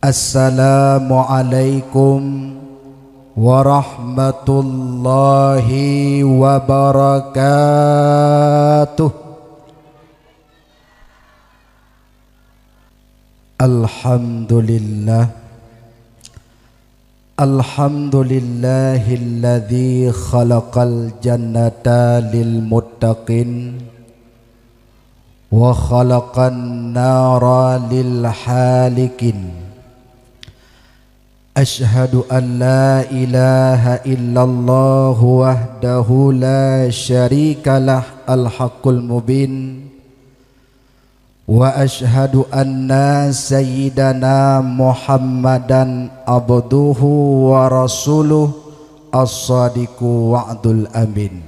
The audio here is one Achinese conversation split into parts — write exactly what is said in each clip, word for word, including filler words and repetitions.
Assalamualaikum warahmatullahi wabarakatuh. Alhamdulillah. Alhamdulillahilladzi khalaqal jannata lil muttaqin wa khalaqan nara lil halikin. Asyhadu an la ilaha illallah wahdahu la syarikalah al-haqqul mubin. Wa asyhadu anna sayyidana Muhammadan abduhu wa rasuluh as-sadiqu wa'dul amin.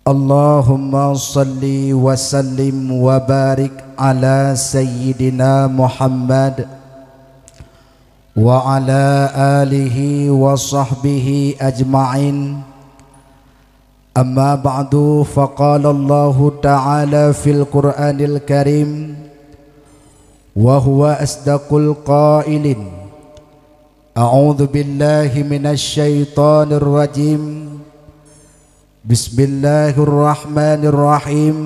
Allahumma salli wa sallim wa barik ala sayyidina Muhammad wa ala alihi wa sahbihi ajma'in. Amma ba'du, faqala Allahu ta'ala fil Qur'anil Karim, wa huwa asdaqul qailin. A'udzu billahi minasy syaithanir rajim. Bismillahirrahmanirrahim.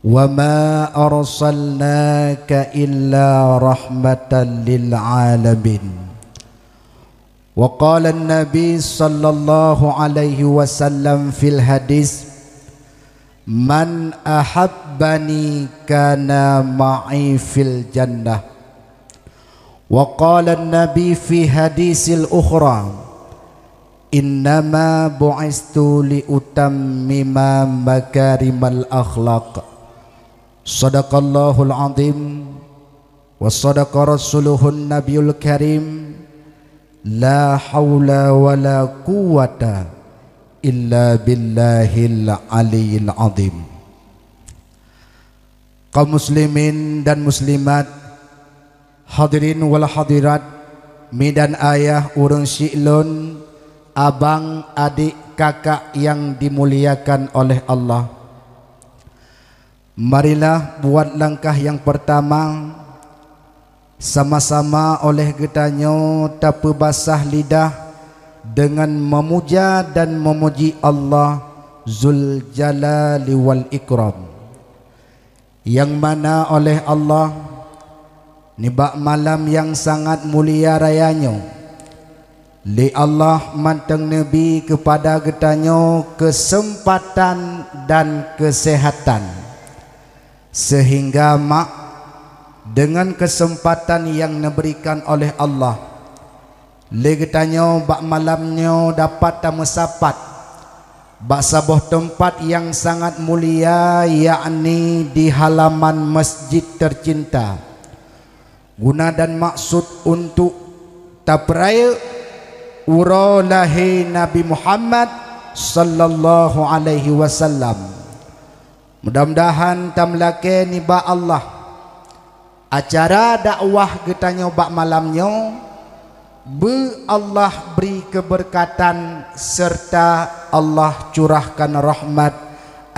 Wa ma arsalnaka illa rahmatan lil alamin. Wa qala an-nabi sallallahu alaihi wasallam fil hadis, "Man ahabbani kana ma'i fil jannah." Wa qala an-nabi fi hadisil ukhra, "Innama bu'istu li utammima makarimal akhlaq." Sadaqallahul azim. Wa sadaqa rasuluhun nabiyul karim, la haula wa la quwwata illa billahil aliyil azim. Kaum muslimin dan muslimat, hadirin wal hadirat, mi dan ayah, ureuëng syik lôn, abang, adik, kakak yang dimuliakan oleh Allah. Marilah buat langkah yang pertama, sama-sama oleh geutanyoe tapeubasah lidah deungon meumuja dan meumuji Allah Zul Jalali wal Ikram, nyang mana oleh Allah, nibak malam nyang sangat mulia raya nyoe, lé Allah mantong neubri keupada geutanyoe keuseumpatan dan keuseuhatan, seuhingga mak, deungon keuseumpatan nyang neubeurikan oleh Allah, lé geutanyoe bak malam nyoe dapat tameusapat bak saboh teumpat nyang sangat mulia, yakni di halaman masjid teucinta, guna dan maksud untuk tapeurayeuk uroe lahé Nabi Muhammad sallallahu alaihi wasallam. Mudah-mudahan tameulakée nibak Allah, acara dakwah geutanyoe bak malam nyoe beu Allah bri keubeureukatan seureuta Allah curahkan rahmat.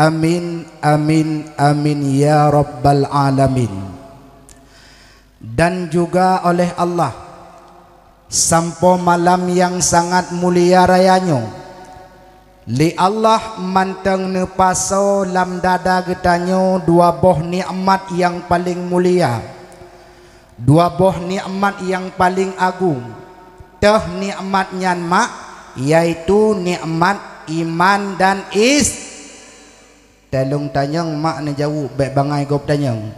Amin, amin, amin ya rabbal alamin. Dan juga oleh Allah, sampoe malam nyang sangat mulia raya nyoe, lé Allah mantong neupasoe lam dada geutanyoe dua boh nikmat nyang paleng mulia, dua boh nikmat nyang paleng agong. Toh nikmat nyan mak, yaitu nikmat iman dan is-, Talông tanyong mak neujaweueb bék bangai gob tanyong.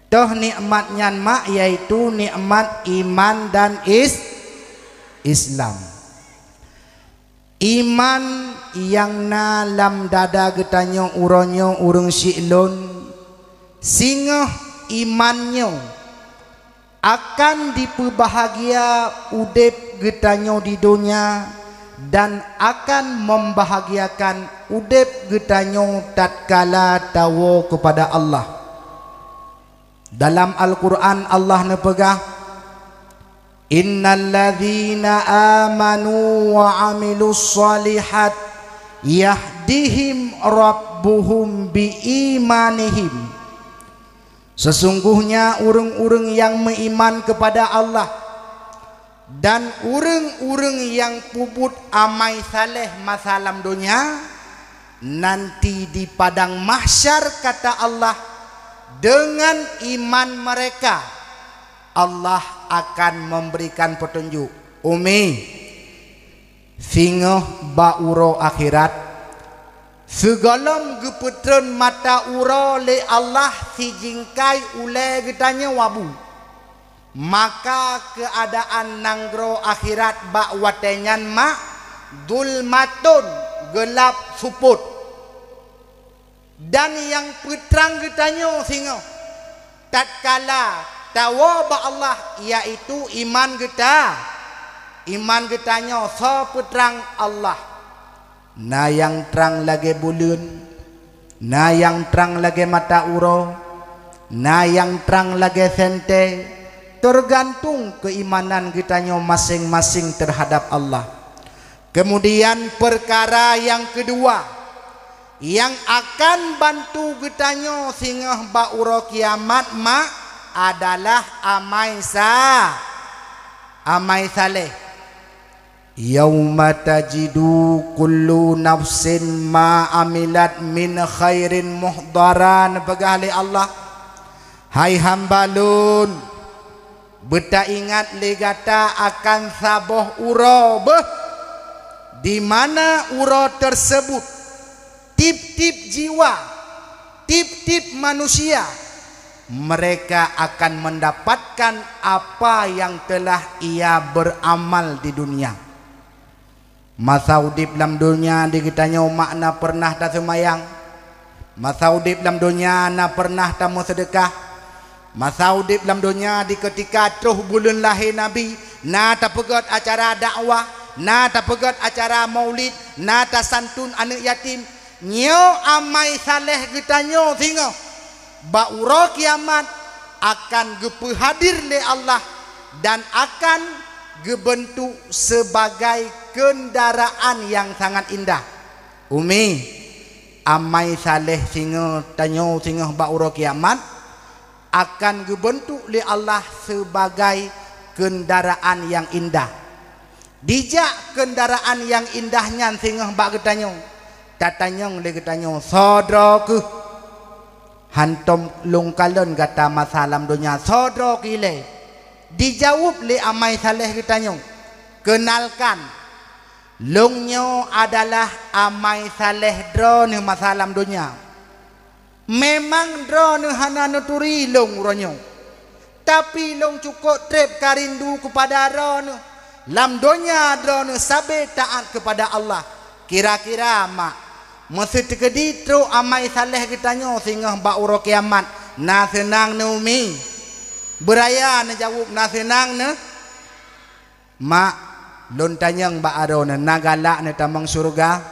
Toh nikmat nyan mak, yaitu nikmat iman dan is-, Islam. Iman nyang na lam dada geutanyoe uroe nyoe ureuëng syik lôn, singoh iman nyoe akan jipeubahagia udeb geutanyoe di donya dan akan membahagiakan udeb geutanyoe tatkala tawoe keupada Allah. Dalam Al-Qur'an Allah neupeugah, "Innal ladzina amanu wa amilus shalihat yahdihim rabbuhum bi imanihim." Sesungguhnya ureuëng-ureuëng nyang meuiman keupada Allah dan ureuëng-ureuëng nyang peubuet amai saleh masa lam donya, nanti di padang mahsyar, kata Allah, dengan iman mereka, Allah akan memberikan petunjuk. Umi, singoh bak uroe akhirat, sigohlom geupeutreun mata uroe lé Allah sijingkai ulée geutanyoe wabu, maka keuadaan nanggroe akhirat bak watée nyan mak, zulmatun, geulab supot. Dan nyang peutrang geutanyoe singoh tatkala tawoe bak Allah, yaitu iman geuta-, iman geutanyoe. Soe peutrang? Allah. Na nyang trang lagée buleuen, na nyang trang lagée mata uroe, na nyang trang lagée sentée, teugantung keuimanan geutanyoe maséng-maséng teuhadab Allah. Kemudian, peukara nyang keudua nyang akan bantu geutanyoe singoh bak uroe kiamat mak adalah amai sa-, amai saleh. "Yauma tajidu kullu nafsin ma amilat min khairin muhdara," neupeugah lé Allah, "Hai hamba Lôn, beutaingat lé gata akan saboh uroe beuh, di mana uroe teuseubut tieb-tieb jiwa, tieb-tieb manusia, mereka akan mendapatkan apa nyang teulah ia beuramal di dunia." Masa udeb lam donya di geutanyoe mak na peureunah taseumayang, masa udeb lam donya na peureunah tameuseudeukah, masa udeb lam donya di keutika troh buleuen lahé Nabi na tapeugét acara dakwah, na tapeugét acara maulid, na tasantun aneuëk yatim. Nyoe amai saleh geutanyoe singoh bak uroe kiamat akan geupeuhadir lé Allah dan akan geubeuntuk seubagai keundaraan nyang sangat indah. Umi, amai saleh singoh tanyoe singoh bak uroe kiamat akan geubeuntuk lé Allah seubagai keundaraan nyang indah. Dijak keundaraan nyang indah nyan singoh bak geutanyoe, tatanyong lé geutanyoe, "Soe droe keuh?" Hántom lôn kalon gata masa lam donya, "Soe droe keuh ilée?" Dijaweueb lé amai saleh geutanyoe, "Keunalkan, lôn nyoe adalah amai saleh droeneuh masa lam donya." Memang droeneuh hana neuturi lôn uroe nyoe, tapi lôn cukôp treb ka rindu keupada droeneuh. Lam donya droeneuh sabe taát keupada Allah. Kira-kira mak, meuseuteukedi trok amai saleh geutanyoe singoh bak uroe kiamat, na seunang neuh umi? Beuraya neujaweueb, na seunang neuh? Mak, lôn tanyong bak droeneuh, na galak neutamong syeuruga?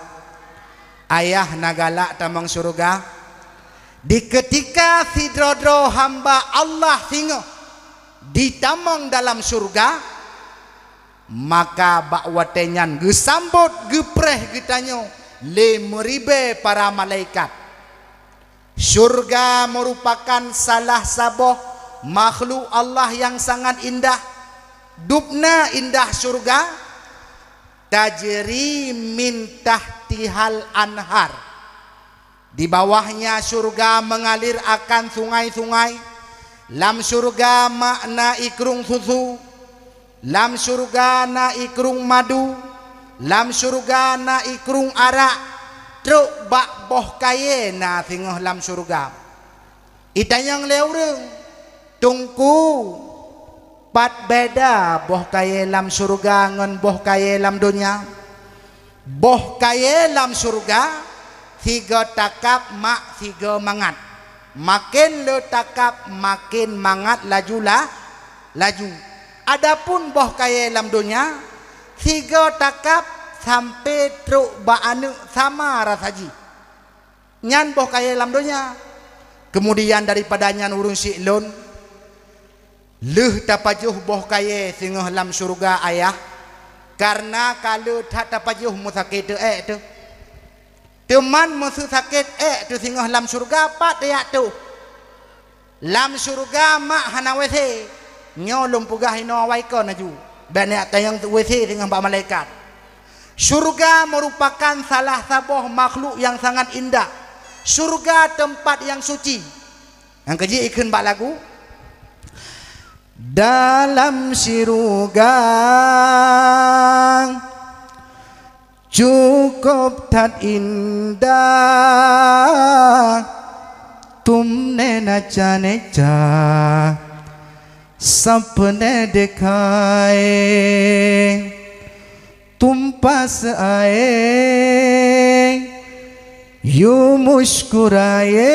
Ayah, na galak tamong syeuruga? Di keutika sidroe-droe hamba Allah singoh jitamong dalam syeuruga, maka bak watée nyan geusambot geupreh geutanyoe lé meuribée para malaikat. Syeuruga meurupakan salah saboh makhluk Allah nyang sangat indah. Dubna indah syeuruga, tajri min tahtihal anhar. Di bawahnya syeuruga meungalir akan sungai-sungai. Lam syeuruga mak na ikrung susu. Lam syeuruga na ikrung madu, lam syeuruga na ikrung arak, trok bak boh kayée na singoh lam syeuruga. Itanyong lé ureuëng, "Teungku, pat beda boh kayée lam syeuruga ngon boh kayée lam donya?" Boh kayée lam syeuruga sigoe takab mak sigoe mangat. Maken le takab, maken mangat laju la-, laju. Adapun boh kayée lam donya, sigoe takab sampoe trok bak aneuëk sama rasa jih. Nyan boh kayée lam donya. Keumudian daripada nyan ureuëng syiek lôn, lheueh tapajoh boh kayée singoh lam syeuruga ayah, kareuna ka le that tapajoh meusakét teuék teuh. Teuman meuseu sakét ék teuh singoh lam syeuruga pat tajak tôh. Lam syeuruga mak hana W C. Nyoe lôn peugah inoe awai kon laju. Bék neujak tanyong W C singoh bak malaikat. Syeuruga meurupakan salah saboh makhluk nyang sangat indah. Syeuruga teumpat nyang suci. Nyang keujih ikheun bak lagu. Dalam syeuruga cukup that indah, tu'mne na cha-cha, sapne dekhai, tu'm pass ae, yue muskurae,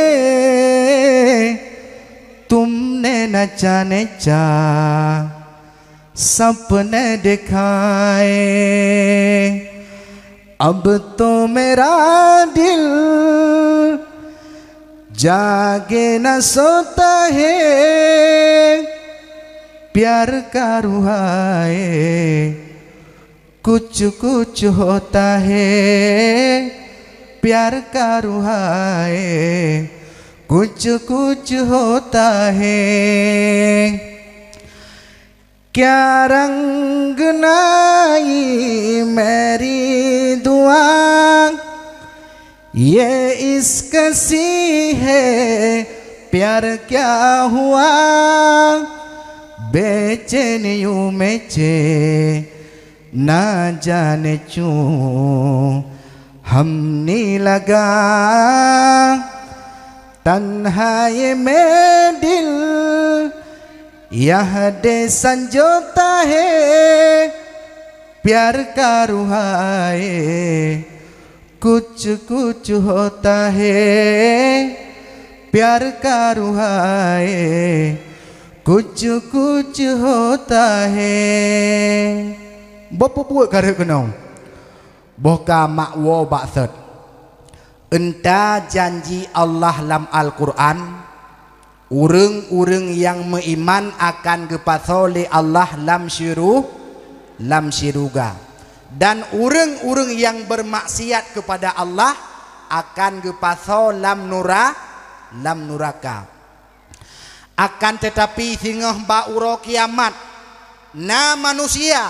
tu'mne na cha-cha, sapne dekhai. Ab to mera dil jage na sota hai, pyar ka ruha hai, kuch kuch hota hai, pyar ka ruha hai, kuch kuch hota hai. Kya rang nayi meri dua, ye iska si hai, pyar kya hua, bechen yu meche, na jane chu hamni laga. Tanha ye medil, yah de sanjota hai, pyar ka ruha hai, kuch kuch hota hai, pyar ka ruha hai, kuch kuch hota hai. Boh peubuet ka rhot keunoe. Boh ka mak woe bak sot. Eunta janji Allah lam Al-Qur'an, ureuëng-ureuëng nyang meuiman akan geupasoe lé Allah lam syeuruh, lam syeuruga, dan ureuëng-ureuëng nyang beurmaksiat keupada Allah akan geupasoe lam nura-, lam nuraka. Akan teutapi, singoh bak uroe kiamat, na manusia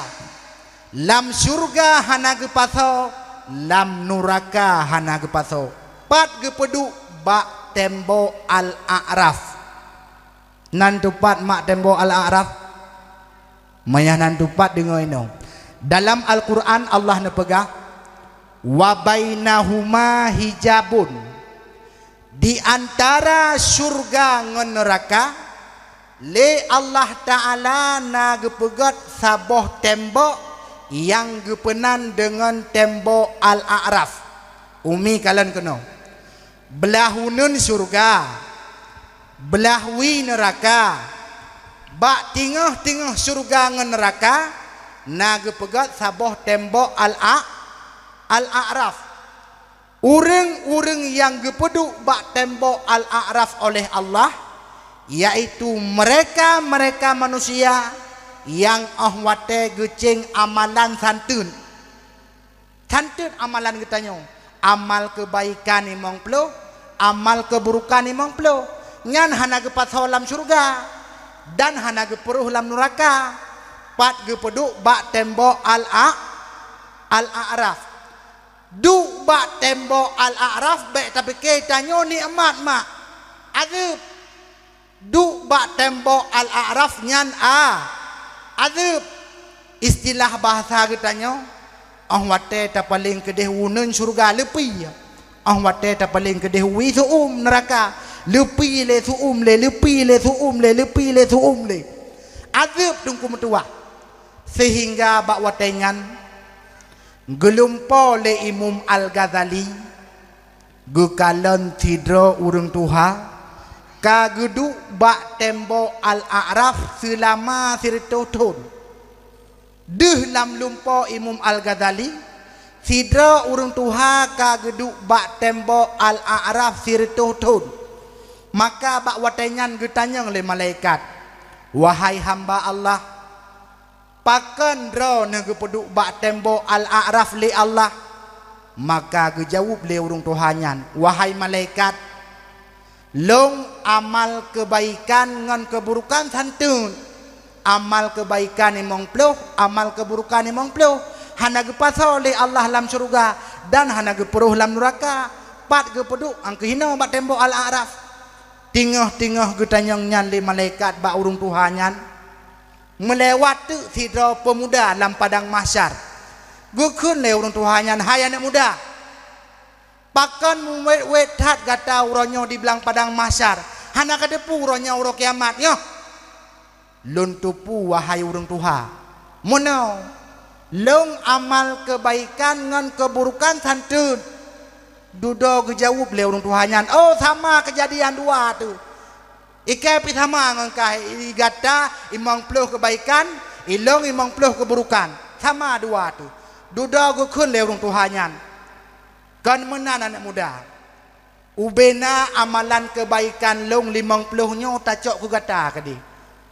lam syeuruga hana geupasoe, lam nuraka hana geupasoe. Pat geupeuduek? Bak tembok Al-A'raf. Nan teupat mak tembok Al-A'raf? Manyah nan teupat deungoe inoe. Dalam Al-Qur'an Allah neupeugah, "Wa bainahuma hijabun." Di antara syeuruga ngon neuraka, lé Allah Ta'ala na geupeugét saboh tembok nyang geupeunan deungon tembok Al-A'raf. Umi kalon keunoe. Blah uneuen syeuruga, blah wie neuraka. Bak teungoh-teungoh syeuruga ngon neuraka na geupeugét saboh tembok Al-A-, Al-A'raf. Ureuëng-ureuëng nyang geupeuduek bak tembok Al-A'raf oleh Allah, yaitu mereka-mereka manusia nyang óh watée geucéng amalan santeun. Santeun amalan geutanyoe, amal keubaikan limong ploh, amal keuburukan limong ploh, nyan hana geupasoe lam syeuruga dan hana geupeuroh lam nuraka, pat geupeuduek bak tembok Al-A-, Al-A'raf. Duek bak tembok Al-A'raf bék tapike tanyoe nikmat mak. Azeueb. Duek bak tembok Al-A'raf nyan a, azeueb. Istilah bahasa geutanyoe, óh watée tapaleng keudeh uneuen syeuruga leupie. Óh watée tapaleng keudeh wie su'um neuraka, leupie lé su'um lé, leupie lé su'um lé, leupie lé su'um lé. Azeueb teungku meutuwah. Sehingga bak watée nyan, geulumpo lé Imum Al-Ghazali, geukalon sidroe ureuëng tuha ka geuduek bak tembok Al-A'raf seulama sireutôh thon. Deuh lam lumpo Imum Al-Ghazali, sidroe ureuëng tuha ka geuduek bak tembok Al-A'raf sireutôh thon. Maka bak watée nyan geutanyong lé malaikat, "Wahai hamba Allah, pakon droeneuh geupeuduek bak tembok Al-A'raf lé Allah?" Maka geujaweueb lé ureuëng tuha nyan, "Wahai malaikat, Lôn amal keubaikan ngon keuburukan santeuet. Amal keubaikan limong ploh, amal keuburukan limong ploh. Hana geupasoe lé Allah lam syeuruga dan hana geupeurôh lam nuraka. Pat geupeuduek angkeuhinoe bak tembok Al-A'raf. Teungoh-teungoh geutanyong nyan lé malaikat bak ureuëng tuha nyan, meulewat teuk sidroe peumuda lam padang mahsyar. Geukheun lé ureuëng tuha nyan, "Hai aneuëk muda, pakon muwét-wét that gata uroe nyoe diblang padang mahsyar? Hana kateupeue uroe nyoe uroe kiamat nyoe?" "Lôn teupeue, wahai ureuëng tuha. Meunoe, lôn amal keubaikan ngon keuburukan santeuet." Dudoe geujaweueb lé ureuëng tuha nyan, "Oh, sama keujadian dua teuh. Ikai pih sama ngon kah, i gata limong ploh keubaikan, ilôn limong ploh keuburukan. Sama dua teuh." Dudoe geukheun lé ureuëng tuha nyan, "Kon meunan aneuëk muda. Ubena amalan keubaikan lôn limong ploh nyoe tacok keu gata keudeh.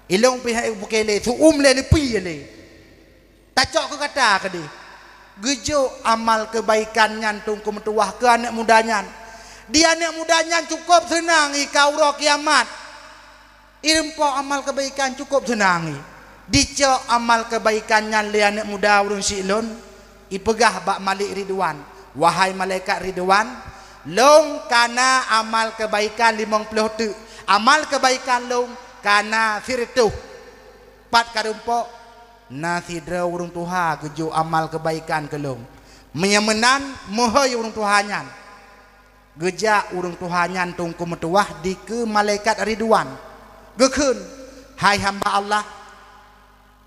Ilôn pih hana peuke lé, seu-uem lé, leupie lé. Tacok keu gata keudeh." Geujok amal keubaikan nyan teungku meutuwah keu aneuëk muda nyan. Di aneuëk muda nyan cukôp seunang i ka uroe kiamat. Irumpok amal keubaikan cukôp seunang i. Dicok amal keubaikan nyan lé aneuëk muda ureuëng syiek lôn, ipeugah bak Malik Ridwan, "Wahai malaikat Ridwan, lôn kana amal keubaikan limong ploh teuk. Amal keubaikan lôn kana sireutôh. Pat karumpok?" "Na sidroe ureuëng tuha geujok amal keubaikan keu lôn. Meunyoe meunan, meuhôi ureuëng tuha nyan." Geujak ureuëng tuha nyan teungku meutuwah dikeue malaikat Ridwan. Geukheun, "Hai hamba Allah,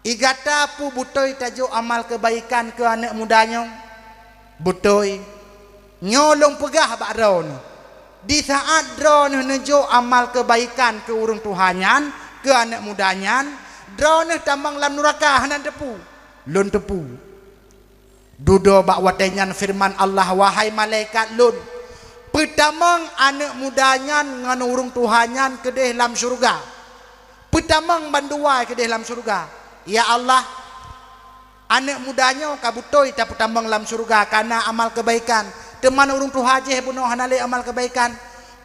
i gata peue beutôi tajok amal keubaikan keu aneuëk muda nyoe?" "Beutôi. Nyoe lôn peugah bak droeneueh, di saát droeneueh neujok amal keubaikan keu ureuëng tuha nyan, keu aneuëk muda nyan, droeneueh tamong lam nuraka hana teupeue." "Lôn teupeue." Dudoe bak watée nyan feureuman Allah, "Wahai malaikat lôn, peutamong aneuëk muda nyan ngon ureuëng tuha nyan keudeh lam syeuruga. Peutamong bandua keudeh lam syeuruga. Ya Allah, aneuëk muda nyoe ka beutôi tapeutamong lam syeuruga kana amal keubaikan, teuma ureuëng tuha jih bunoe hana lé amal keubaikan.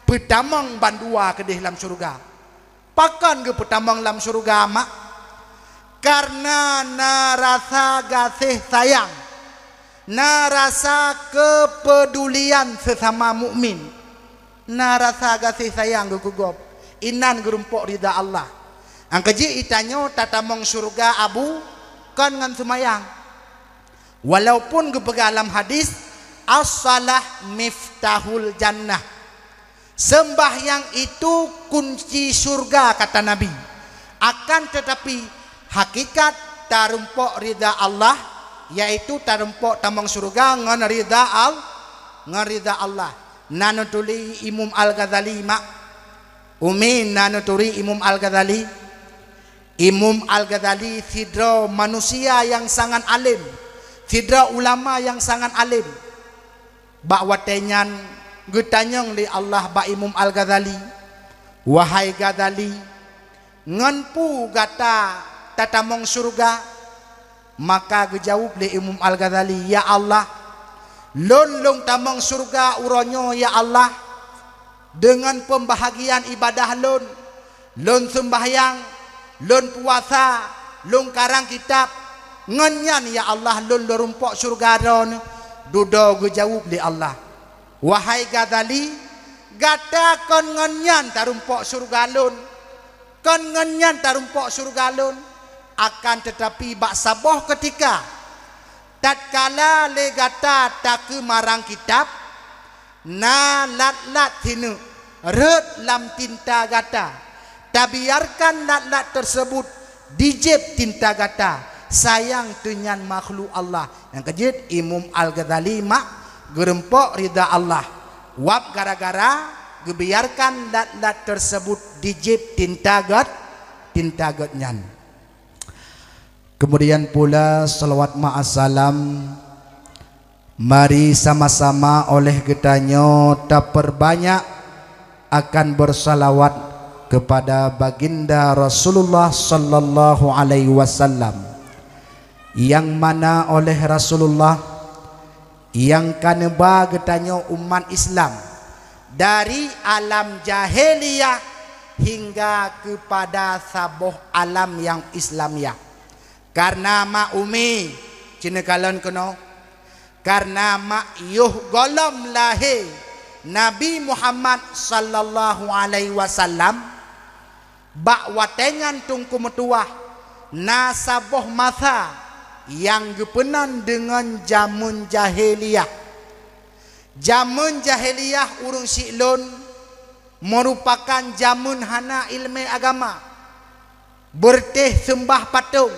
Peutamong bandua keudeh lam syeuruga." "Pakon geupeutamong lam syeuruga, Mak?" "Kareuna na rasa gaséh sayang, na rasa keupeudulian seusama mukmin, na rasa gaséh sayang geuh keu gob, inan geurumpok rida Allah." Nyang keujeuet itanyoe tatamong syeuruga, Abu, kon ngon seumayang. Walaupun geupeugah lam hadis, "As-shalah miftahul jannah." Seumbahyang itu kunci syeuruga, kata Nabi. Akan teutapi, hakikat tarumpok rida Allah, yaitu tarumpok tamong syeuruga ngon rida Al-, ngon rida Allah. Na neuturi Imam Al-Ghazali, Mak? Umi, na neuturi Imam Al-Ghazali? Imam Al-Ghazali sidroe manusia nyang sangat além, sidroe ulama nyang sangat além. Bak watée nyan geutanyong lé Allah bak Imam Al-Ghazali, "Wahai Ghazali, ngon peue gata tatamong syeuruga?" Maka geujaweueb lé Imam Al-Ghazali, "Ya Allah, lôn lôn tamong syeuruga uroe nyoe, ya Allah, deungon peumbahagian ibadah lôn. Lôn seumbahyang, lôn puasa, lôn karang kitab. Ngon nyan, ya Allah, lôn lôn rumpok syeuruga Droeneueh." Dudoe geujaweueb lé Allah, "Wahai Ghazali, gata kon ngon nyan tarumpok syeuruga lôn. Kon ngon nyan tarumpok syeuruga lôn. Akan teutapi, bak saboh keutika, tatkala lé gata takeumarang kitab, na lat-lat sineuk rhot lam tinta gata. Tabiarkan lat-lat teuseubut dijieb tinta gata. Sayang teunyan makhluk Allah." Nyang keujeuet Imam Al-Ghazali, Mak, geurumpok rida Allah, wab gara-gara geubiarkan lat-lat teuseubut dijieb tinta gét, tinta gét nyan. Kemudian pula, salawat ma'as salam, mari sama-sama oleh geutanyoe tapeurbanyak akan beusalawat keupada Baginda Rasulullah sallallahu alaihi wasallam, nyang mana oleh Rasulullah nyang ka neuba geutanyoe umat Islam dari alam jahiliyah hingga kepada saboh alam nyang Islamiah. Karena mak umi, cina kalon keunoe, karena mak yoh gohlom lahé Nabi Muhammad sallallahu alaihi wasallam, bak watée nyan Teungku meutuwah, na saboh masa nyang geupeunan deungon jameun jahiliyah. Jameun jahiliyah ureuëng siklon meurupakan jameun hana iéleumé agama, beureutéh seumbah patong,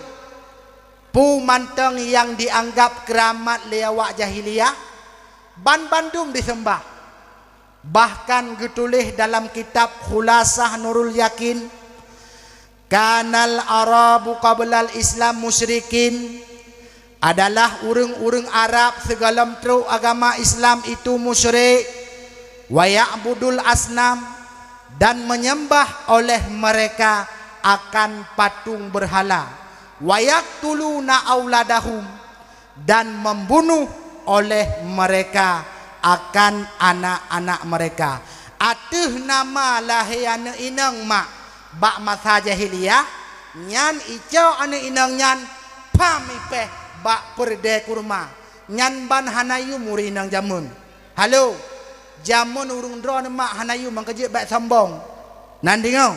peue mantong nyang jianggab keuramat lé awak jahiliyah, banbandum diseumbah. Bahkan geutuléh dalam kitab Khulasah Nurul Yakin, "Kanal Arabu qablal Islam musyrikin," adalah ureuëng-ureuëng Arab sigohlom trok agama Islam itu musyrik, "wa ya'budul asnam," dan menyembah oleh mereka akan patung berhala, "wa yaqtuluna auladahum," dan membunuh oleh mereka akan anak-anak mereka. Ateueh nama lahé aneuëk inong mak bak masa jahiliyah, nyan icok aneuëk inong nyan pham ipéh bak peureudée kurma. Nyan ban hana yum ureuëng inong jameun. Halo, jameun ureuëng droeneuh mak hana yum, mangkeujeuet bék sombong. Nan deungoe,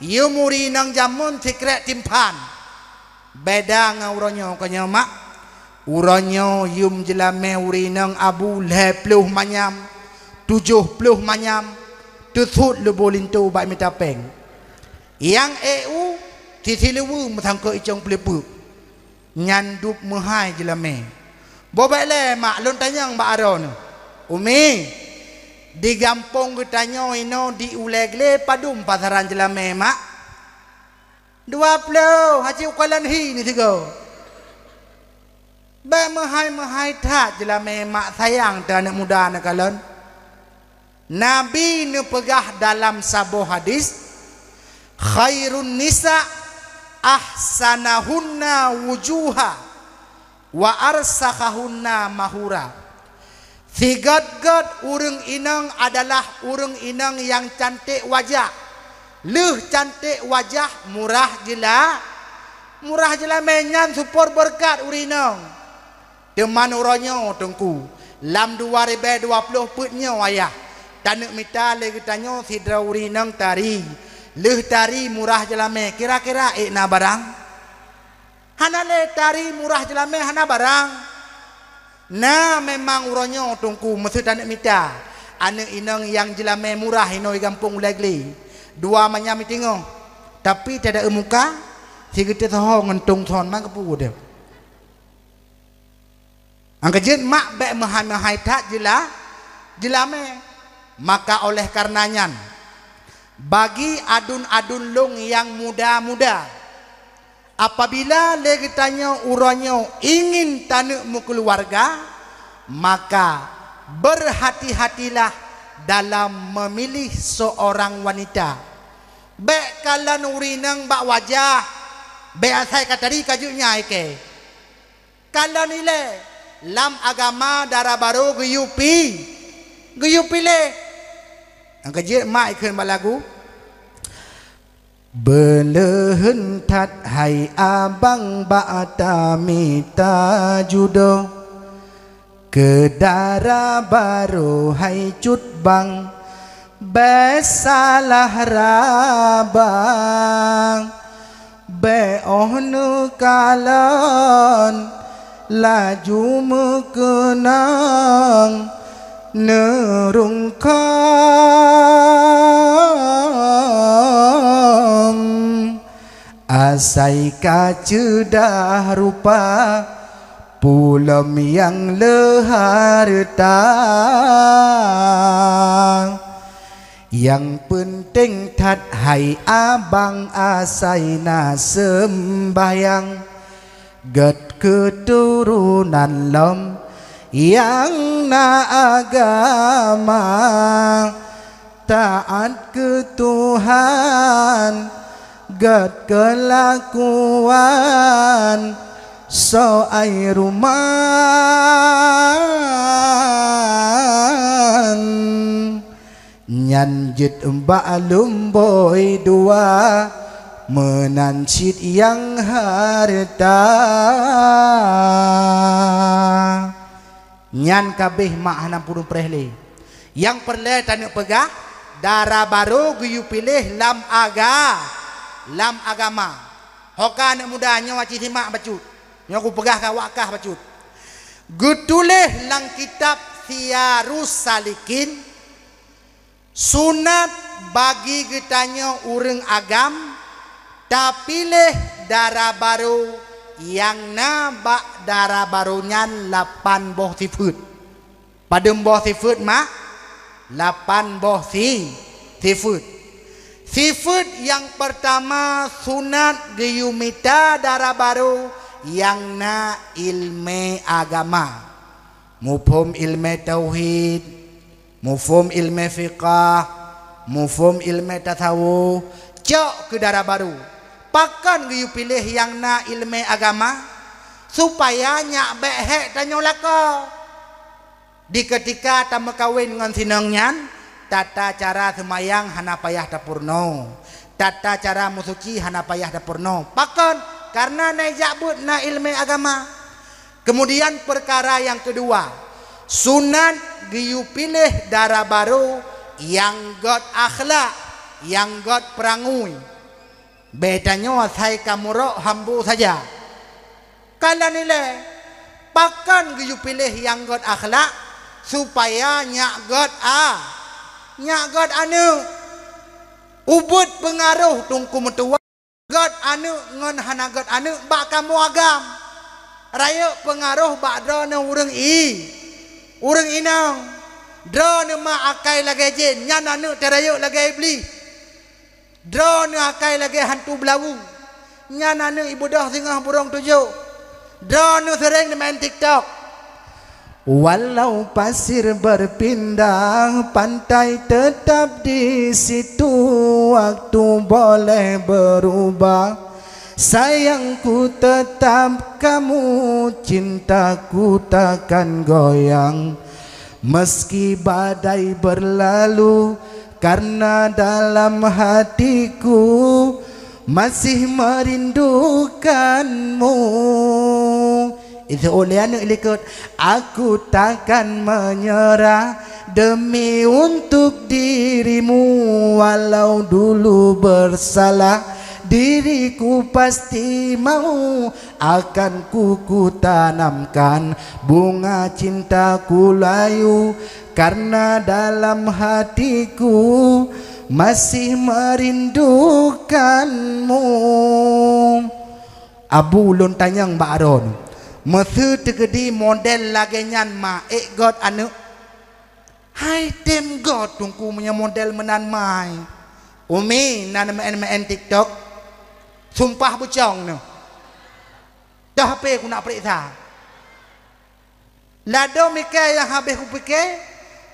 yum ureuëng inong jameun sikrék timphan. Beda ngon uroe nyoe, uroe nyoe mak. Uroe nyoe yum jeulamé ureuëng inong abu lhée ploh manyam, tujoh ploh manyam, teusut leubo linto bak mita péng. Nyang ék u, sisileue meusangkot icong peuleupeuk. Nyan dub meuhai jeulamé. Boh bék lé mak, lôn tanyong bak aroe neuh. "Umi, di gampông geutanyoe inoe di ulée glé padum pasaran jeulamé mak?" "Dua ploh, hase ukalon hi ni sigoe." Bék meuhai-meuhai that jeulamé mak, sayang teuh aneuëk muda neukalon. Nabi neupeugah dalam saboh hadis, "Khairun nisa ahsanahunna wujuha wa arsakhahunna mahura." Sigét-gét ureuëng inong adalah ureuëng inong nyang canték wajah. Lheueh canték wajah, murah jeula-, murah jeulamé, nyan sumber beureukat ureuëng inong. Teuma uroe nyoe Teungku, lam dua ribée dua ploh peuet nyoe ayah, taneuëk mita lé geutanyoe sidroe ureuëng inong tari. Lheueh tari murah jeulamé, kira-kira ék na barang? Hana lé tari murah jeulamé hana barang. Na memang uroe nyoe Teungku, meuseu taneuëk mita aneuëk inong nyang jeulamé murah inoe di gampông ulée glé. Dua manyam iteungoh, tapi tada eu muka, sigeuteusoe ngon tong thon, man keupeue deuh. Nyang keujeuet mak bék meuhai-meuhai that jeula-, jeulamé. Maka oleh kareuna nyan, bagi aduen-aduen lôn nyang muda-muda, apabila lé geutanyoe uroe nyoe ingin taneuëk meukeuluwarga, maka beurhati-hatilah dalam meumiléh seurang wanita. Bék kalon ureuëng inong bak wajah, bék asai ka tari ka jeuet nyan ikée. Kalon ilée, lam agama dara barô geuyue pi-, geuyue piléh. Nyang keujeuet mak ikheun bak lagu, "Beuleuheun that hai abang bak tamita judoe, keu dara barô hai cut bang, bék salah raba." Bék óh neukalon, laju meukeunong neurungkong. Asai ka ceudah rupa, peue lom nyang le hareuta. Nyang peunteng that hai abang asai na seumbahyang, gét keuturonan lom nyang na agama, taát keu Tuhan, gét keulakuan soai ruman. Jeuet bak lumbôi dua, meunan cit nyang hareuta. Nyan ka abéh mak hana peurunoe preh lé. Nyang peureulée taneuk peugah, dara barô geuyue piléh lam aga-, lam agama. Ho ka aneuk muda nyoe aci simak bacut. Nyoe kupeugah ka wakah bacut. Geutuléh lam kitab Siyarus Salikin, sunat bagi geutanyoe ureuëng agam tapiléh dara barô nyang na bak dara barô nyan lapan boh sifeuet. Padum boh sifeuet mah? Lapan boh si-, sifeuet. Sifeuet nyang peurtama sunat geuyue mita dara barô nyang na iéleumé agama. Muphom iéleumé tauhid, muphom iéleumé fiqah, muphom iéleumé tasawuf, cok keu dara barô. Pakon geuyue piléh nyang na iéleumé agama? Supaya nyak bék hék tanyoe lakoe. Di keutika tameukawen ngon sinong nyan, tata cara seumayang hana payah tapeurunoe, tata cara meusuci hana payah tapeurunoe. Pakon? Kareuna na ijak beuet na iéleumé agama. Keumudian peukara nyang keudua, sunat geuyue piléh dara barô nyang gét akhlak, nyang gét peurangui. Bék tanyoe asai ka murok hambo saja. Ka lheueh nilai, pakon geuyue piléh nyang gét akhlak, supaya nyak gét a-, nyak gét aneuk. Ubit peungaroh teungku meutuwah, gét aneuk ngon hana gét aneuk bak kamoe agam. Rayeuk peungaroh bak droeneuh ureuëng i-, ureuëng inong. Droeneuh ma akai lagée jén, nyan aneuk tarayeuk lagée Iblih. Droeneuh akai lagée hantu beulawu, nyan aneuk ibeudôh singoh burông tujoh. Droeneuh seuréng neumeu'en TikTok. Walau pasir berpindah, pantai tetap di situ, waktu boleh berubah. Sayangku tetap kamu, cintaku takkan goyang. Meski badai berlalu, karena dalam hatiku masih merindukanmu. Itu oleh aneuk likot, aku takkan menyerah demi untuk dirimu, walau dulu bersalah, diriku pasti mau. Akan ku, ku tanamkan bunga cintaku layu, karena dalam hatiku masih merindukanmu. Abu lôn tanyong bak droeneuh, meuseu teukeudi model lagée nyan ma ék gét aneuk? Hai tem gét teungku meunyoe model meunan mai. Umi na neumeu'en-meu'en TikTok. Sumpah beucong neuh. Toh H P ku nak peuriksa. Ladôm ikai nyang habéh kupike,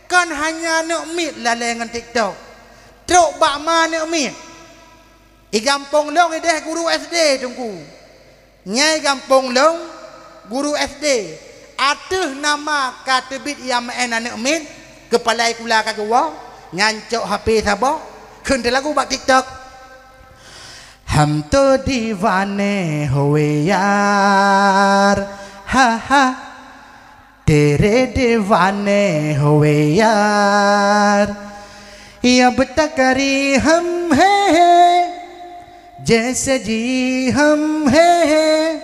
kon hanya aneuk miet lalée ngon TikTok. Trok bak ma aneuk miet. I gampông lôn ideh guru S D teungku. Nyai gampông lôn guru S D. Ateueh nama ka teubiet nyang meu'en aneuk miet, keupala sikula ka geuwoe, nyan cok H P saboh, kheun teulagu bak TikTok. हम तो दीवाने हुए यार, हा हा, तेरे दीवाने हुए यार, अब तक करी हम हैं, जैसे जी हम हैं,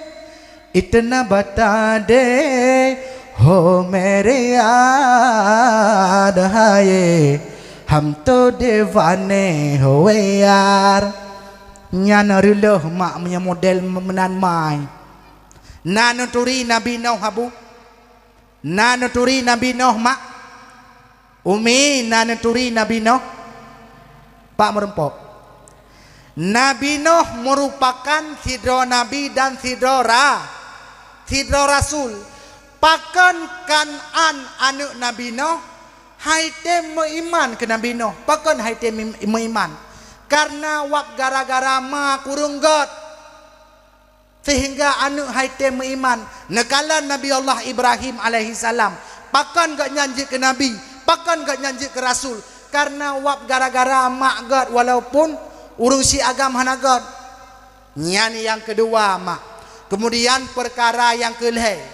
इतना बता दे, हो मेरे यार, हाय, हम तो दीवाने हुए यार. Nyan reuloh mak meunyoe model meunan mai. Na neuturi Nabi Nuh, Abu? Na neuturi Nabi Nuh, mak? Umi, na neuturi Nabi Nuh? Pak meurumpok. Nabi Nuh meurupakan sidroe nabi dan sidroe ra-, sidroe rasul. Pakon Kan'an aneuk Nabi Nuh hai tem meuiman keu Nabi Nuh? Pakon hai tem meuiman? Kareuna wab gara-gara ma kureueng gét. Seuhingga aneuk hai tem meuiman. Neukalon Nabi Allah Ibrahim alaihissalam. Pakon gobnyan jeuet keu nabi? Pakon gobnyan jeuet keu rasul? Karena wab gara-gara mak gét walaupun ureuëng si agam hana gét. Nyan nyang keudua mak. Kemudian peukara nyang keulhée,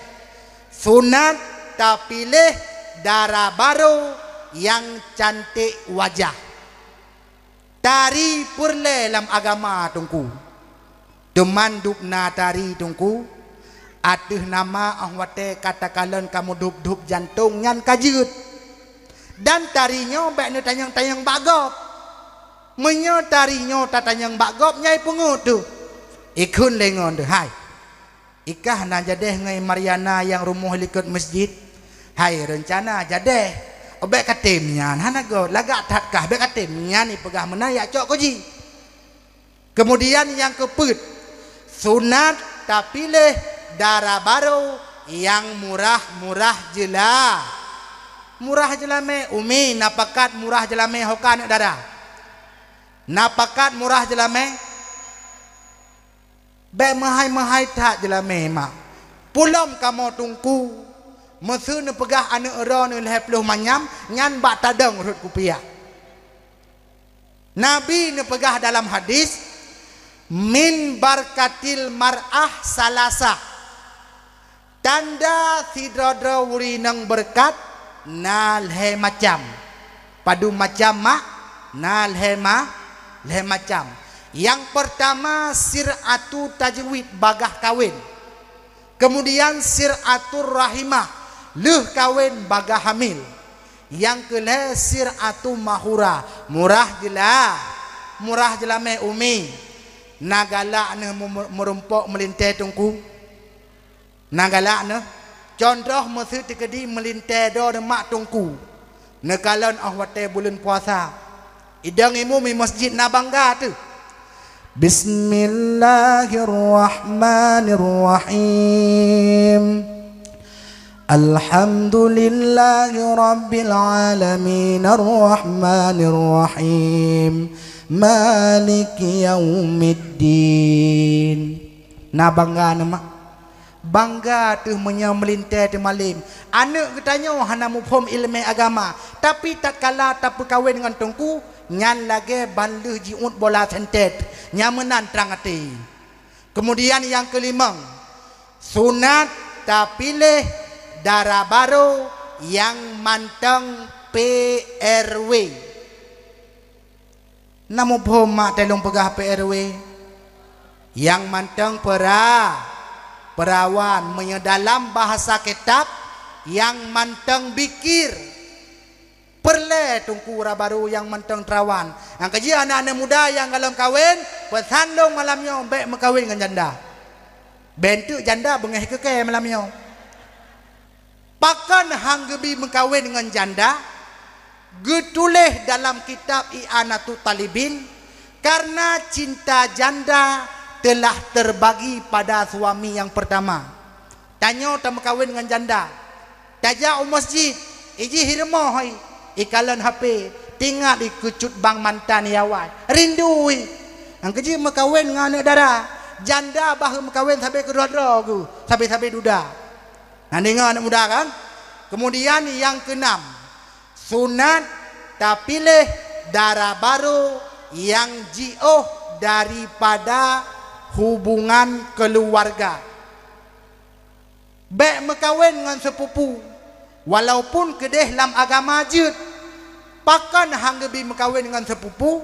sunat tapiléh dara barô nyang cantik wajah. Tari peureulée lam agama Teungku. Teuma dub na tari Teungku, ateueh nama óh watée ka takalon ka meudub-dub jantong nyan ka jeuet. Dan tari nyoe bék neutanyong-tanyong bak gob. Meunyoe tari nyoe tatanyong bak gob nyai peungeuet teuh. Ikheun lé ngon teuh hai. Ikah na jadéh ngon Mariana nyang rumoh likot masjid. Hai reuncana jadéh. Bék katem nyan hana gob lagak that kah bék katem nyan ipeugah meunan yak cok keu jih. Kemudian nyang keupeuet, sunat tapiléh dara barô nyang murah-murah jeula. Murah jeulamé umi na pakat murah jeulamé hoka aneuk dara. Na pakat murah jeulamé. Bék meuhai-meuhai that jeulamé mak. Pulom kamoe Teungku. Meuseu neupeugah aneuk droeneuh lhée ploh manyam nyan bak tadong rhot kupiah. Nabi neupeugah dalam hadis, "Min barkatil mar'ah salasah." Tanda sidroe-droe ureuëng nyang beureukat na lhée macam. Padub macam mak na lhée ma-, lhée macam. Nyang peurtama sir'atu tajwid bagah kawén. Kemudian sir'atur rahimah lheueh kawén bagah hamil. Nyang keulhée sir'atu mahura murah jeula, murah jeulamé umi. Na galak neuh meurumpok meulintée Teungku. Na galak neuh, contoh meuseu teukeudi meulintée droe neuh mak Teungku. Neukalon óh watée buleuen puasa. Idong imum i masjid na bangga teuh. Bismillahirrahmanirrahim. Alhamdulillahi rabbil alamin arrahmanirrahim maliki yaumiddin. Na bangga neuh mak. Bangga teuh meunyoe meulintée teumalém. Aneuk geutanyoe hana muphom iéleumé agama, tapi tatkala tapeukawén ngon Teungku, nyan lagée ban lheueh jiuet bola seuntét, nyang meunan trang até. Keumudian nyang keulimong, sunat tapiléh dara barô nyang mantong P R W. Na muphom mak teuh lôn peugah P R W? Nyang mantong peura-, peurawan, meunyoe dalam bahasa kitab, nyang mantong bikir. Peureulée Teungku dara barô nyang mantong teurawan. Nyang keujih aneuk-aneuk muda nyang golom kawén, peusan lôn malam nyoe bék meukawén ngon janda. Bék teuk janda beungéh keu kée malam nyoe. Pakon han geubi meukawén ngon janda? Geutuléh dalam kitab I'anatut Talibin, karena cinta janda telah terbagi pada suami yang pertama. Tanyoe tameukawén ngon janda, tajak u masjid, ijih i rumoh hai, ikalon H P, tingat ikeucut bang mantan i awai, rindu i. Nyang keujih meukawén ngon aneuk dara, janda bah meukawén sabe keudroe-droe geuh, sabe-sabe duda. Na deungoe aneuk muda kan? Keumudian nyang keunam, sunat tapiléh dara barô nyang jiôh daripada hubungan keuluwarga. Bék meukawén ngon seupupu, walaupun keudeh lam agama jeuet. Pakon han geubi meukawén ngon seupupu?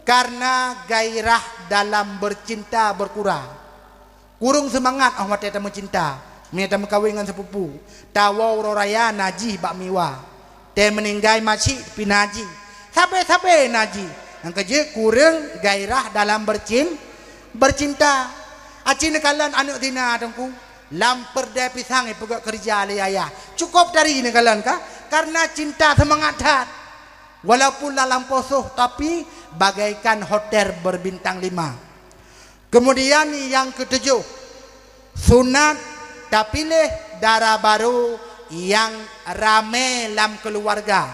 Karena gairah dalam bercinta berkurang. Kureueng seumangat óh watée tameucinta. Meunyoe tameukawen ngon seupupu, tawoe uroe raya na jih bak miwa. Tée meuninggai masyik pih na jih. Sabe-sabe na jih. Nyang keujeuet kureueng gairah dalam bercin-, bercinta. Aci neukalon aneuk zina Teungku, lam peureudée pisang ipeugét keureuja lé ayah. Cukôp tari neukalon ka, kareuna cinta seumangat that. Walaupun lam lampôh soh, tapi bagaikan hotel berbintang lima. Keumudian nyang keutujoh, sunat tapiléh dara barô nyang ramé lam keuluwarga.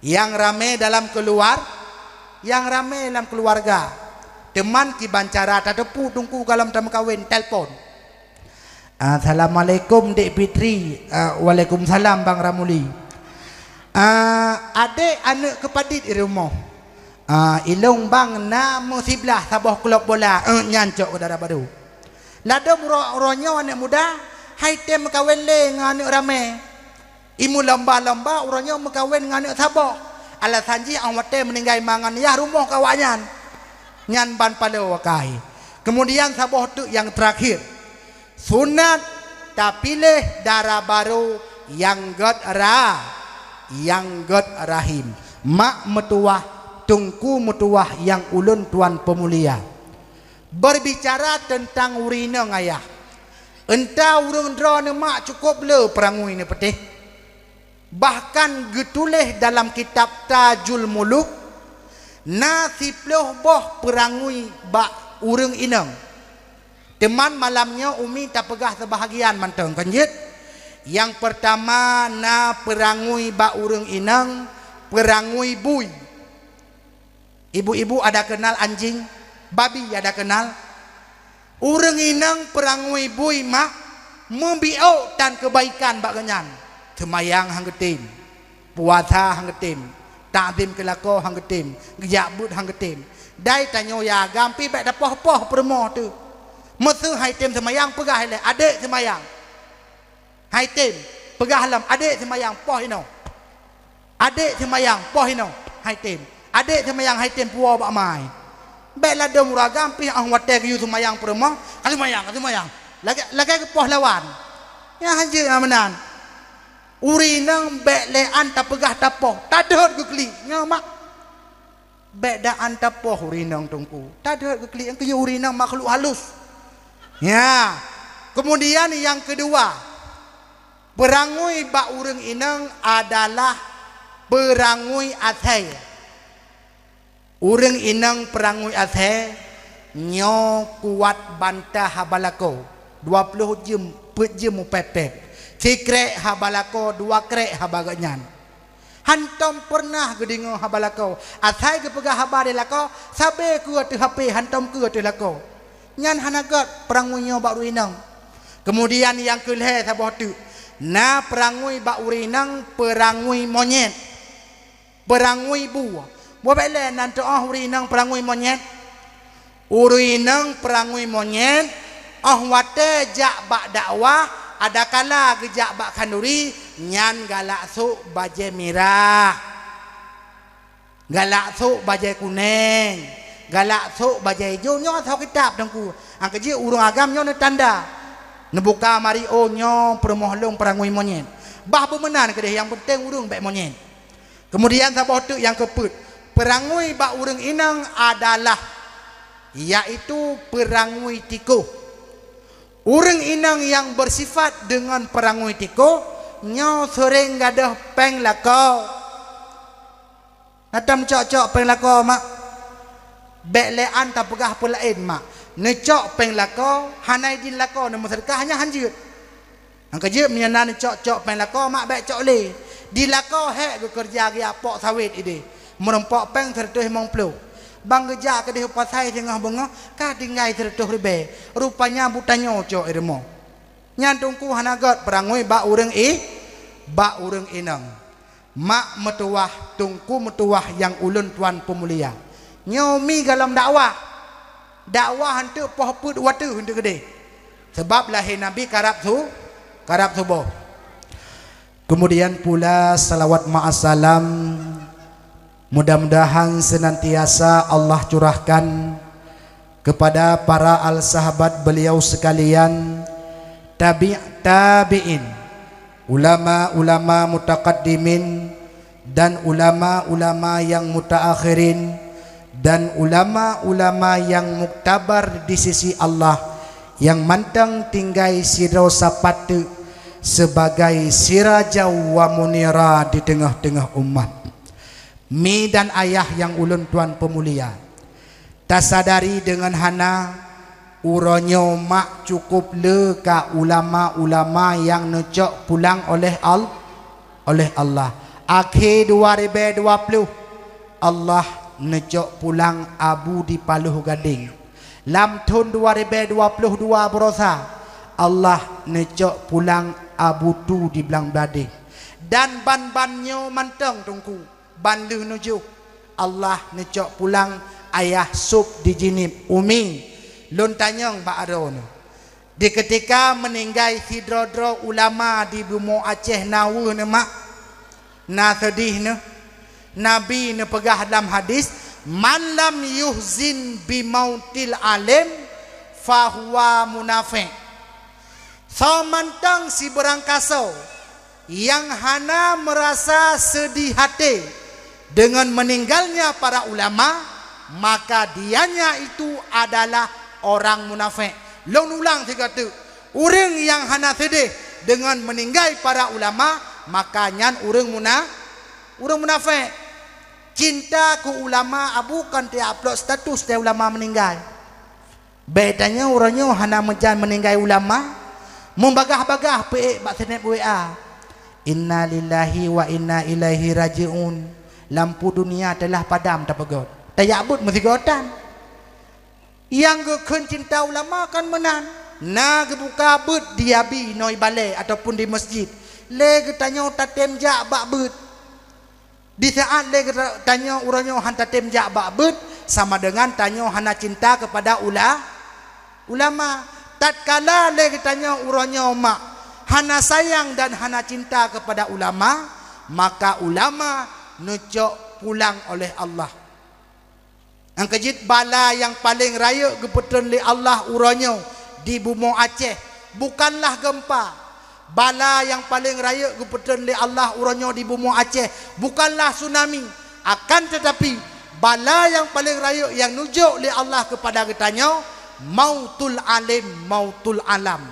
Nyang ramé dalam keuluwar-, nyang ramé lam keuluwarga. Teuman kiban cara tateupeue Teungku gohlom tameukawen, telpon. Assalamualaikum Dek Fitri. Ah, waalaikumsalam Bang Ramuli. Ah, adék aneuk keupadit i rumoh. Ah, ilông bang na meusiblah saboh klub bola, eh, nyan cok keu dara barô. Ladôm uroe, uroe nyoe aneuk muda hai tem meukawen lé ngon aneuk ramé. Imeulomba-lomba uroe nyoe meukawen ngon aneuk saboh. Alasan jih 'oh watèe meuninggai ma ngon yah rumoh keu awaknyan. Nyan ban paloe wakai. Keumudian saboh teuk nyang teurakhir. Sunat tapiléh dara barô nyang gèt ra-, nyang gèt rahim. Mak meutuwah, teungku meutuwah nyang ulôn tuan peumulia. Berbicara teuntang ureueng inong ayah. Enta ureueng droeneuh mak cukôp le peurangui neupeutéh. Bahkan geutuléh dalam kitab Tajul Muluk, na siplôh boh peurangui bak ureueng inong. Teuma malam nyoe umi tapeugah seubahagian mantong, kan jeuet? Nyang peurtama na peurangui bak ureueng inong, peurangui bui. Ibu-ibu ada kenal anjing? Babi ada kenal? Ureueng inong peurangui bui mak, meubiôk tan keubaikan bak geuhnyan. Seumayang han geutem, puasa han geutem, takzim keu lakoe han geutem, geujak beuet han geutem. Dai tanyoe ya agam pih bèk tapoh-poh peurumoh teuh. Meuseu hai tem seumayang peugah ilèe, "Adék seumayang." Hai tem, peugah lom, "Adék seumayang poh inoe." "Adék seumayang poh inoe, hai tem." "Adék seumayang, hai tem, puwoe bak mai." Bèk ladôm ureueng agam pih 'oh watèe geuyue seumayang peurumoh, "Ka seumayang, ka seumayang." Lagèe, lagèe geupoh lawan. Nyan han jeuet meunan. Ureueng inong bèk lé an tapeugah tapoh, tadhôt geuklik. Nyoe mak. Bèk daan tapoh ureueng inong teungku. Tadhôt geuklik, nyang keu ureueng inong makhluk halus. Ya. Keumudian nyang keudua, peurangui bak ureueng inong adalah peurangui asèe. Ureueng inong peurangui asèe nyoe kuat bantah haba lakoe, dua ploh jeuem, peuet jeuem mupèp-pèp. Sikrek haba lakoe, dua krek haba geuhnyan. Hantom peureunah geudeungoe haba lakoe. Asai geupeugah haba di lakoe, sabe keue ateueh H P, hantom keue ateueh lakoe. Nyan hana gèt peurangui nyoe bak ureueng inong. Keumudian nyang keu lhèe saboh teuk, na peurangui bak ureueng inong, peurangui monyét, peurangui bu. Boh bèk lé nan teu'oh ureueng inong peurangui monyét. Ureueng inong peurangui monyét, 'oh watèe jak bak dakwah, adakala geujak bak khanduri, nyan galak sôk bajèe mirah, galak sôk bajèe kunèng, galak sôk bajèe ijo. Nyoe soe kitab teungku. Nyang keujeuet ureueng agam nyoe neutanda. Neubuka mari, "Oh, nyoe peurumoh lôn peurangui monyét." Bah beumeunan keudéh, nyang peunteng ureueng bèk monyét. Keumudian saboh teuk nyang keupeuet, peurangui bak ureueng inong adalah, yaitu peurangui tikôh. Ureueng inong nyang beusifat deungon peurangui tikôh, nyoe seuréng gadôh péng lakoe. Na tom cok-cok péng lakoe, mak? Bèk lé an tapeugah peulaén, mak. Neucok péng lakoe, hana idin lakoe neumeuseudeukah, nyan han jeuet. Nyang keujeuet meunyoe na neucok-cok péng lakoe, mak bèk cok lé. Di lakoe hék geukeureuja geujak pok sawét idéh. Meurumpok péng sireutoh limong ploh. Ban geujak keudéh u pasai singoh beungoh ka tinggai sireutoh ribèe. Rupanya butanyoe cok i rumoh. Nyan teungku hana gèt peurangui bak ureueng i, bak ureueng inong. Mak meutuwah, teungku meutuwah nyang ulôn tuan peumulia. Nyoe mi golom dakwah. Dakwah eunteuk poh peuet watèe eunteuk keudéh. Sabab lahé Nabi karab su-, karab suboh. Keumudian pula salawat ma'as salam mudah-mudahan senantiasa Allah curahkan kepada para al sahabat beliau sekalian, tabi' tabi'in, ulama-ulama mutaqaddimin, dan ulama-ulama yang mutaakhirin, dan ulama-ulama yang muktabar di sisi Allah, yang mantong tinggai sidroe sapat teuk sebagai siraja wa munira di teungoh-teungoh umat. Mi dan ayah nyang ulôn tuan peumulia, tasadari deungon hana, uroe nyoe mak cukôp le ka ulama-ulama nyang neucok pulang oleh Al-, oleh Allah. Akhé dua ribèe dua ploh, Allah neucok pulang Abu di Paloh Gadeng. Lam thôn dua ribèe dua ploh dua baroesa, Allah neucok pulang Abu Tu di Blang Bladeh. Dan ban-ban nyoe mantong Teungku, ban lheueh neujoh, Allah neucok pulang ayah sôb di jineb. Umi, lôn tanyong bak droeneuh. Di keutika meuninggai sidroe-droe ulama di bumoe Aceh na weueh neuh mak, na seudeh neuh. Nabi neupeugah lam hadis, "Man lam yuhzin bimautil alim, fahuwa munafik." Soe mantong sibeurangkasoe nyang hana meurasa seudeh até deungon meuninggalnya para ulama, maka dianya itu adalah orang munafik. Lôn ulang sigoe teuk, ureuëng nyang hana seudeh deungon meuninggai para ulama, maka nyan ureuëng muna-, ureuëng munafik. Cinta keu ulama abu kan teuupload status teuh ulama meuninggai. Bék tanyoe uroe nyoe hana meujan meuninggai ulama, meubagah-bagah peuék bak snap W A, "Innalillahi wa inna ilaihi raji'un." Lampu dunia telah padam tapeugöt. Tajak beuet meusigoe tan. Nyang geukheun cinta ulama kan meunan. Na geubuka beuet di abi noe balée ataupun di meuseujid. Lé geutanyoe tatem jak bak beuet. Di saát lé geutanyoe uroe nyoe han tatem jak bak beuet, sama deungon tanyoe hana cinta keupada ula-, ulama. Tatkala lé geutanyoe uroe nyoe mak hana sayang dan hana cinta keupada ulama, maka ulama neucok pulang oleh Allah. Nyang keujeuet bala nyang paleng rayeuk geupeutreun lé Allah uroe nyoe di bumoe Aceh bukanlah geumpa. Bala nyang paleng rayeuk geupeutreun lé Allah uroe nyoe di bumoe Aceh bukanlah tsunami. Akan teutapi, bala nyang paleng rayeuk nyang neujok lé Allah keupada geutanyoe, mautul alim, mautul alam.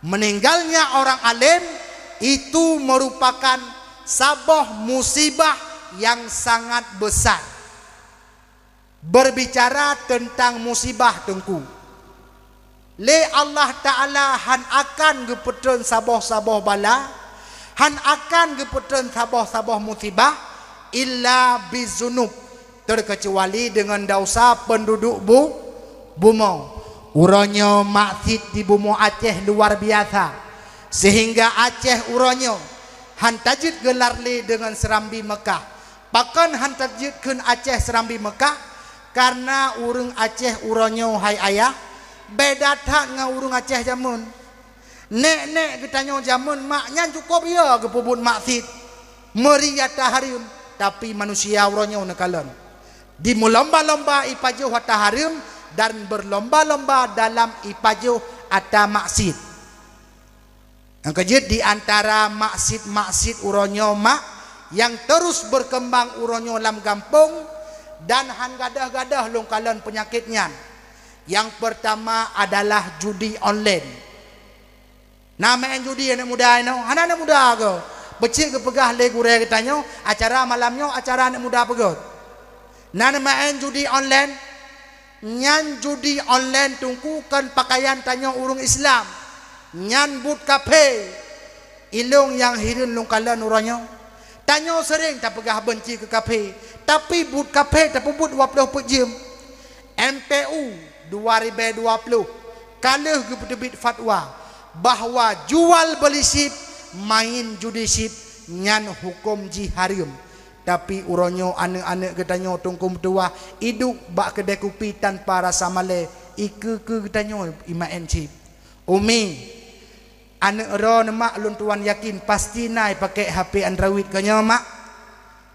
Meninggalnya orang alim itu merupakan saboh musibah yang sangat besar. Berbicara teuntang musibah Teungku, lé Allah Ta'ala han akan geupeutreun saboh-saboh bala, han akan geupeutreun saboh-saboh musibah, illa bizunub, teukeucuali deungon desya peunduduek bu-, bumoe. Uroe nyoe maksiet di bumoe Aceh luar biasa, sehingga Aceh uroe nyoe han tajeuet geular lé deungon seurambi Meukah. Pakon han tajeuet kheun Aceh seurambi Meukah? Kareuna ureuëng Aceh uroe nyoe hai ayah, beda that ngon ureuëng Aceh jameun. Nék-nék geutanyoe jameun mak nyan cukôp yo geupeubuet maksiet, meuri ata hareuem, tapi manusia uroe nyoe neukalon dimeulomba-lomba ipajoh ata hareuem dan berlomba-lomba dalam ipajoh ata maksiet. Nyang keujeuet di antara maksiet-maksiet uroe nyoe mak nyang terus berkembang uroe nyoe lam gampông dan han gadôh-gadôh lôn kalon peunyakét nyan. Nyang peurtama adalah judi online. Na maén judi aneuëk muda inoe? Hana aneuëk muda goe. Beujeuet geupeugah lé gurée geutanyoe, acara malam nyoe acara aneuëk muda peugöt. Na maén judi online? Nyan judi online Teungku kon pakaian tanyoe ureuëng Islam. Nyan buet kaphé. Ilôn nyang hireuen lôn kalon uroe nyoe. Tanyoe seuréng tapeugah beunci keu kaphé, tapi buet kaphé tapeubuet dua ploh peuet jeuem. M P U dua ribée dua ploh ka lheueh geupeuteubiet fatwa bahwa jual beuli chip, main judi chip, nyan huköm jih hareuem. Tapi uroe nyoe aneuëk-aneuëk geutanyoe Teungku meutuwah iduek bak keudée kupi tanpa rasa malée, ikeue-keue geutanyoe imaén chip. Umi, aneuëk droeneuh mak lôn tuan yakin pasti na ipakék H P Android keu nyoe mak.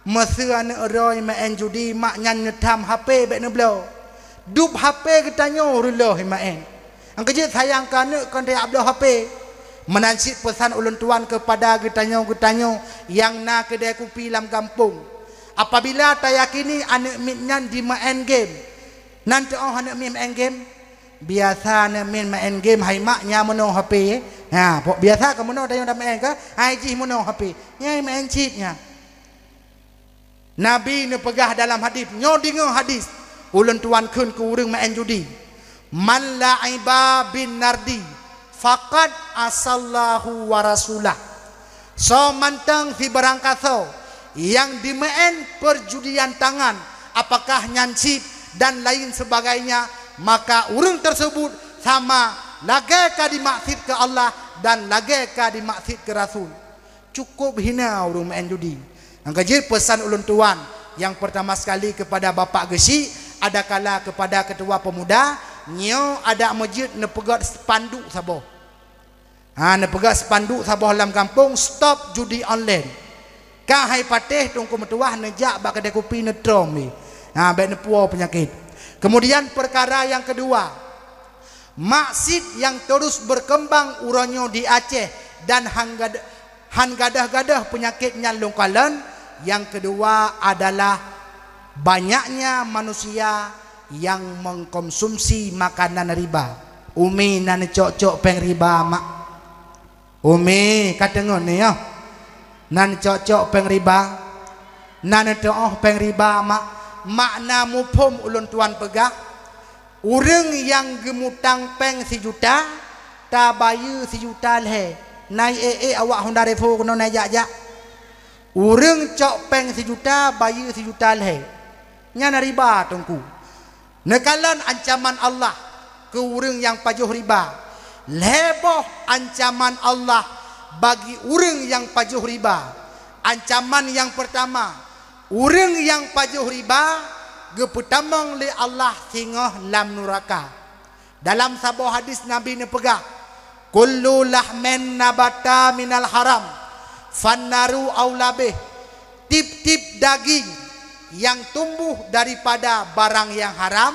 Meuseu aneuëk droe imaén judi mak nyan neutham H P bék neubloe. Dub H P geutanyoe reuloh imaén. Nyang keujeuet sayang keu aneuëk kon tajak bloe H P. Meunan cit peusan ulôn tuan keupada geutanyoe-geutanyoe nyang na keudée kupi lam gampông. Apabila tayakini aneuëk miet nyan jimaén game, nan teuoh aneuëk miet maén game, biasa aneuëk miet maén game hai mak nya meunoe H P. Ha, pok biasa keu meunoe tanyoe tamaén keu hai jih meunoe H P. Nya maén chip nya. Nabi neupeugah dalam hadis, nyoe deungoe hadis, ulôn tuan kheun keu ureuëng maén judi, "Man la'iba bin nardi, faqad asallahu wa rasulah." Soe mantong sibarangkasoe nyang dimaén perjudian tangan, apakah nyan chip dan lain sebagainya, maka ureuëng tersebut sama lagée ka dimaksiet keu Allah dan lagée ka dimaksiet keu Rasul. cukup hina ureuëng meu'en judi. Nyang keujeuet peusan ulôn tuan, nyang peurtama sekali keupada Bapak Geuchik, adakala keupada Keutua Peumuda, nyoe adak meujeut neupeugét spanduk saboh. Ha, neupeugét spanduk saboh lam gampông, "Stop judi online." Ka hai patéh Teungku meutuwah neujak bak keudè kupi neutrom lé. Ha, bék neupuwoe peunyakét. Keumudian peukara nyang keudua, maksiet nyang terus berkembang uroe nyoe di Aceh dan han gad-, han gadôh-gadôh peunyakét nyan lôn kalon, nyang keudua adalah banyaknya manusia nyang mengkonsumsi makanan riba. Umi na neucok-cok péng riba, mak. Umi, ka teungeut nyoe? Na neucok-cok péng riba? Na neuteuôh péng riba, mak? Makna muphom ulôn tuan peugah, ureuëng nyang geumutang péng sijuta, tabayeue sijuta lhée. Na ék-ék awak Honda Revo keunoe na jak-jak. Ureuëng cok péng sijuta, bayeue sijuta lhée. Nyan riba, Teungku. Neukalon ancaman Allah keu ureuëng nyang pajoh riba. Lhée boh ancaman Allah bagi ureuëng nyang pajoh riba. Ancaman nyang peurtama, ureuëng nyang pajoh riba geupeutamong lé Allah singoh lam nuraka. Dalam saboh hadis Nabi neupeugah, "Kullu lahmin nabata minal haram, fannaru aula bih." Tiep-tiep daging nyang tumbuh daripada barang nyang haram,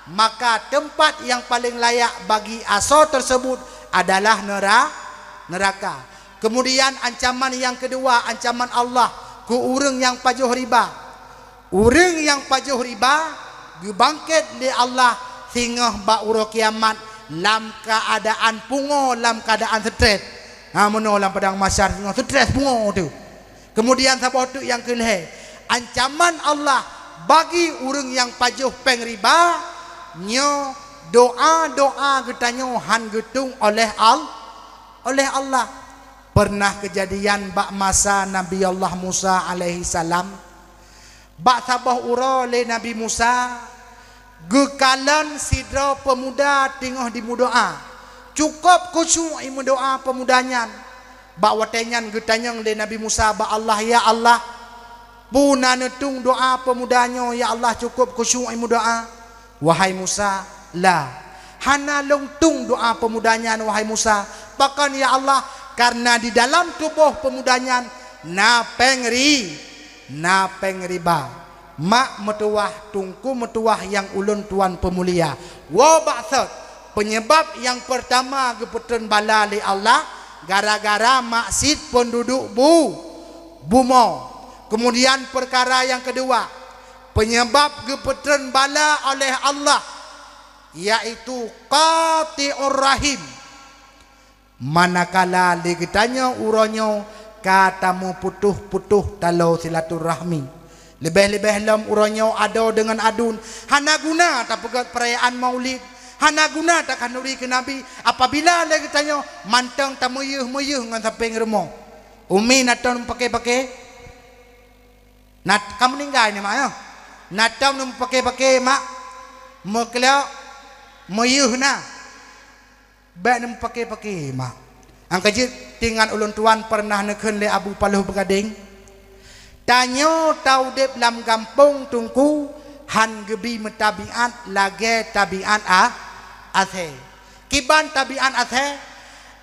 maka teumpat nyang paleng layak bagi asoe teuseubut adalah neura-, neuraka. Keumudian ancaman nyang keudua, ancaman Allah keu ureuëng nyang pajoh riba. Ureuëng nyang pajoh riba geubangket lé Allah singoh bak uroe kiamat lam keuadaan pungoe, lam keuadaan strét. Ha, meunoe lam padang mahsyar singoh strét pungoe teuh. Keumudian saboh teuk nyang keulhée, ancaman Allah bagi ureuëng nyang pajoh péng riba, nyoe doa-doa geutanyoe han geutueng oleh Al-, oleh Allah. Pernah keujadian bak masa Nabi Allah Musa alaihissalam, bak saboh uroe lé Nabi Musa geukalon sidroe peumuda teungoh jimeudoá. Cukôp khusyuk jimeudoá peumuda nyan. Bak watée nyan geutanyong lé Nabi Musa bak Allah, "Ya Allah, peue na neutueng doá peumuda nyoe, ya Allah, cukôp khusyuk jimeudoá?" "Wahai Musa, la, hana lôn tueng doá peumuda nyan, wahai Musa. Pakon, ya Allah? Kareuna di dalam tuboh peumuda nyan na péng ri-, na péng riba." Mak meutuwah, Teungku meutuwah nyang ulôn tuan peumulia, woe bak sot, peunyebab nyang peurtama geupeutreun bala lé Allah gara-gara maksiet peunduduek bu-, bumoe. Keumudian peukara nyang keudua, peunyebab geupeutreun bala oleh Allah, yaitu qati'ur rahim. Manakala lé geutanyoe uroe nyoe ka tameuputôh-putôh taloe silaturahmi. Leubeh-leubeh lom uroe nyoe adoe deungon aduen, hana guna tapeugét peurayaan Maulid, hana guna takhanduri keu Nabi, apabila lé geutanyoe mantong tameuyeuh-meuyeuh ngon sampéng rumoh. Umi na tom paké-paké? Na, ka meuninggai ni, mak, ya? Na tom meupaké-paké, mak? Meuklok, meuyeuh na. Bék meupaké-paké, mak. Nyang keujeuet, teuingat ulôn tuan peureunah neukheun lé Abu Paloh Beugadeng, tanyoe taudeb lam gampông Teungku han geubi meutabiat lagée tabiat a-, asée. Kiban tabiat asée?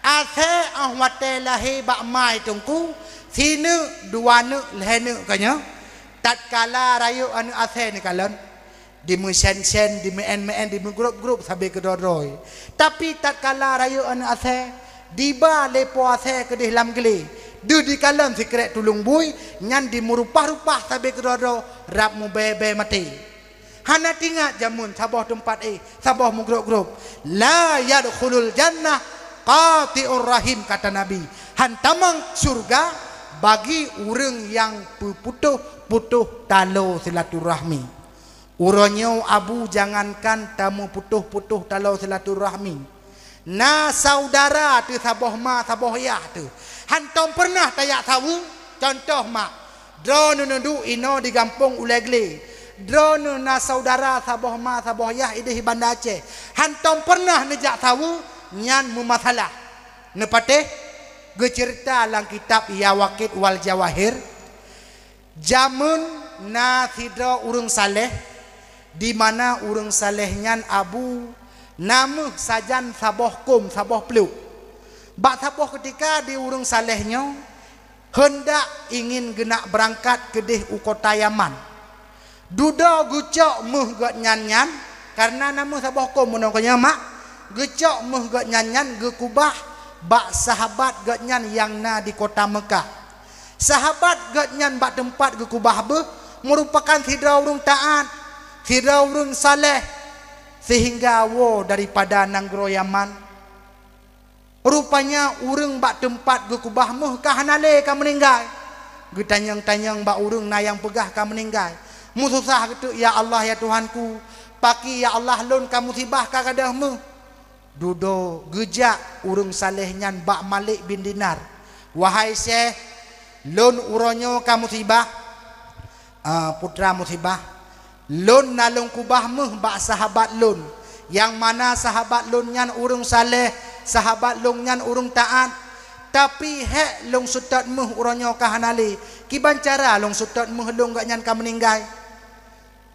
Asée óh watée lahé bak ma i Teungku, sineuk, dua neuk, lhée neuk ka nyoe. Tatkala rayeuk aneuëk asée neukalon, dimeusen-sen, dimeuén-meuén, dimeugrôb-grôb sabe keudroe-droe. Tapi tatkala rayeuk aneuëk asée, diba lé po asée keudeh lam glé, deuh dikalon sikrék tuleueng bui, nyan dimeurupah-rupah sabe keudroe-droe, rab mubée-bée maté. Hana teuingat jameun saboh teumpat éh, saboh meugrôb-grôb. "La yadkhulul jannah qati'ur rahim," kata Nabi. Han tamong syeuruga bagi ureuëng nyang peuputôh-putôh taloe silaturahmi. Uroe nyoe Abu jangankan tameuputôh-putôh taloe silaturahmi, na saudara teuh saboh ma saboh yah teuh, hantom peureunah tajak saweue. Cuntoh mak, droeneuh neuduek inoe di gampông Ulée Glé. Droeneuh na saudara saboh ma saboh yah ideh i Banda Aceh, hantom peureunah neujak saweue, nyan meumasalah. Neupatéh? Geuceurita lam kitab Yawaqit wal Jawahir, jameun na sidroe ureuëng saleh, di mana ureuëng saleh nyan abu na méuh sajan saboh kôm, saboh pluek. Bak saboh keutika di ureuëng saleh nyoe heundak ingin geunak beurangkat keudeh u kota Yaman. Dudoe geucok méuh gobnyan nyan, kareuna na méuh saboh kôm meunoe keunyoe mak, geucok méuh gobnyan nyan geukubah bak sahabat gobnyan nyang na di kota Meukah. Sahabat gobnyan bak teumpat geukubah beuh meurupakan sidroe ureuëng taát, sidroe ureuëng saleh, sehingga woe daripada nanggroe Yaman. Rupanya ureuëng bak teumpat geukubah méuh ka hana lé, ka meuninggai. Geutanyong-tanyong bak ureuëng na nyang peugah ka meuninggai. Meususah geuteuk, "Ya Allah, ya Tuhanku, pakri ya Allah lôn ka musibah ka gadôh méuh." Dudoe geujak ureuëng saleh nyan bak Malik bin Dinar, "Wahai syekh, lôn uroe nyoe ka musibah, ah, putra musibah. Lôn na lôn kubah méuh bak sahabat lôn, nyang mana sahabat lôn nyan ureuëng saleh, sahabat lôn nyan ureuëng taát. Tapi hék lôn seutôt méuh uroe nyoe ka hana lé. Kiban cara lôn seutôt méuh lôn gobnyan ka meuninggai?"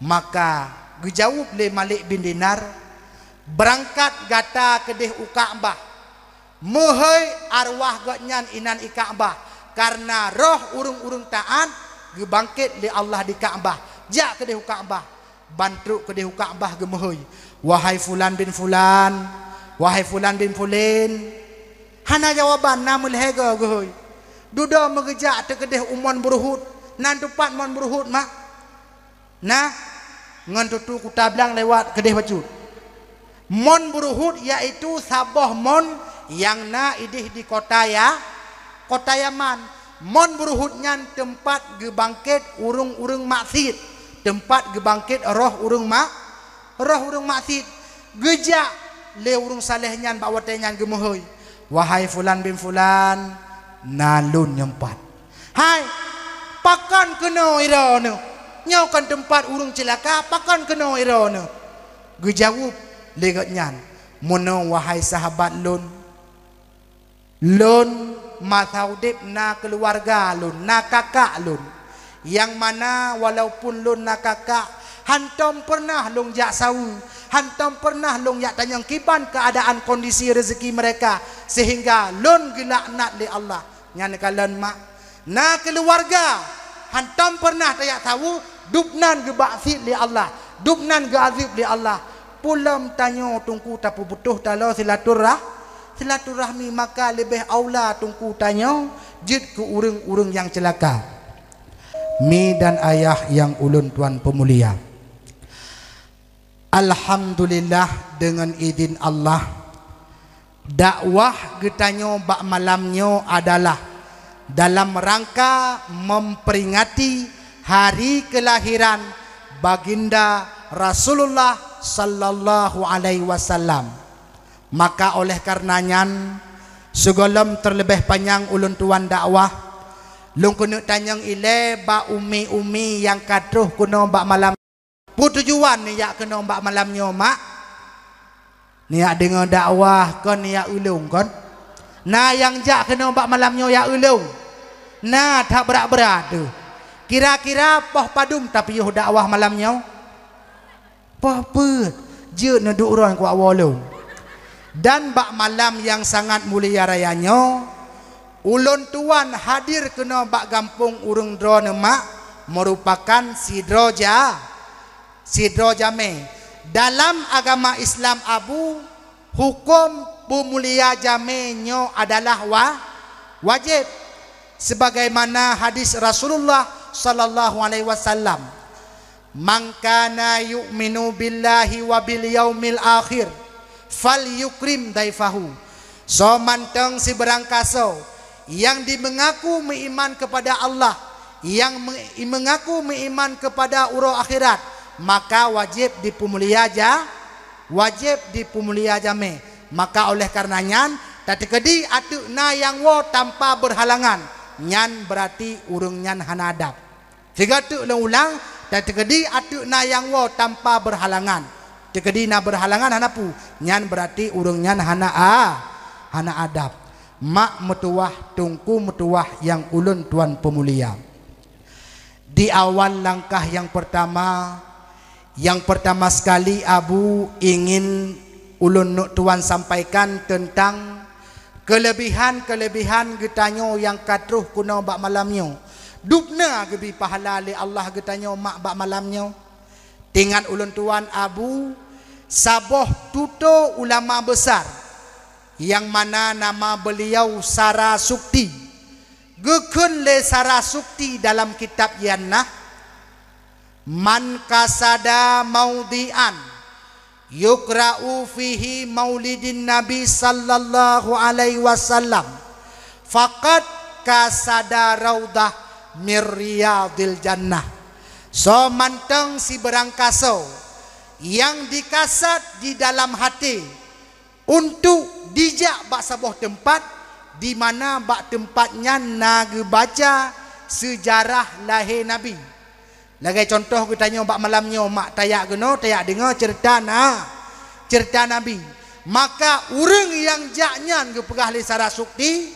Maka geujaweueb lé Malik bin Dinar, "Beurangkat gata keudeh u Ka'bah. Meuhôi arwah gobnyan inan i Ka'bah, kareuna roh ureuëng-ureuëng taát geubangket lé Allah di Ka'bah. Jak keudeh u Ka'bah." Ban trok keudeh u Ka'bah geumeuhôi, "Wahai fulan bin fulan, wahai fulan bin fulin." Hana jawaban, na meulhèe goe geuhôi. Dudoe meugeujak teukeudeh u Mon Buruhut, nan teumpat Mon Buruhut mak. Nah, ngon tutu kuta blang lewat keudeh bacut. Mon Buruhut yaitu saboh mon nyang na ideh di kota Ya, kota Yaman. Mon Buruhut nyan teumpat geubangket ureuëng-ureuëng maksiet, teumpat geubangket roh ureuëng mak, roh ureuëng maksiet. Geujak lé ureuëng saleh nyan bak watée nyan geumeuhôi, "Wahai fulan bin fulan, na lôn nyoe pat." "Hai, pakon keunoe droeneuh? Nyoe kon teumpat ureuëng ceulaka, pakon keunoe droeneuh?" Geujaweueb lé gobnyan, "Meunoe wahai sahabat lôn, lôn masa udeb na keuluwarga lôn, na kakak lôn, nyang mana walaupun lôn na kakak, hantom peureunah lôn jak saweue, hantom peureunah lôn jak tanyong kiban keuadaan kondisi reuzeuki meureka, seuhingga lôn geulaknat lé Allah." Nyan kalon mak. Na keuluwarga, hantom peureunah tajak saweue, dubnan geubaksiet lé Allah, dubnan geuazeueb lé Allah. Peulom tanyoe teungku tapeubutôh taloe silaturah-, silaturahmi, maka leubeh aula teungku tanyoe jeuet keu ureuëng-ureuëng nyang ceulaka. Mi dan ayah nyang ulôn tuan peumulia. Alhamdulillah, deungon idin Allah, dakwah geutanyoe bak malam nyoe adalah dalam rangka memperingati hari kelahiran Baginda Rasulullah sallallahu alaihi wasallam. Maka oleh karena nyan, sigohlom terlebih panyang ulôn tuan dakwah, lôn keuneuk tanyong ilée bak umi-umi nyang ka troh keunoe bak malam. Peue tujuan neujak keunoe bak malam nyoe, mak? Neujak deungoe dakwah kon, neujak eu lôn kon? Na nyang jak keunoe bak malam nyoe jak eu lôn? Na that brat-brat teuh. Kira-kira poh padum tapiôh dakwah malam nyoe? Poh peuet, jeuet neuduek uroe kuat woe lôn. Dan bak malam nyang sangat mulia raya nyoe, ulôn tuan hadir keunoe bak gampông ureuëng droeneuh mak, meurupakan sidroe ja-, sidroe jamé. Dalam agama Islam abu, hukôm peumulia jamé nyoe adalah wa-, wajéb, sebagaimana hadis Rasulullah sallallahu alaihi wasallam, "Man kana yu'minu billahi wa bil yaumil akhir, falyukrim daifahu." Soe mantong sibeurang kasoe nyang jimeungaku meuiman keupada Allah, nyang me-, meungaku meuiman keupada uroe akhirat, maka wajéb jipeumulia ja-, wajéb jipeumulia jamé. Maka oleh karena nyan, tateukeudi ateueh na nyang woe tanpa beurhalangan, nyan beurati ureuëng nyan hana adab. Sigoe teuk lôn ulang, tateukeudi ateueh na nyang woe tanpa beurhalangan. Teukeudi na beurhalangan hana peue, nyan beurati ureuëng nyan hana a-, hana adab. Mak meutuwah, teungku meutuwah nyang ulôn tuan peumulia. Di awal langkah nyang peurtama, nyang peurtama sekali Abu ingin ulôn neuk tuan sampaikan teuntang keuleubihan-keuleubihan geutanyoe nyang ka troh keunoe bak malam nyoe. Dubna geubri pahala lé Allah geutanyoe mak bak malam nyoe. Teuingat ulôn tuan Abu, saboh tutoe ulama besar, nyang mana nama beliau Sarasukti. Geukheun lé Sarasukti dalam kitab nyan na, "Man qasada maudhi'an yuqra'u fihi maulidin Nabi sallallahu alaihi wasallam, faqad qasada raudhah mir riyadhil jannah." Soe mantong sibeurangkasoe nyang dikasad di dalam até untuk dijak bak saboh teumpat, di mana bak teumpat nyan na geubaca seujarah lahé Nabi. Lagée cuntoh geutanyoe bak malam nyoe mak tajak keunoe, tajak deungoe ceurita na, ceurita Nabi. Maka ureuëng nyang jak nyan geupeugah lé Sarasukti,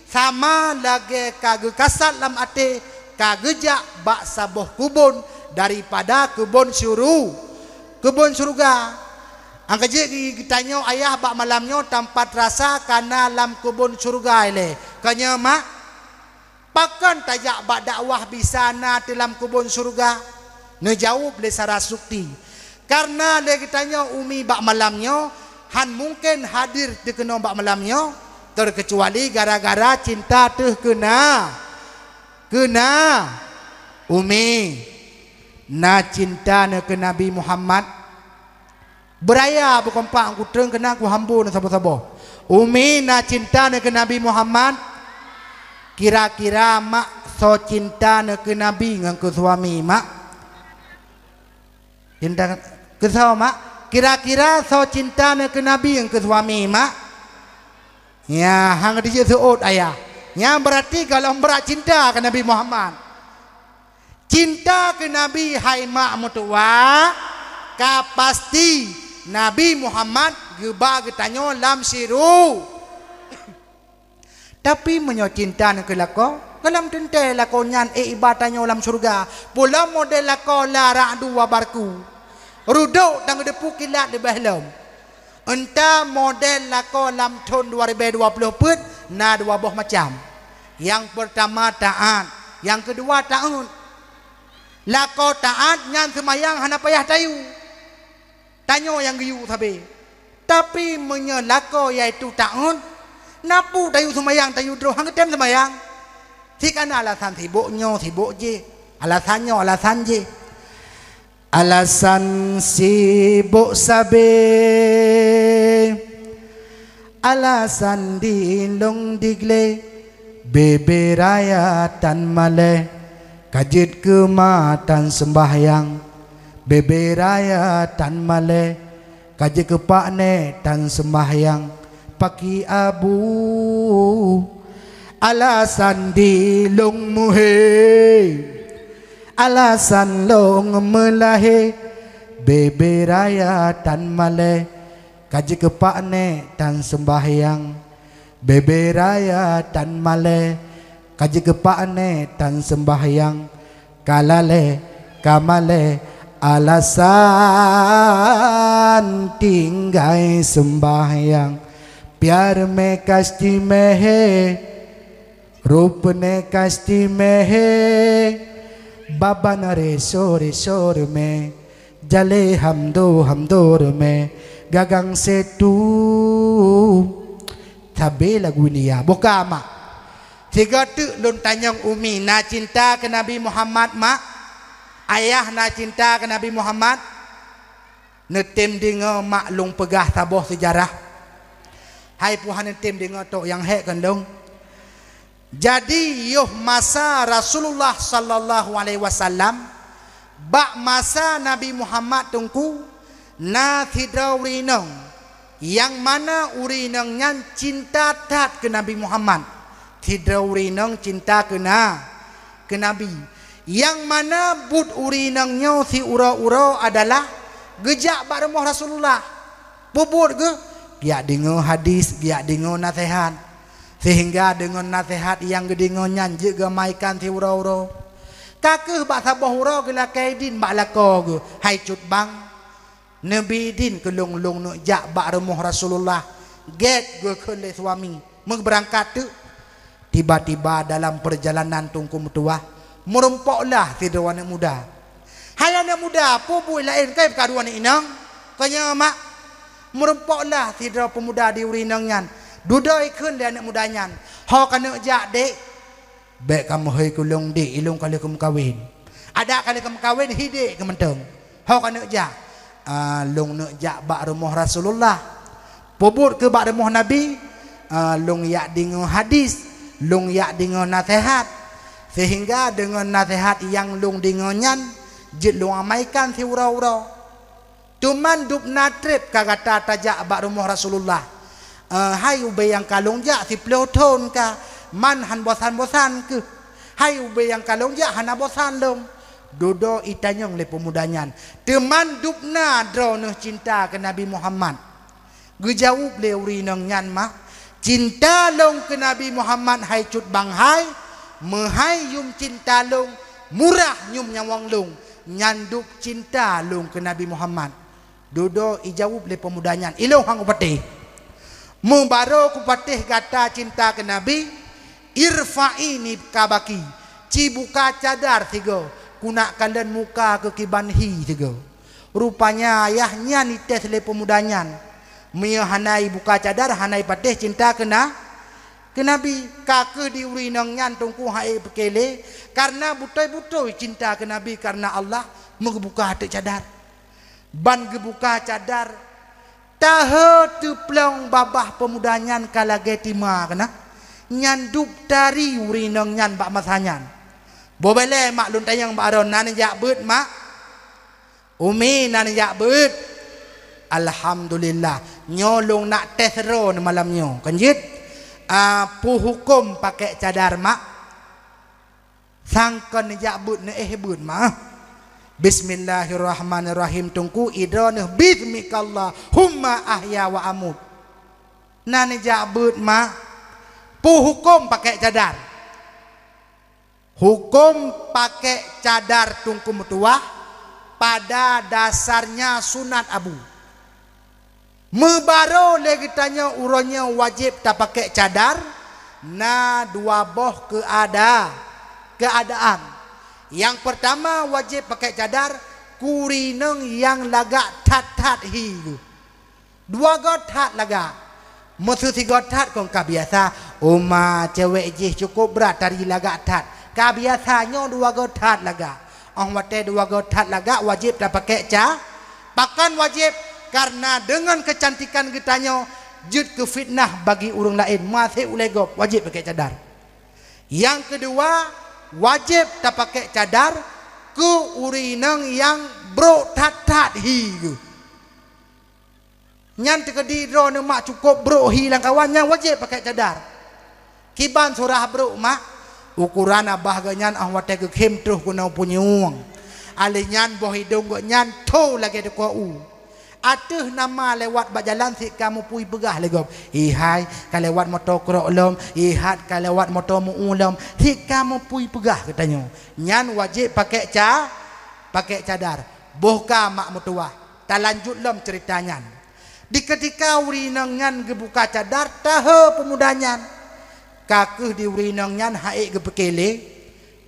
sama lagée ka geukasad lam até, ka geujak bak saboh keubon daripada keubon syuru-, keubon syeuruga. Nyang ka jeuet geutanyoe ayah bak malam nyoe tampat rasa ka na lam keubon syeuruga ilée. Ka nyoe mak, pakon tajak bak dakwah bisa na teuh lam keubon syeuruga? Neujaweueb lé Sarasukti, kareuna lé geutanyoe umi bak malam nyoe han mungken hadir teuh keunoe bak malam nyoe, teukeucuali gara-gara cinta teuh keu na-, keu na-, umi na cinta neuh keu Nabi Muhammad. Beuraya beukompak kutrön keunan kuhambo neuh saboh-saboh. Umi na cinta neuh keu Nabi Muhammad? Kira-kira mak soe cinta neuh keu Nabi ngon keu suami mak? Cinta keu soe mak? Kira-kira soe cinta neuh keu Nabi ngon keu suami mak? Ya, hang dijeuet seuôt ayah. Nyan beurati golom brat cinta keu Nabi Muhammad. Cinta keu Nabi hai mak meutuwah, ka pasti Nabi Muhammad geuba geutanyoe lam syuru-. Tapi meunyoe cinta neuh keu lakoe, golom teuntée lakoe nyan ék iba tanyoe lam syeuruga. Pula model lakoe la ra'du wa barqu. Rudok dan geudepu kilat leubeh lom. Entah model lakoe lam thon dua ribée dua ploh peuet na dua boh macam. Nyang peurtama taát, nyang keudua taôt. Lakoe taát nyan seumayang hana payah tayue. Tanyoe nyang geuyue sabe. Tapi meunyoe lakoe yaitu taôt, napeue tayue seumayang tayue droe hana tem seumayang. Sikana alasan sibok nyoe sibok jih, alasan nyoe alasan jih. Alasan sibok sabe, alasan dilong digle, bebe raya tan malée, ka jeuet keu ma tan seumbahyang, bebe raya tan malée, ka jeuet keu paknek tan seumbahyang, paki abu. Alasan dilong muhe, alasan lôn meulahé, bebe raya tan malée, ka jeuet keu paknek tan seumbahyang. Bebe raya tan malée, ka jeuet keu paknek tan seumbahyang. Ka lalée, ka malée, alasan tinggai seumbahyang. Piar mé kasti mehe, Rupne kasti mehe, baban reso-reso reumé, jalé hamdo-hamdo reumé, gagang setu. Sabe lagu nyan, boh ka mak. Sigoe teuk lôn tanyong umi, na cinta keu Nabi Muhammad, mak? Ayah na cinta keu Nabi Muhammad? Neutem deungoe mak lôn peugah saboh seujarah. Hai puhan neutem deungoe tok nyang hék keu lôn. Jadi yoh masa Rasulullah sallallahu alaihi wasallam, bak masa Nabi Muhammad teungku, na sidroe ureueng inong, nyang mana ureueng inong nyan cinta that keu Nabi Muhammad. Sidroe ureueng inong cinta keu na-, keu Nabi. Nyang mana buet ureueng inong nyoe siuroe-uroe adalah geujak bak rumoh Rasulullah. Peubuet geuh, geujak deungoe hadis, geujak deungoe naseuhat. Seuhingga deungon naseuhat nyang geudeungoe nyan jeuet geuamaikan siuroe-uroe. Ka kheueh bak saboh uroe geulakée idin bak lakoe geuh, hai cut bang. Neubi idin keu lôn, lôn neuk jak bak rumoh Rasulullah. Gét geukheun lé suami, meubeurangkat teuk. Tiba-tiba dalam peurjalanan Teungku meutuwah, meurumpoklah sidroe aneuëk muda. "Hai aneuëk muda, peue buet laén keu peukaru aneuëk inong?" "Keu nyoe, mak." Meurumpoklah sidroe peumuda di ureuëng inong nyan. Dudoe ikheun lé aneuëk muda nyan, "Ho kaneuk jak, dek?" "Bék kameuhôi keu lôn, dek, ilôn ka lheueh kameukawen." "Adak ka lheueh kameukawen, hi dek keu mantong." "Ho kaneuk jak?" "Ah, lôn neuk jak bak rumoh Rasulullah." "Peue buet keu bak rumoh Nabi?" "Ah, lôn jak deungoe hadis, lôn jak deungoe naseuhat. Seuhingga deungon naseuhat nyang lôn deungoe nyan jeuet lôn amaikan siuroe-uroe." "Teuma dub na treb ka gata tajak bak rumoh Rasulullah?" "Eh, hai ubé nyang ka lôn jak siplôh thon ka, man han bosan-bosan kheueh. Hai ubé nyang ka lôn jak hana bosan lôn." Dudoe itanyong lé peumuda nyan, "Teuma dub na droeneueh cinta keu Nabi Muhammad?" Geujaweueb lé ureuëng inong nyan, "Mak, cinta lôn keu Nabi Muhammad hai cut bang hai, meuhai yum cinta lôn, murah yum nyawöng lôn, nyan dub cinta lôn keu Nabi Muhammad." Dudoe ijaweueb lé peumuda nyan, "Ilôn han kupatéh. Meubarô kupatéh gata cinta keu Nabi, irfa'i niqabaki, ci buka cadar sigoe, kunak kalon muka keu kiban hi sigoe." Rupanya ayah nyan ités lé peumuda nyan. Meunyoe hana ibuka cadar, hana ipatéh cinta keu na-, keu Nabi. Ka kheueh di ureuëng inong nyan Teungku han ék peukeulée, kareuna beutôi-beutôi cinta keu Nabi kareuna Allah, meugeubuka teuk cadar. Ban geubuka cadar, tahe teuplong babah peumuda nyan ka lagée tima keunan. Nyan dub tari ureuëng inong nyan bak masa nyan. "Boh bélée, mak, lôn tanyong bak droe, na neujak beuet, mak?" "Umi, na neujak beuet?" "Alhamdulillah, nyoe lôn nak tes droeneuh malam nyoe. Kan jeuet, ah, peue huköm pakék cadar, mak?" Sang kon neujak beuet, neuéh beuet, mak. "Bismillahirrahmanirrahim, Teungku, i droeneuh bismikallahumma ahya wa amut." "Na neujak beuet, mak. Peue huköm pakék cadar?" Huköm pakék cadar Teungku meutuwah pada dasarnya sunat abu. Meubarô lé geutanyoe uroe nyoe wajéb tapakék cadar, na dua boh keuada-, keuadaan. Nyang peurtama wajéb pakék cadar keu ureuëng inong nyang lagak that-that hi geuh. Dua goe that lagak. Meuseu sigoe that kon ka biasa, uma cewek jih cukup brat tari lagak that. Ka biasa nyoe dua goe that lagak. Óh watée dua goe that lagak wajéb tapakék ca-, pakon wajéb? Kareuna deungon keucantikan geutanyoe jeuet keu fitnah bagi ureuëng laén, maséh ulée gob wajéb pakék cadar. Nyang keudua, wajéb tapakék cadar keu ureuëng inong nyang brok that-that hi geuh. Nyan teukeudi droeneuh mak cukup brok hi lam kawan, nyan wajéb pakék cadar. Kiban surah brok mak, ukoran abah geuh nyan óh watée geukhém troh keunoe punyueng. Alèh nyan boh idong geuh nyan tho lagée dikeue u. Ateueh nama lewat bak jalan sit ka meupui peugah lé gob, "Ihai ka lewat moto krok lom, ihat ka lewat moto meu-u lom," sit ka meupui peugah geutanyoe. Nyan wajéb pakék ca-, pakék cadar. Boh ka mak meutuwah. Talanjut lom ceurita nyan. Di keutika ureuëng inong nyan geubuka cadar, tahe peumuda nyan. Ka kheueh di ureuëng inong nyan han ék geupeukeulée,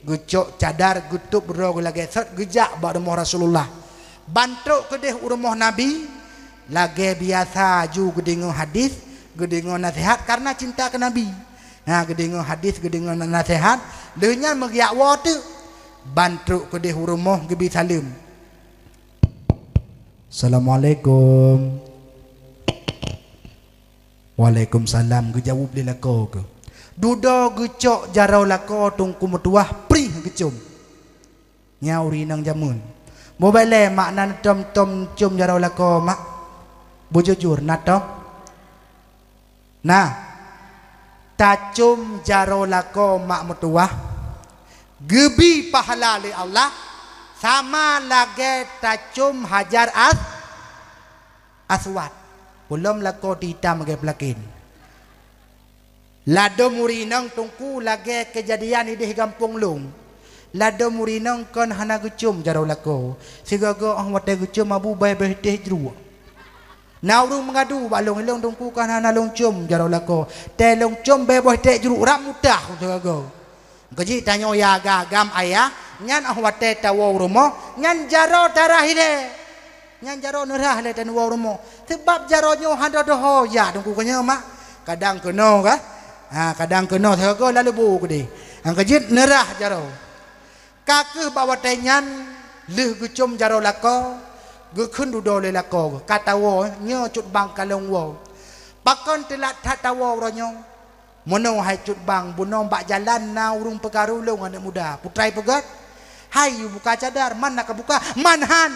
geucok cadar, geutôb droe geuh lagée sot, geujak bak rumoh Rasulullah. Ban trok keudeh u rumoh Nabi, lagée biasa ju geudeungoe hadis, geudeungoe naseuhat kareuna cinta keu Nabi. Na geudeungoe hadis, geudeungoe naseuhat, lheueh nyan meugeujak woe teuk. Ban trok keudeh u rumoh geubi saleuem. "Assalamualaikum." "Waalaikumsalam," geujaweueb lé lakoe geuh. Dudoe geucok jaroe lakoe Teungku meutuwah prih geucom. Nyan ureuëng inong jameun. Mubalék mak na tom-tom com jaroe lakoe mak. Beujujur na tom? Nah, tacom jaroe lakoe mak meutuwah, geubi pahala lé Allah sama lagée tacom Hajar As-, Aswad. Peulom lakoe teuitam lagée peulakén. Ladôm ureueng inong Teungku lagèe keujadian idéh gampông lôn. Ladôm ureueng inong kon hana geucôm jaroe lakoe. Sigoe-goe 'oh watèe geucôm abu bèe-bèe teh jruek. Na ureueng meungadu bak lôn, ilôn Teungku kon hana lôn côm jaroe lakoe. Tée lôn côm bèe-bèe teh jruek rab mutah sigoe-goe. Keujeuet tanyoe ya agam-agam ayah, nyan 'oh watèe tawoe u rumoh, nyan jaroe tarah ilèe. Nyan jaroe neurah lé tawoe u rumoh. Sabab jaroe nyoe hana doho ya Teungku keunyoe mak. Kadang keunoe kah? Ha, kadang keunoe sigoe-goe lam leubô keudéh. Nyang keujeuet neurah jaroe. Ka kheueh bak watèe nyan lheueh geucôm jaroe lakoe, geukheun dudoe lé lakoe, ka tawoe, nyoe cut bang ka lôn woe. Pakon teulat that tawoe uroe nyoe? Meunoe hai cut bang, bunoe bak jalan na ureueng peukaru lôn aneuk muda. Peue treuk peugah, "Hai, yue buka cadar, man na kabuka?" "Man han."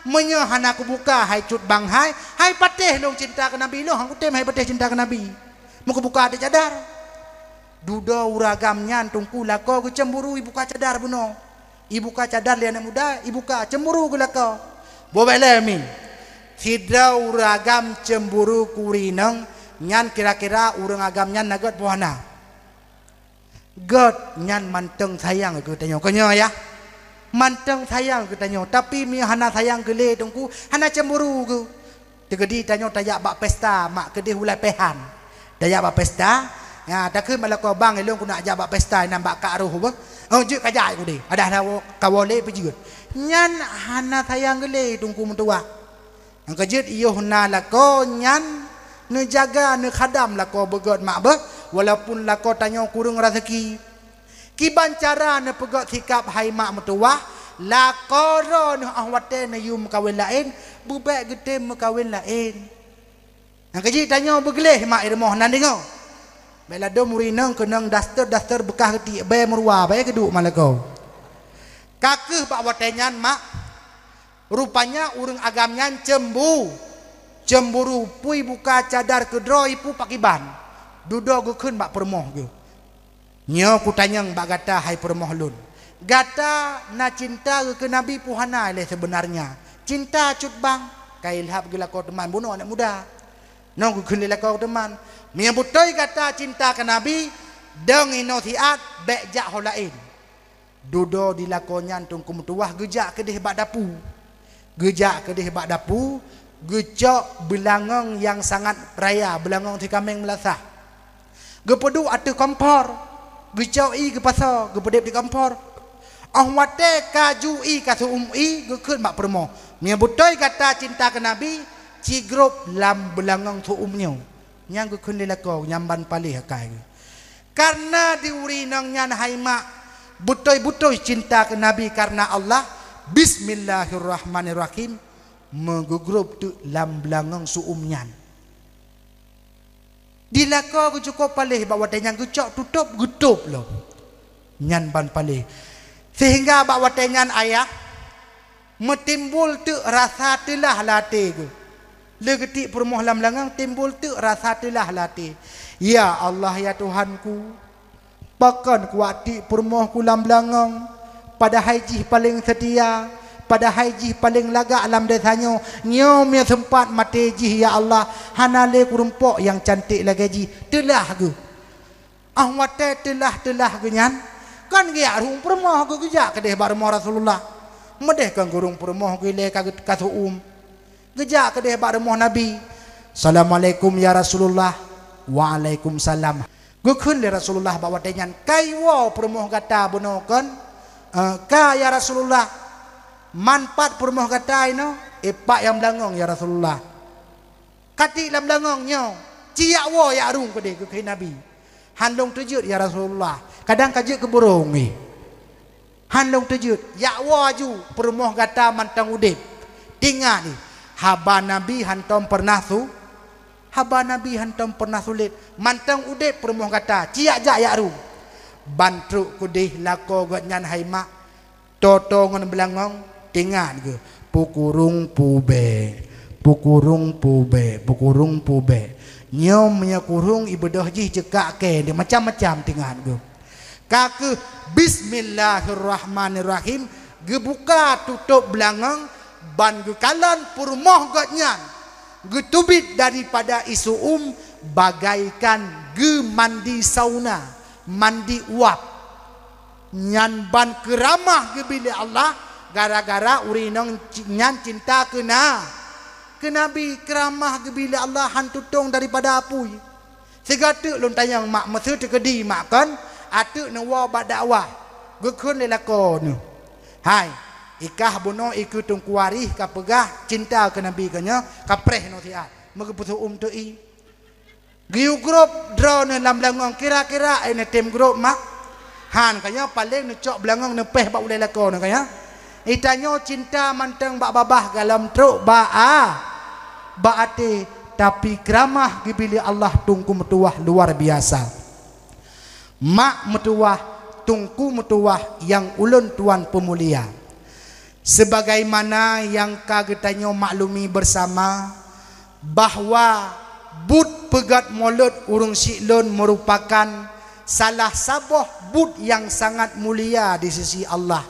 "Meunyoe hana kubuka hai cut bang hai, hai patéh lôn cinta keu Nabi lôn, han kutem hai patéh cinta keu Nabi. Meukubuka até cadar." Dudoe ureueng agam nyan Teungku lakoe geucemburu ibuka cadar bunoe. Ibuka cadar lé aneuk muda, ibuka cemburu geuh lakoe. Boh bèk lé mi. Sidroe ureueng agam cemburu keu ureueng inong, nyan kira-kira ureueng agam nyan na gèt peue hana? Gèt nyan mantong sayang keu tanyoe. Keunyoe ya. Mantong sayang keu tanyoe, tapi meunyoe hana sayang keu lé Teungku, hana cemburu keu. Teukeudi tanyoe tajak bak pesta, mak keudéh ulai pèhan. Tajak bak pesta, ya, takheun bak lakoe, "Bang, ilôn keuneuk jak bak pesta inan bak kak roh beuh." "Oh, jeuet kajak keudéh." Adak hana wo-, kawoe lé peue jeuet. Nyan hana sayang keu lé Teungku meutuwah. Nyang keujeuet yoh na lakoe nyan neujaga, neukhadam lakoe beugèt mak beuh, walaupun lakoe tanyoe kureueng raseuki. Kiban cara neupeugèt sikap hai mak meutuwah, lakoe droeneuh 'oh watèe neuyue meukawen laén, beubèk geutem meukawen laén. Nyang keujeuet tanyoe beugleh mak i rumoh nan deungoe. Bèk ladôm ureueng inong keunong daster-daster beukah geutiek bèe meuruwa bèe keuduek mak lakoe. Ka kheueh bak watèe nyan mak, rupanya ureueng agam nyan cembu-, cemburu, peue ibuka cadar keudroe ipuh pakiban. Dudoe geukheun bak peurumoh geuh. Nyoe kutanyong bak gata hai peurumoh lôn. Gata na cinta keu Nabi peue hana lé seubeunarnya? Cinta cut bang, ka ilhab geulakoe teuman bunoe aneuk muda. Nyoe geukheun lé lakoe teuman. Meunyoe beutôi gata cinta keu Nabi, dong inoe siat, bèk jak ho laén. Dudoe di lakoe nyan Teungku meutuwah geujak keudéh bak dapu. Geujak keudéh bak dapu, geucok beulangong nyang sangat raya, beulangong si kaméng meulasah. Geupeuduek ateueh kompor, geucok ié geupasoe, geupeudeb di kompor. 'Oh watèe ka ju ié ka seu-uem ié, geukheun bak peurumoh, "Meunyoe beutôi gata cinta keu Nabi, ci grob lam beulangong seu-uem nyoe." Nyang geukheun lé lakoe, nyang ban paléh akai geuh. Kareuna di ureueng inong nyan hai mak, beutôi-beutôi cinta keu Nabi kareuna Allah, bismillahirrahmanirrahim, meugeugrob teuk lam beulangong seu-uem nyan. Di lakoe geuh cukôp paléh bak watèe nyan geucok tutôp, geutôp lom. Nyan ban paléh. Seuhingga bak watèe nyan ayah, meutimbul teuk rasa teulah lam até geuh. Lé geutiek peurumoh lam beulangong timbul teuk rasa teulah lam até. "Ya Allah, ya Tuhanku, pakon kuwak tiek peurumoh ku lam beulangong, padahai jih paleng seutia, padahai jih paleng lagak lam desya nyoe. Nyoe meunyoe seumpat maté jih, ya Allah, hana lé kurumpok nyang canték lagèe jih, teulah geuh." 'Oh watèe teulah-teulah geuh nyan, kon geujak rhueng peurumoh geuh, geujak keudéh bak rumoh Rasulullah. Meudéh kon geurhueng peurumoh geuh ilèe ka geu-, ka seu-uem. Geujak keudéh bak rumoh Nabi. "Assalamualaikum ya Rasulullah." "Waalaikumsalam." Geukheun lé Rasulullah bak watèe nyan, "Ka iwoe peurumoh gata bunoe kon?" "Eh, ka ya Rasulullah." "Man pat peurumoh gata inoe?" "Eh, pat nyang beulangong ya Rasulullah." "Ka tiek lam beulangong nyoe, ci jak woe jak rhueng keudéh," geukheun Nabi. "Han lôn teujeuet ya Rasulullah, kadang ka jeuet keu burông nyoe. Han lôn teujeuet, jak woe aju peurumoh gata mantong udeb." Teuingat nyoe, haba Nabi hantom peureunah su-, haba Nabi hantom peureunah sulet, mantong udeb peurumoh gata, ci jak jak jak rhueng. Ban trok keudéh lakoe gobnyan hai mak, toe-toe ngon beulangong, teuingat geuh, "Peukurong peubèe, peukurong peubèe, peukurong peubèe." Nyoe meunyoe kurong ibeudôh jih jeukak kèe, macam-macam teuingat geuh. Ka kheueh bismillahirrahmanirrahim, geubuka tutôp beulangong, ban geukalon peurumoh gobnyan, geuteubiet daripada ié seu-uem, bagaikan geumandi sauna, mandi uap. Nyan ban keuramah geubri lé Allah, gara-gara ureuëng inong ci-, nyan cinta keu na-, keu Nabi. Keuramah geubri lé Allah han tutong daripada apui. Sigoe teuk lôn tanyong mak, meuseu teukeudi mak kon, ateueh neuwoe bak dakwah, geukheun lé lakoe neuh, "Hai, i kah bunoe i keu Teungku Arif ka peugah cinta keu Nabi geuh nyoe, ka preh nyoe siat, meugeupeusu'um teuk i." Geuyue grob droeneuh lam beulangöng, kira-kira ai neutem grob mak? Han, ka nyoe paleng neucok beulangöng neupeh bak ulée lakoe neuh ka nyoe. I tanyoe cinta mantong bak babah galom trok bak a-, bak até, tapi keuramah geubri lé Allah Teungku meutuwah luar biasa. Mak meutuwah, Teungku meutuwah nyang ulôn tuan peumulia. Sebagaimana nyang ka geutanyoe maklumi beusama, bahwa buet peugét Molot ureuëng Siklon meurupakan salah saboh buet nyang sangat mulia di sisi Allah.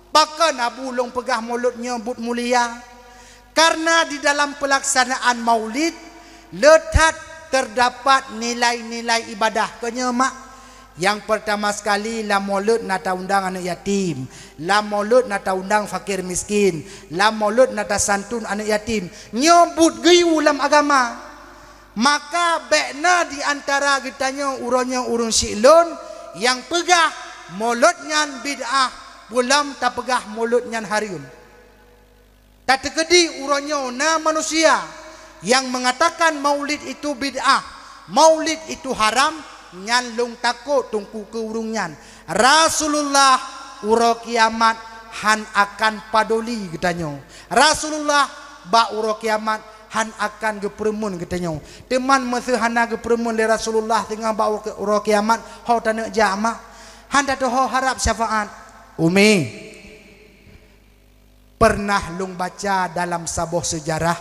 Pakon Abu lôn peugah Molot nyoe buet mulia? Karena di dalam peulaksanaan Maulid le that teudapat nilai-nilai ibadah. Keu nyoe mak, nyang peurtama sekali, lam Molot na taundang aneuëk yatim, lam Molot na taundang fakir miskin, lam Molot na tasantun aneuëk yatim. Nyoe buet geuyue lam agama. Maka bék na di antara geutanyoe uroe nyoe ureuëng Siklon nyang peugah Molot nyan bid'ah, peulom tapeugah Molot nyan hareuem. Tateukeudi uroe nyoe na manusia nyang meungatakan Maulid itu bid'ah, Maulid itu haram, nyan lôn takot Teungku keu ureuëng nyan. Rasulullah uroe kiamat han akan padoli geutanyoe. Rasulullah bak uroe kiamat han akan geupeureumeun geutanyoe. Teuma meuseu hana geupeureumeun lé Rasulullah teungoh bak uroe, uroe kiamat, ho taneuk jak mak? Han tatuho harab syafaat. Umi. Pernah lôn baca dalam saboh seujarah,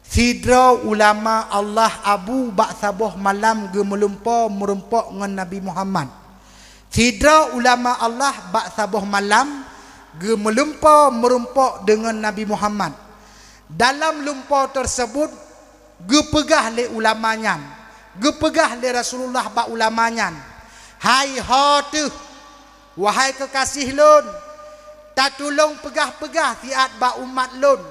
sidroe ulama Allah Abu bak saboh malam geumeulumpo meurumpok ngon Nabi Muhammad. Sidroe ulama Allah bak saboh malam geumeulumpo meurumpok deungon Nabi Muhammad. Dalam lumpo teusebut, geupeugah lé ulama nyan, geupeugah lé Rasulullah bak ulama nyan, "Hai ho teuh, wahai keukasih lôn, tatulông peugah-peugah siat bak umat lôn.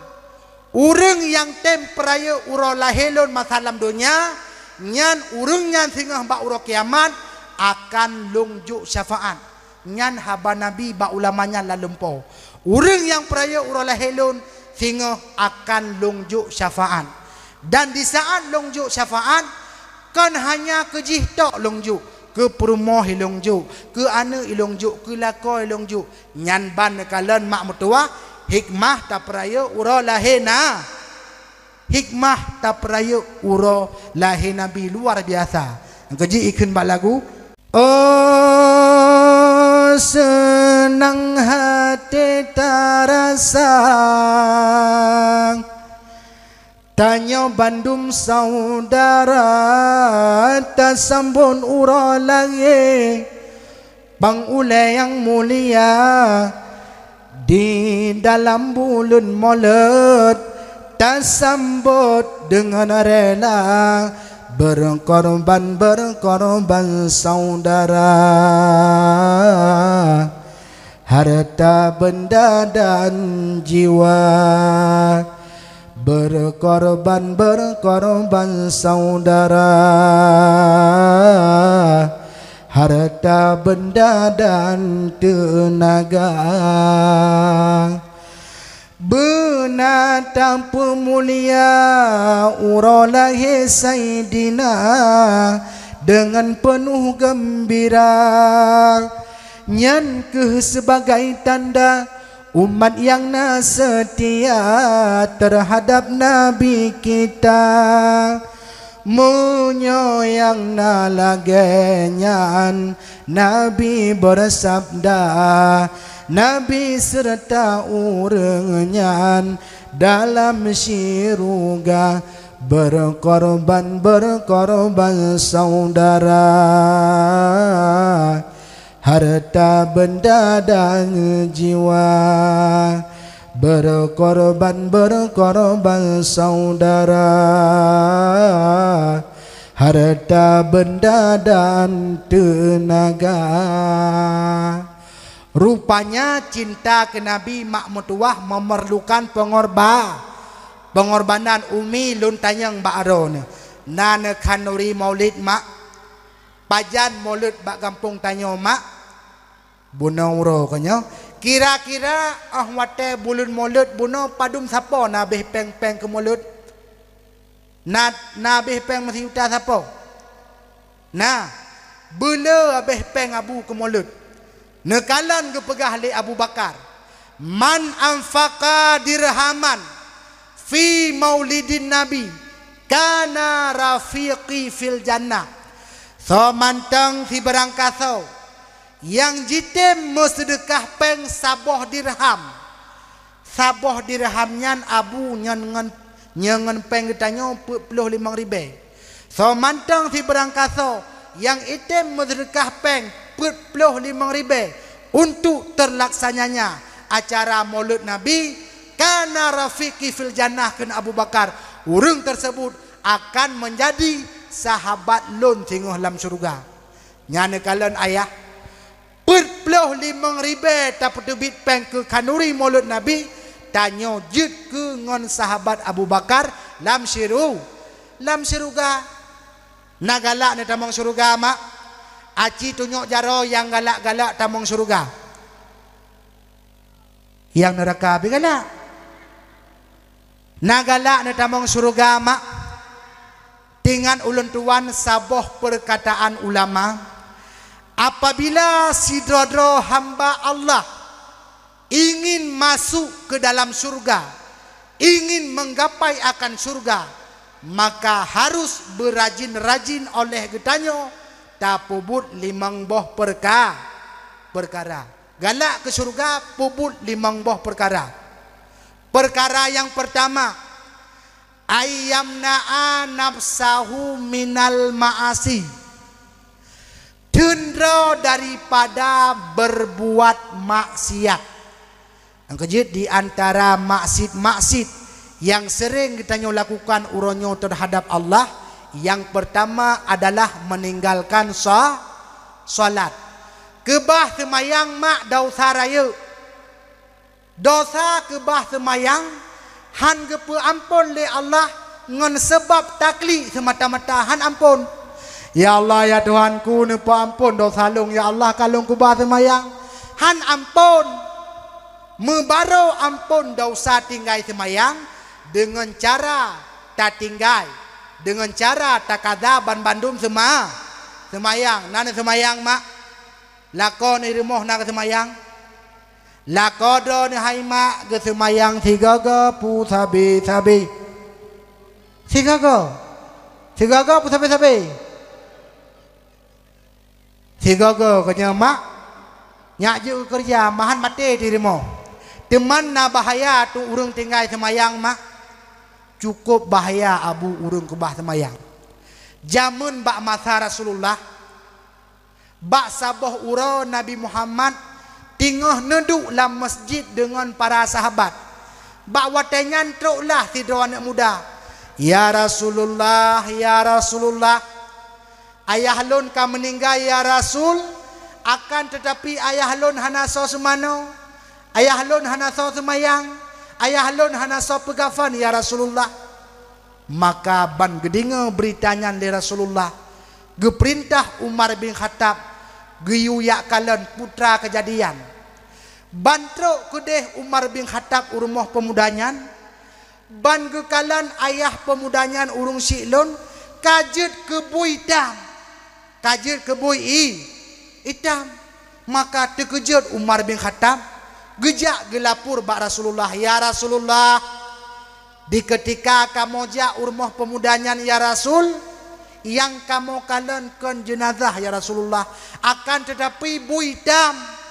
Ureuëng nyang tem peurayeuk uroe lahé lôn masa lam donya, nyan ureuëng nyan singoh bak uroe kiamat akan lôn jok syafaat." Nyan haba Nabi bak ulama nyan lam lumpo. Ureuëng nyang peurayeuk uroe lahé lôn, singoh akan lôn jok syafaat. Dan di saat lôn jok syafaat, kon hanya keu jih tok lôn jok, keu peurumoh lôn jok, keu aneuëk lôn jok, keu lakoe lôn jok. Nyan ban neukalon mak meutuwah, hikmah tapeurayeuk uroe lahé na. Hikmah tapeurayeuk uroe lahé Nabi luar biasa. Nyang keujih ikheun bak lagu. Oh, seunang haté tarasa, tanyoe bandum saudara tasambot uroe lahé. Pang ulée nyang mulia, di dalam buleuen Molot, tasambot deungon rela, berkorban-berkorban saudara. Harta benda dan jiwa, berkorban-berkorban saudara, harta benda dan teunaga. Beuna tapeumulia uroe lahé Saidina deungon peunoh geumbira. Nyan kheueh sibagai tanda umat nyang na seutia teuhadab Nabi kita. Meunyoe nyang na lagée nyan, Nabi beusabda, Nabi seureuta ureuëng nyan dalam syeuruga, berkorban-berkorban saudara. Harta benda dan jiwa, berkorban-berkorban saudara, Harta benda dan teunaga. Rupanya cinta keu Nabi mak meutuwah memerlukan pengorba-, pengorbanan. Umi, lôn tanyong bak droeneuh, na neukhanuri maulid mak? Pajan maulid bak gampông tanyoe mak? Bunoe uroe keu nyoe. Kira-kira óh watée buleuen maulid bunoe padum sapo na abéh péng-péng keu maulid? Na, na abéh péng meusiyuta sapo? Na. Beuleu abéh péng abu keu maulid. Neukalon geupeugah lé Abu Bakar, "Man anfaqa dirhaman fi maulidin Nabi, kana rafiqi fil jannah." Soe mantong sibarang kasoe nyang jitem meuseudeukah péng saboh dirham, saboh dirham nyan abu nyan ngon, nyan ngon péng geutanyoe peuet ploh limong ribée. Soe mantong sibarang kasoe nyang item meuseudeukah péng peuet ploh limong ribée untuk terlaksananya acara Maulud Nabi, kana rafiqi fil jannah, kheun Abu Bakar, ureuëng tersebut akan menjadi sahabat lôn singoh lam syeuruga. Nyan neukalon ayah, peuet ploh limong ribée tapeuteubiet péng keu khanuri Maulud Nabi, tanyoe jeuet keu ngon sahabat Abu Bakar lam syeuruga. Lam syeuruga. Na galak neutamong syeuruga mak? Aci tunyok jaroe nyang galak-galak tamong syeuruga. Nyang neuraka pih galak. Na galak neutamong syeuruga mak? Teuingat ulôn tuan saboh peurkataan ulama, apabila sidroe-droe hamba Allah ingin masuk ke dalam syeuruga, ingin menggapai akan syeuruga, maka harus beurajin-rajin oleh geutanyoe tapeubuet limong boh peurka-, peurkara. Galak keu syeuruga peubuet limong boh peurkara. Peurkara nyang peurtama, ayyamna'a nafsahu minal ma'asi, teundroe daripada beurbuat maksiat. Nyang keujeuet di antara maksiat-maksiat nyang seuréng geutanyoe lakukan uroe nyoe teuhadab Allah, nyang peurtama adalah meuninggalkan sa-, salat. Keubah seumayang mak desya rayeuk. Desya keubah seumayang hán geupeu amphon lé Allah ngon sabab taklik seumata-mata, hán amphon. Ya Allah, ya Tuhanku, neupeu amphon desya lôn, ya Allah, ka lôn keubah seumayang. Hán amphon. Meubaroe amphon desya tinggai seumayang deungon cara tatinggai, deungon cara takada banmandum seuma-, seumayang. Na neuseumayang mak? Lakoe neuh i rumoh na geuseumayang? Lakoe droeneuh hai mak geuseumayang sigoe-goe peusabe-sabe. Sigoe-goe. Sigoe-goe peusabe-sabe. Sigoe-goe keu nyoe mak, nyak jeuet keu keureuja, meuhan maté di rumoh. Teuma na bahaya tuek ureuëng tinggai seumayang mak. Cukup bahaya abu ureuëng keubah seumayang. Jameun bak masa Rasulullah, bak saboh uroe Nabi Muhammad teungoh neuduek lam masjid deungon para sahabat. Bak watée nyan troklah sidroe aneuëk muda, "Ya Rasulullah, ya Rasulullah, ayah lôn ka meuninggai ya Rasul, akan teutapi ayah lôn hana soe seumanoe, ayah lôn hana soe seumayang, ayah lôn hana soe peugafan ya Rasulullah." Maka ban geudeungoe beurita nyan lé Rasulullah, geupeurintah Umar bin Khattab geuyue jak kalon putra keujadian. Ban trok keudeh Umar bin Khattab u rumoh peumuda nyan, ban geukalon ayah peumuda nyan ureuëng syiek lôn ka jeuet keu bui itam. Ka jeuet keu bui i-, itam. Maka teukeujot Umar bin Khattab, geujak geulapor bak Rasulullah, "Ya Rasulullah, di keutika kamoe jak u rumoh peumuda nyan, ya Rasul, nyang kamoe kalon kon jeunazah, ya Rasulullah, akan teutapi bui itam."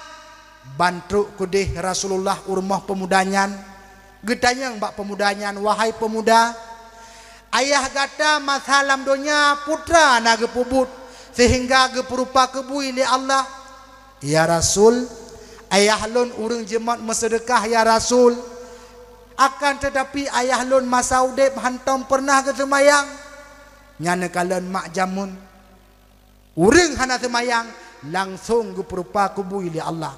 Ban trok keudeh Rasulullah u rumoh peumuda nyan, geutanyong bak peumuda nyan, "Wahai peumuda, ayah gata masa lam donya putra na geupeubuet seuhingga geupeurupa keu bui lé Allah?" "Ya Rasul, ayah lôn ureuëng jeumat meuseudeukah, ya Rasul. Akan teutapi ayah lôn masa udeb hántom peureunah geuseumayang." Nyan neukalon mak jameun. Ureuëng hana seumayang, langsong geupeurupa keu bui lé Allah.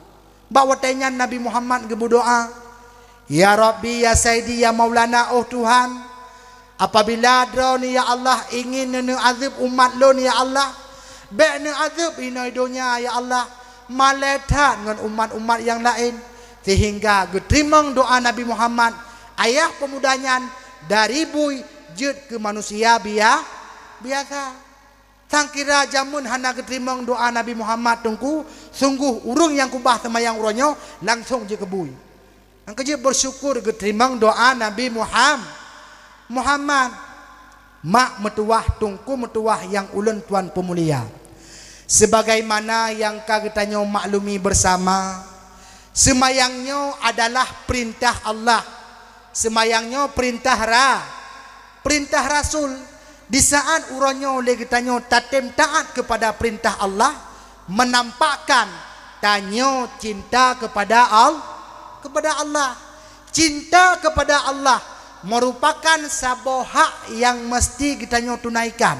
Bak watée nyan Nabi Muhammad geubeudoá, "Ya Rabbi, ya Saidi, ya Maulana, oh Tuhan, apabila Droeneuh, ya Allah, ingin neuneuazeueb umat lôn, ya Allah, bék neuazeueb inoe donya, ya Allah, malée that ngon umat-umat nyang laén." Seuhingga geuteurimong doá Nabi Muhammad, ayah peumuda nyan dari bui jeuet keu manusia bia-, biasa. Sangkira jameun hana geuteurimong doá Nabi Muhammad, Teungku, sunggoh ureuëng nyang keubah seumayang uroe nyoe langsong jeuet keu bui. Nyang keujeuet beusyukur geuteurimong doá Nabi Muham-, Muhammad. Mak meutuwah, Teungku meutuwah nyang ulôn tuan peumulia, sebagaimana nyang ka geutanyoe maklumi beusama, seumayang nyoe adalah peurintah Allah. Seumayang nyoe peurintah ra-, peurintah Rasul. Di saat uroe nyoe lé geutanyoe tatem taát keupada peurintah Allah, meunampakkan tanyoe cinta keupada Al-, keupada Allah. Cinta keupada Allah meurupakan saboh hak nyang meuseuti geutanyoe tunaikan.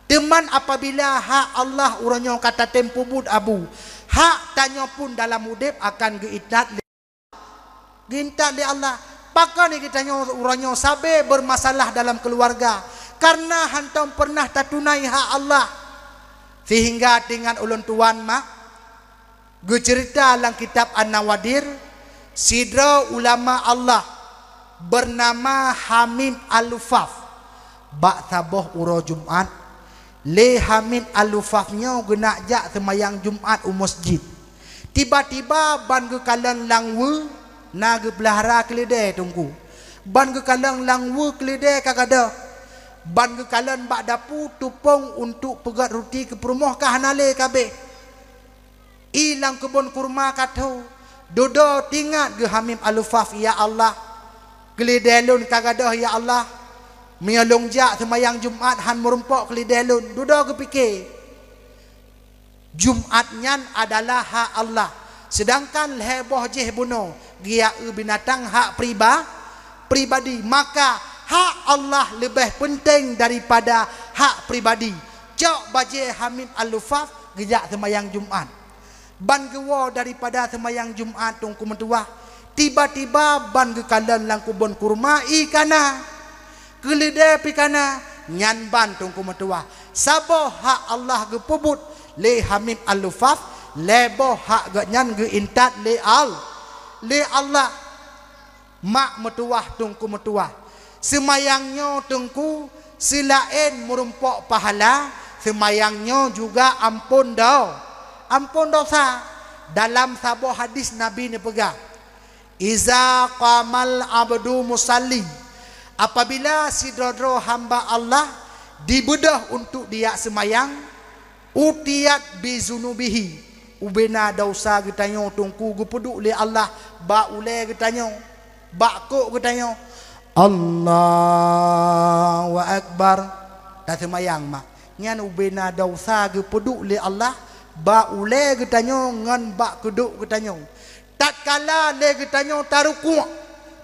Teuma apabila hak Allah uroe nyoe ka tatem peubuet, Abu, hak tanyoe pun dalam udeb akan geuintat lé, geuintat lé Allah. Pakon geutanyoe uroe nyoe sabe beurmasalah dalam keuluwarga? Kareuna hántom peureunah tatunai hak Allah. Seuhingga teuingat ulôn tuan, mak, geuceurita lam kitab An-Nawadir, sidroe ulama Allah beunama Hamim Al-Lufaf. Bak saboh uroe Jumat, lé Hamim Al-Lufaf nyoe geunak jak seumayang Jumat u meuseujid. Tiba-tiba ban geukalon lam weue na geupeulahara keuleudée, Teungku. Ban geukalon lam weue keuleudée ka gadôh. Ban geukalon bak dapu tupông untuk peugét ruti keu peurumoh ka hana lé kabeh. Ié lam keubon kurma ka tho. Dudoe teuingat geuh Hamim Al-Lufaf, "Ya Allah, keuleudée lôn ka gadôh, ya Allah. Meunyoe lôn jak seumayang Jumat hán meurumpok keuleudée lôn." Dudoe geupike, Jumat nyan adalah hak Allah, seudangkan lhée boh jih bunoe geujak eu binatang hak priba-, pribadi. Maka hak Allah leubeh peunteng daripada hak pribadi. Cok bajée Hamim Al-Lufaf geujak seumayang Jumat. Ban geuwoe daripada seumayang Jumat, Teungku meutuwah, tiba-tiba ban geukalon lam keubon kurma ié ka na, keuleudée pih ka na. Nyan ban, Teungku meutuwah, saboh hak Allah geupeubuet lé Hamim Al-Lufaf, lhée boh hak geuhnyan geuintat lé Al-, lé Allah. Mak meutuwah, Teungku meutuwah, seumayang nyoe, Teungku, seulaén meurumpok pahala, seumayang nyoe juga amphon do-, amphon dosa. Dalam saboh hadis Nabi neupeugah, "Iza qamal abdu musalli," apabila sidroe-droe hamba Allah dibeudôh untuk dijak seumayang, "utiyat bi zunubihi," ubena desya geutanyoe, Teungku, geupeuduek lé Allah bak ulée geutanyoe, bak kok geutanyoe. Allahu Akbar. Taseumayang mak. Nyan ubena desya geupeuduek lé Allah bak ulée geutanyoe ngon bak keudok geutanyoe. Tatkala lé geutanyoe tarukuk,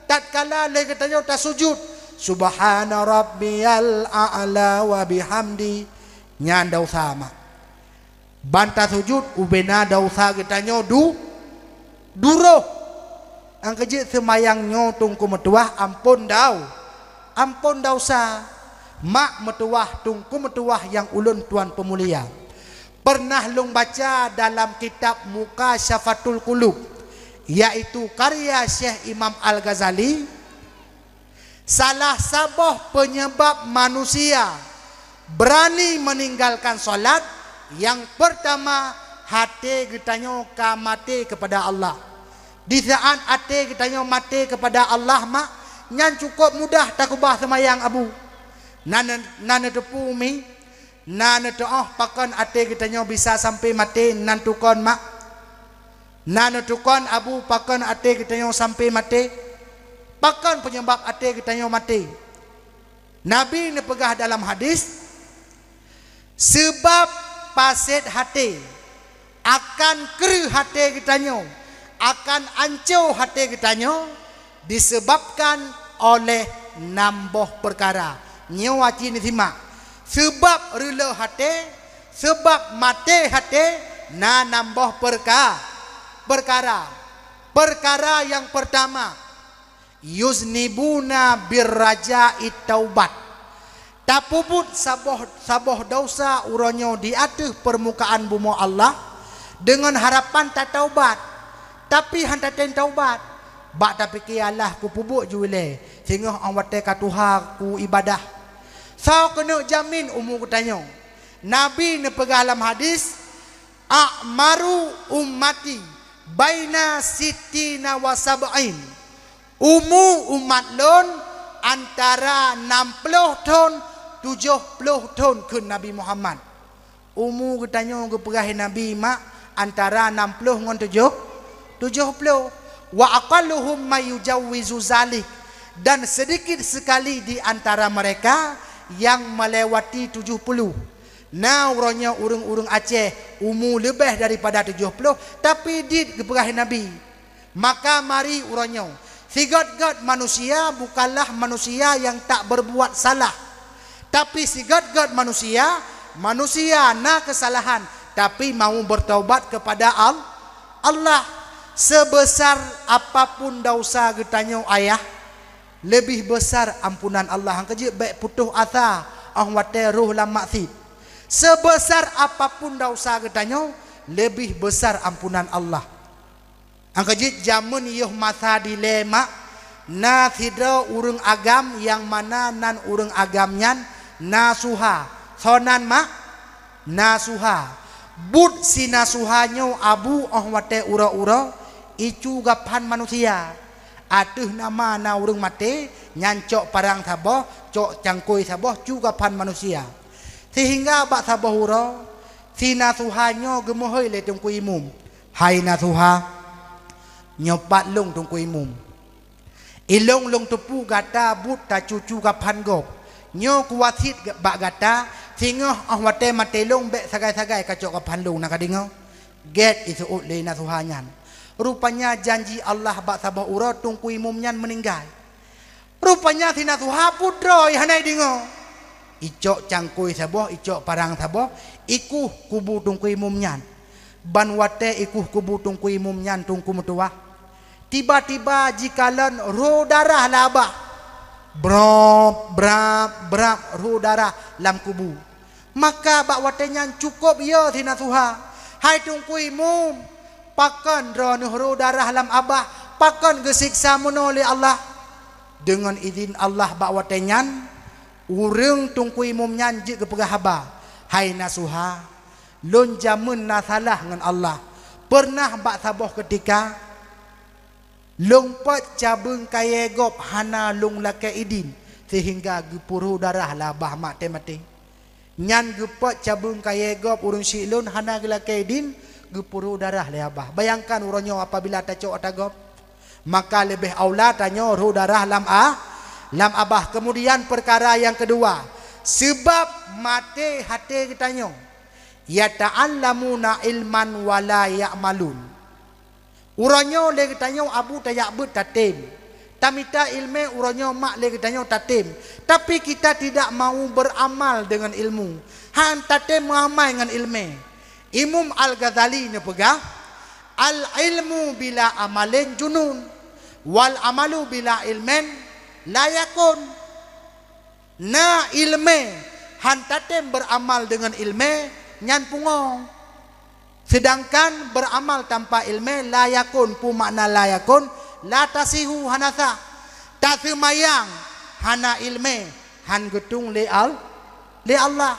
tatkala lé geutanyoe tasujud, "Subhana rabbiyal a'la wa bihamdi," nyan desya mak. Ban tasujud ubena desya geutanyoe du-, duroh. Nyang keujeuet seumayang nyoe, Teungku meutuwah, amphon dau-, amphon desya. Mak meutuwah, Teungku meutuwah nyang ulôn tuan peumulia, peureunah lôn baca dalam kitab Mukasyafatul Qulub, yaitu karya Syekh Imam Al-Ghazali, salah saboh peunyebab manusia beurani meuninggalkan salat, nyang peurtama, até geutanyoe ka maté keupada Allah. Di saát até geutanyoe maté keupada Allah mak, nyan cukôp mudah takeubah seumayang, Abu. Na ne-, na neuteupeue mi, na neuteuôh pakon até geutanyoe bisa sampoe maté, nan tukon mak. Na neutokon, Abu, pakon até geutanyoe sampoe maté? Pakon peunyebab até geutanyoe maté? Nabi neupeugah dalam hadis, "Seubab paset até akan kreueh até geutanyoe, akan anco até geutanyoe, diseubabkan oleh nam boh peukara." Nyoe aci neusimak. Seubab reuloh até, seubab maté até, na nam boh peurka-, peukara. Peukara nyang peurtama, yuznibuna birraja'it taubat. Tapeubuet saboh, saboh desya uroe nyoe di ateueh peurmukaan bumoe Allah deungon harapan tataubat, tapi hana tatem taubat. Bak tapike, "Alah, kupeubuet ju ilée, singoh óh watée ka tuha ku ibadah." Soe keuneuk jamin umu geutanyoe? Nabi neupeugah lam hadis, "A'maru ummati baina sittina wa sab'in." Umu umat lôn antara nam ploh thon, tujoh ploh thon, kheun Nabi Muhammad. Umu geutanyoe geupeugah Nabi mak antara nam ploh ngon tujoh, tujoh ploh. "Wa aqalluhum may yujawwizu zalik." Dan sedikit sekali di antara mereka yang melewati tujuh puluh. Na uroe nyoe ureuëng-ureuëng Aceh umu leubeh daripada tujoh ploh, tapi dit geupeugah Nabi. Maka mari uroe nyoe, sigét-gét manusia bukanlah manusia yang tak berbuat salah, tapi sigét-gét manusia, manusia na keusalahan, tapi mau bertaubat kepada Al-, Allah. Seubesar apapun desya geutanyoe, ayah, leubeh besar ampunan Allah. Nyang keujeuet bék putôh asa óh watée rôh lam maksiet. Seubesar apapun desya geutanyoe, leubeh besar ampunan Allah. Nyang keujeuet jameun yoh masa dilée mak, na sidroe ureuëng agam nyang mana nan ureuëng agam nyan nasuha. Soe nan mak? Nasuha. Buet si nasuha nyoe abu óh watée uroe-uroe icu gaphan manusia. Ateueh nama na ureuëng maté, nyan cok parang saboh, cok cangkôi saboh, cu gaphan manusia. Sehingga bak saboh uroe, si nasuha nyoe geumeuhôi lé Teungku Imum, "Hai nasuha, nyoe pat lôn Teungku Imum. Ilôn lôn teupeu gata buet tacu-cu gaphan gob. Nyoe kuwasiet bak gata, singoh óh watée maté lôn bék sagai-sagai kacok gaphan lôn, na kadeungoe?" Gét iseuôt lé nasuha nyan. Rupanya janji Allah bak saboh uroe Teungku Imum nyan meuninggai. Rupanya si nasuha putroe hana ideungoe. Icok cangkôi saboh, icok parang saboh, ikueh kubu Teungku Imum nyan. Ban watée ikueh kubu Teungku Imum nyan, Teungku meutuwah, tiba-tiba jikalon rô darah lam abah. Brab, brab, brab, rô darah lam kubu. Maka bak watée nyan cukôp yo si nasuha, "Hai Teungku Imum, pakon droeneueh rô darah lam abah? Pakon geuseksa meunoe lé Allah?" Deungon idhin Allah bak watée nyan, ureuëng Teungku Imum nyan jeuet geupeugah haba, "Hai nasuha, lôn jameun na salah ngon Allah. Peureunah bak saboh keutika, lôn peuet cabeueng kayée gob hana lôn lakée idhin, seuhingga geupeurô darah lam abah mak tém maté. Nyan geupeuet cabeueng kayée gob ureuëng syiek lôn hana geulakée idhin, geupeurô darah lé abah." Bayangkan uroe nyoe apabila tacok ata gob, maka leubeh aula tanyoe rô darah lam a-, lam abah. Keumudian peukara nyang keudua, seubab maté até geutanyoe, "Yata'allamuna ilman wa la ya'malun." Uroe nyoe lé geutanyoe abu tajak beuet tatém. Tamita iéleumé uroe nyoe mak lé geutanyoe tatém. Tapi kita tidak mau beramal dengan ilmu. Han tatém meuamai ngon iéleumé. Imum Al-Ghazali neupeugah, "Al-ilmu bila amalin junun, wal amalu bila ilmin la yakun." Na iéleumé han tatém beuramal deungon iéleumé, nyan pungoe. Seudangkan beuramal tanpa iéleumé la yakun, peue makna la yakun? La tasihu, hana sah. Taseumayang hana iéleumé, han geutung lé Al-, lé Allah.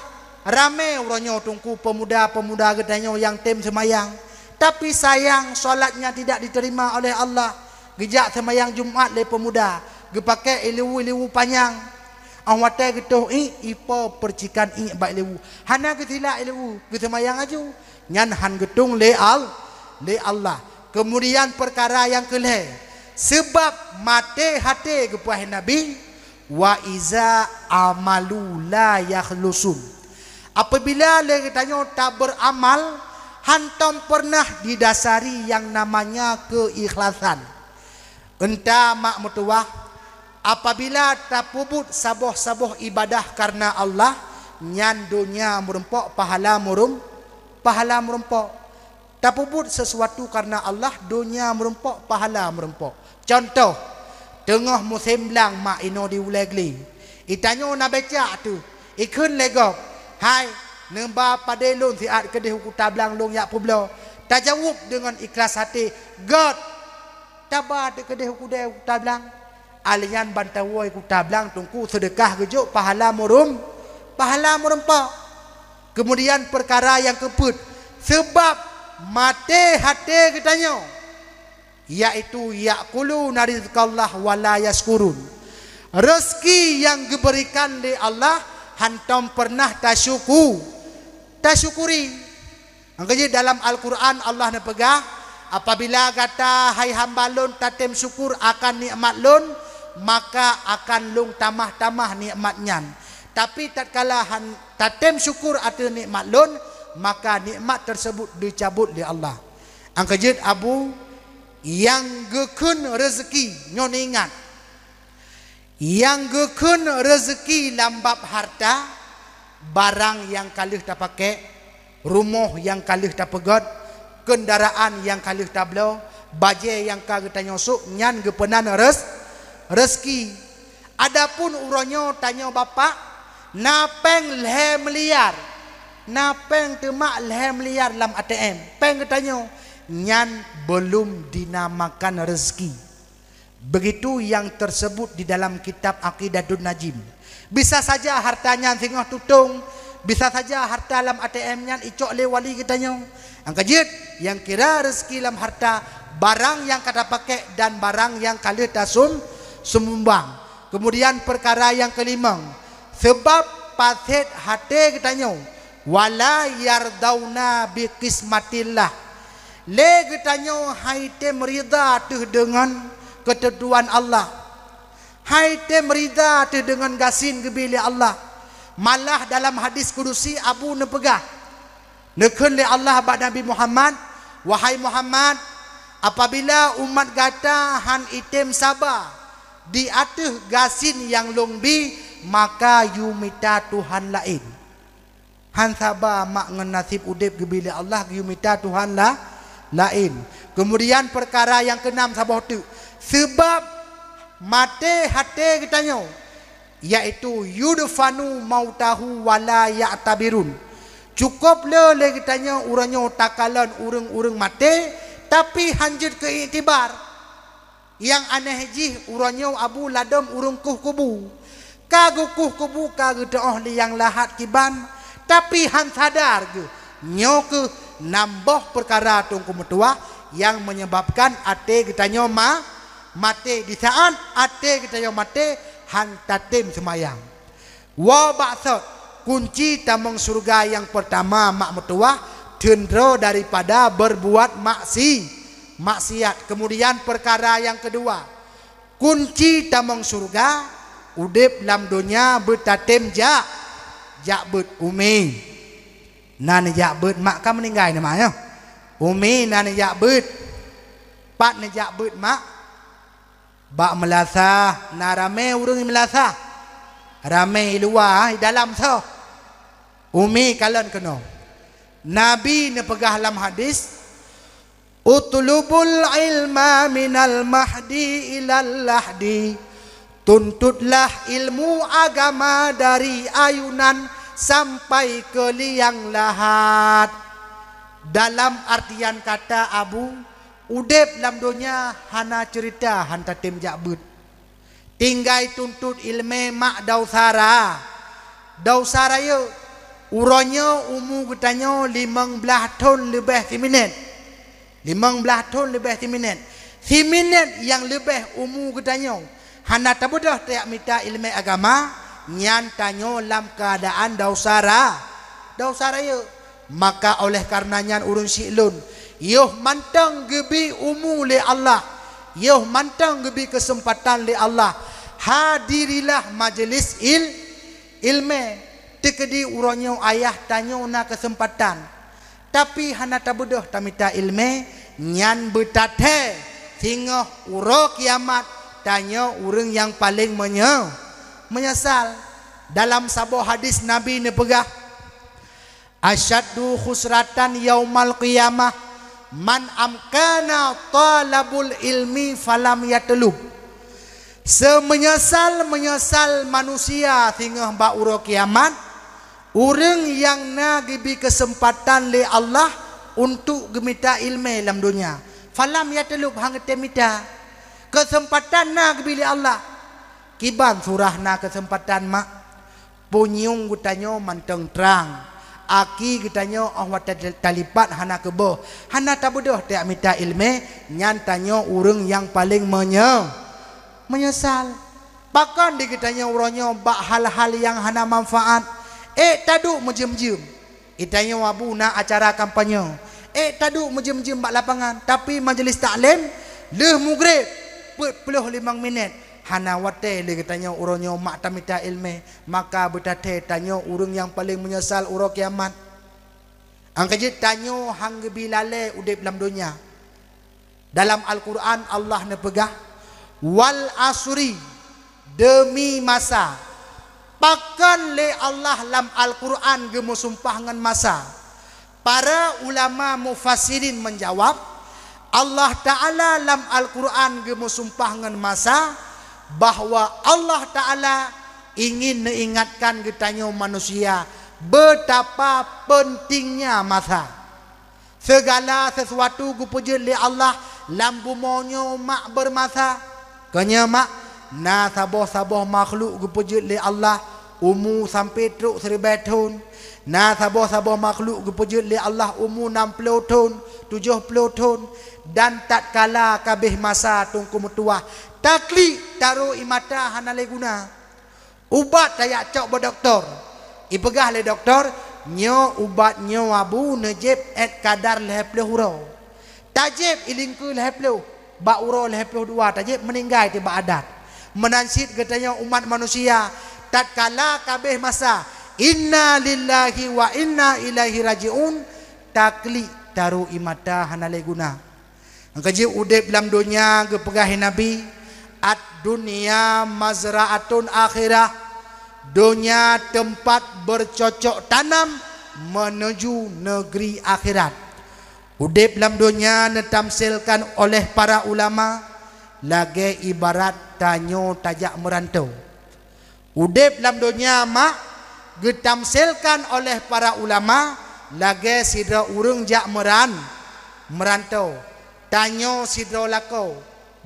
Ramé uroe nyoe teungku peumuda-peumuda geutanyoe nyang tem seumayang, tapi sayang salatnya tidak diterima oleh Allah. Geujak seumayang Jumat lé peumuda, geupakée ilewu-ilewu panyang. Óh watée geutoh iék, ipo peucikan iék bak ilewu. Hana geusilak ilewu, geuseumayang aju. Nyan han geutung lé Al-, lé Allah. Keumudian peukara nyang keulhée, seubab maté haté geupeugah Nabi, "Wa iza amalu la yakhlusun." Apabila lé geutanyoe tabeuramal, hantom peureunah didasari nyang namanya keuikhlasan. Eunta mak meutuwah, apabila tapeubuet saboh-saboh ibadah kareuna Allah, nyan donya meurumpok, pahala meurum-, pahala meurumpok. Tapeubuet sesuatu karena Allah, donya meurumpok, pahala meurumpok. Contoh, teungoh musém blang mak inoe di ulée glé. Itanyoe na becak teuh, ikheun lé gob, "Hai, neuba padé lôn siat keudeh u kuta blang lôn jak peubloe." Tajaweueb deungon ikhlas até, "Göt, taba teuh keudeh u kudée u kuta blang." Alèh nyan ban tawoe kuta blang teungku seudeukah geujok pahala meurum-, pahala meurumpok. Keumudian peukara nyang keupeuet, seubab maté até geutanyoe, yaitu ya'kuluna rizqallah wa la yasykurun. Reuseuki nyang geuberikan lé Allah hantom peureunah tasyuku-, tasyukuri. Nyang keujeuet dalam Al-Qur'an Allah neupeugah, "Apabila gata, hai hamba Lôn, tatem syukur akan nikmat Lôn, maka akan Lôn tamah-tamah nikmat nyan. Tapi tatkala han-, tatem syukur ateueh nikmat Lôn, maka nikmat tersebut dicabut lé Allah." Nyang keujeuet Abu, nyang geukheun reuseuki nyoe neuingat. Nyang geukheun reuseuki lam bab harta, barang nyang ka lheueh tapakék, rumoh nyang ka lheueh tapeugöt, keundaraan nyang ka lheueh tabloe, bajée nyang ka geutanyoe sôk, nyan geupeunan reus-, reuseuki. Adapun uroe nyoe tanyoe bapak, na péng lhée miliar, na péng teumak lhée miliar lam A T M, péng geutanyoe, nyan beulom dinamakan reuseuki. Begitu nyang teusebut di dalam kitab Aqidatun Najim. Bisa saja harta nyan singoh tutong, bisa saja harta lam A T M nyan icok lé wali geutanyoe. Nyang keujeuet, nyang kira reuseuki lam harta, barang nyang ka tapakék dan barang nyang ka lheueh tasum-, sumumbang. Keumudian peukara nyang keulimong, seubab paséh até geutanyoe, "Wala yardauna bi qismatillah." Lé geutanyoe han item ridha teuh deungon keuteuntuan Allah. Han item ridha teuh deungon gasien geubi lé Allah. Malah dalam hadis kudusi Abu neupeugah, neukheun lé Allah bak Nabi Muhammad, "Wahai Muhammad, apabila umat gata han item saba di ateueh gasien nyang Lôn bi, maka yue mita tuhan laén." Han saba mak ngon naseb udeb geubi lé Allah, geuyue mita tuhan la-, laén. Keumudian peukara nyang keunam saboh teuk, seubab maté até geutanyoe, yaitu yudfanu mautahu wala ya'tabirun. Cukôp le lé geutanyoe uroe nyoe takalon ureuëng-ureuëng maté, tapi han jeuet keu iktibar. Nyang aneh jih, uroe nyoe Abu ladom ureuëng kueh kubu. Ka geukueh kubu ka geuteuôh lé nyang lahat kiban, tapi han sadar geuh. Nyoe keuh nam boh peukara teungku meutuwah nyang meunyeubabkan até geutanyoe ma-, maté. Di saát até geutanyoe maté, han tatem seumayang. Woe bak sot, kunci tamong syeuruga nyang peurtama mak meutuwah, teundroe daripada beurbuat maksi-, maksiat. Keumudian peukara nyang keudua, kunci tamong syeuruga, udeb lam donya beutatem jak, jak beuet umi. Na neujak beuet mak ka meuninggai na mak nyoe. Umi na neujak beuet. Pat neujak beuet mak? Bak meulasah, na ramé ureuëng meulasah. Ramé i luwa, i dalam soe? Umi kalon keunoe. Nabi neupeugah lam hadis, "Utlubul ilma minal mahdi ilal lahdi." Tuntutlah ilmu agama dari ayunan sampai ke liang lahat. Dalam artian kata Abu, udeb lam donya hana ceurita han tatem jak beuet. Tinggai tuntot iéleumé mak dausa ra-, dausa rayeuk. Uroe nyoe umu geutanyoe limong blaih thon leubeh siminét. Limong blaih thon leubeh siminét. Siminét nyang leubeh umu geutanyoe hana tabeudôh tajak mita iéleumé agama, nyan tanyoe lam keuadaan dausa ra-, dausa rayeuk. Maka oleh kareuna nyan ureuëng syiek lôn, yoh mantong geubi umu lé Allah, yoh mantong geubi keuseumpatan lé Allah, hadirilah majeulis il-, iéleumé. Teukeudi uroe nyoe ayah tanyoe na keuseumpatan, tapi hana tabeudôh tamita iéleumé, nyan beutathée singoh uroe kiamat tanyoe ureuëng nyang paleng meunye-, meunyeusal. Dalam saboh hadis Nabi neupeugah, "Asyaddu khusratan yaumal qiyamah man amkana talabul ilmi falam yatlub." Seumeunyeusal-meunyeusal manusia singoh bak uroe kiamat, ureuëng nyang na geubi keuseumpatan lé Allah untuk geumita iéleumé lam donya, falam yatlub, han geutem mita. Keuseumpatan na geubi lé Allah. Kiban surah na keuseumpatan, mak? Punyueng geutanyoe mantong trang. Aki geutanyoe óh watée talipat hana keuboh, hana tabeudôh tajak mita iéleumé, nyan tanyoe ureuëng nyang paleng meunye-, meunyeusal. Pakon di geutanyoe uroe nyoe bak hal-hal nyang hana manfaat, ék taduek meujeuem-jeuem. Geutanyoe abu na acara kampanye, ék taduek meujeuem-jeuem bak lapangan, tapi majelis taklim lheueh mugreb peuet ploh limong minét, hana watée lé geutanyoe uroe nyoe mak tamita iéleumé, maka beutathée tanyoe ureuëng nyang paleng meunyeusal uroe kiamat. Angka jeuet tanyoe han geubi lalée udeb lam donya. Dalam Al-Qur'an Allah neupeugah, "Wal asri," deumi masa. Pakon lé Allah lam Al-Qur'an geumeusumpah ngon masa? Para ulama mufassirin meujawab, Allah Ta'ala lam Al-Qur'an geumeusumpah ngon masa, bahwa Allah Ta'ala ingin neuingatkan geutanyoe manusia betapa pentingnya masa. Seugala seusuatu geupeujeuet lé Allah lam bumoe nyoe mak beurmasa. Keunyoe mak, na saboh-saboh makhluk geupeujeuet lé Allah umu sampoe trok siribée thon. Na saboh-saboh makhluk geupeujeuet lé Allah umu nam ploh thon, tujoh ploh thon. Dan tatkala ka abéh masa teungku meutuwah, taklik tarô ie mata hana lé guna. Ubat tajak cok bak dokto. Ipeugah lé dokto, "Nyoe ubat nyoe abu neujieb 'et kadar lhée ploh uroe." Tajieb ie lingkeue lhée ploh, bak uroe lhée ploh dua tajieb, meuninggai teuh bak adat. Meunan cit geutanyoe umat manusia, tatkala ka abéh masa, "Inna lillahi wa inna ilaihi raji'un," taklik tarô ie mata hana lé guna. Nyang keujeuet udeb lam donya geupeugah lé Nabi, "Ad-dunya mazra'atun akhirah." Donya teumpat beucocok tanam meunuju neugri akhirat. Udeb lam donya neutamsilkan oleh para ulama lagée ibarat tanyoe tajak meuranto. Udeb lam donya mak geutamsilkan oleh para ulama lagée sidroe ureuëng jak meuran-, meuranto. Tanyoe sidroe lakoe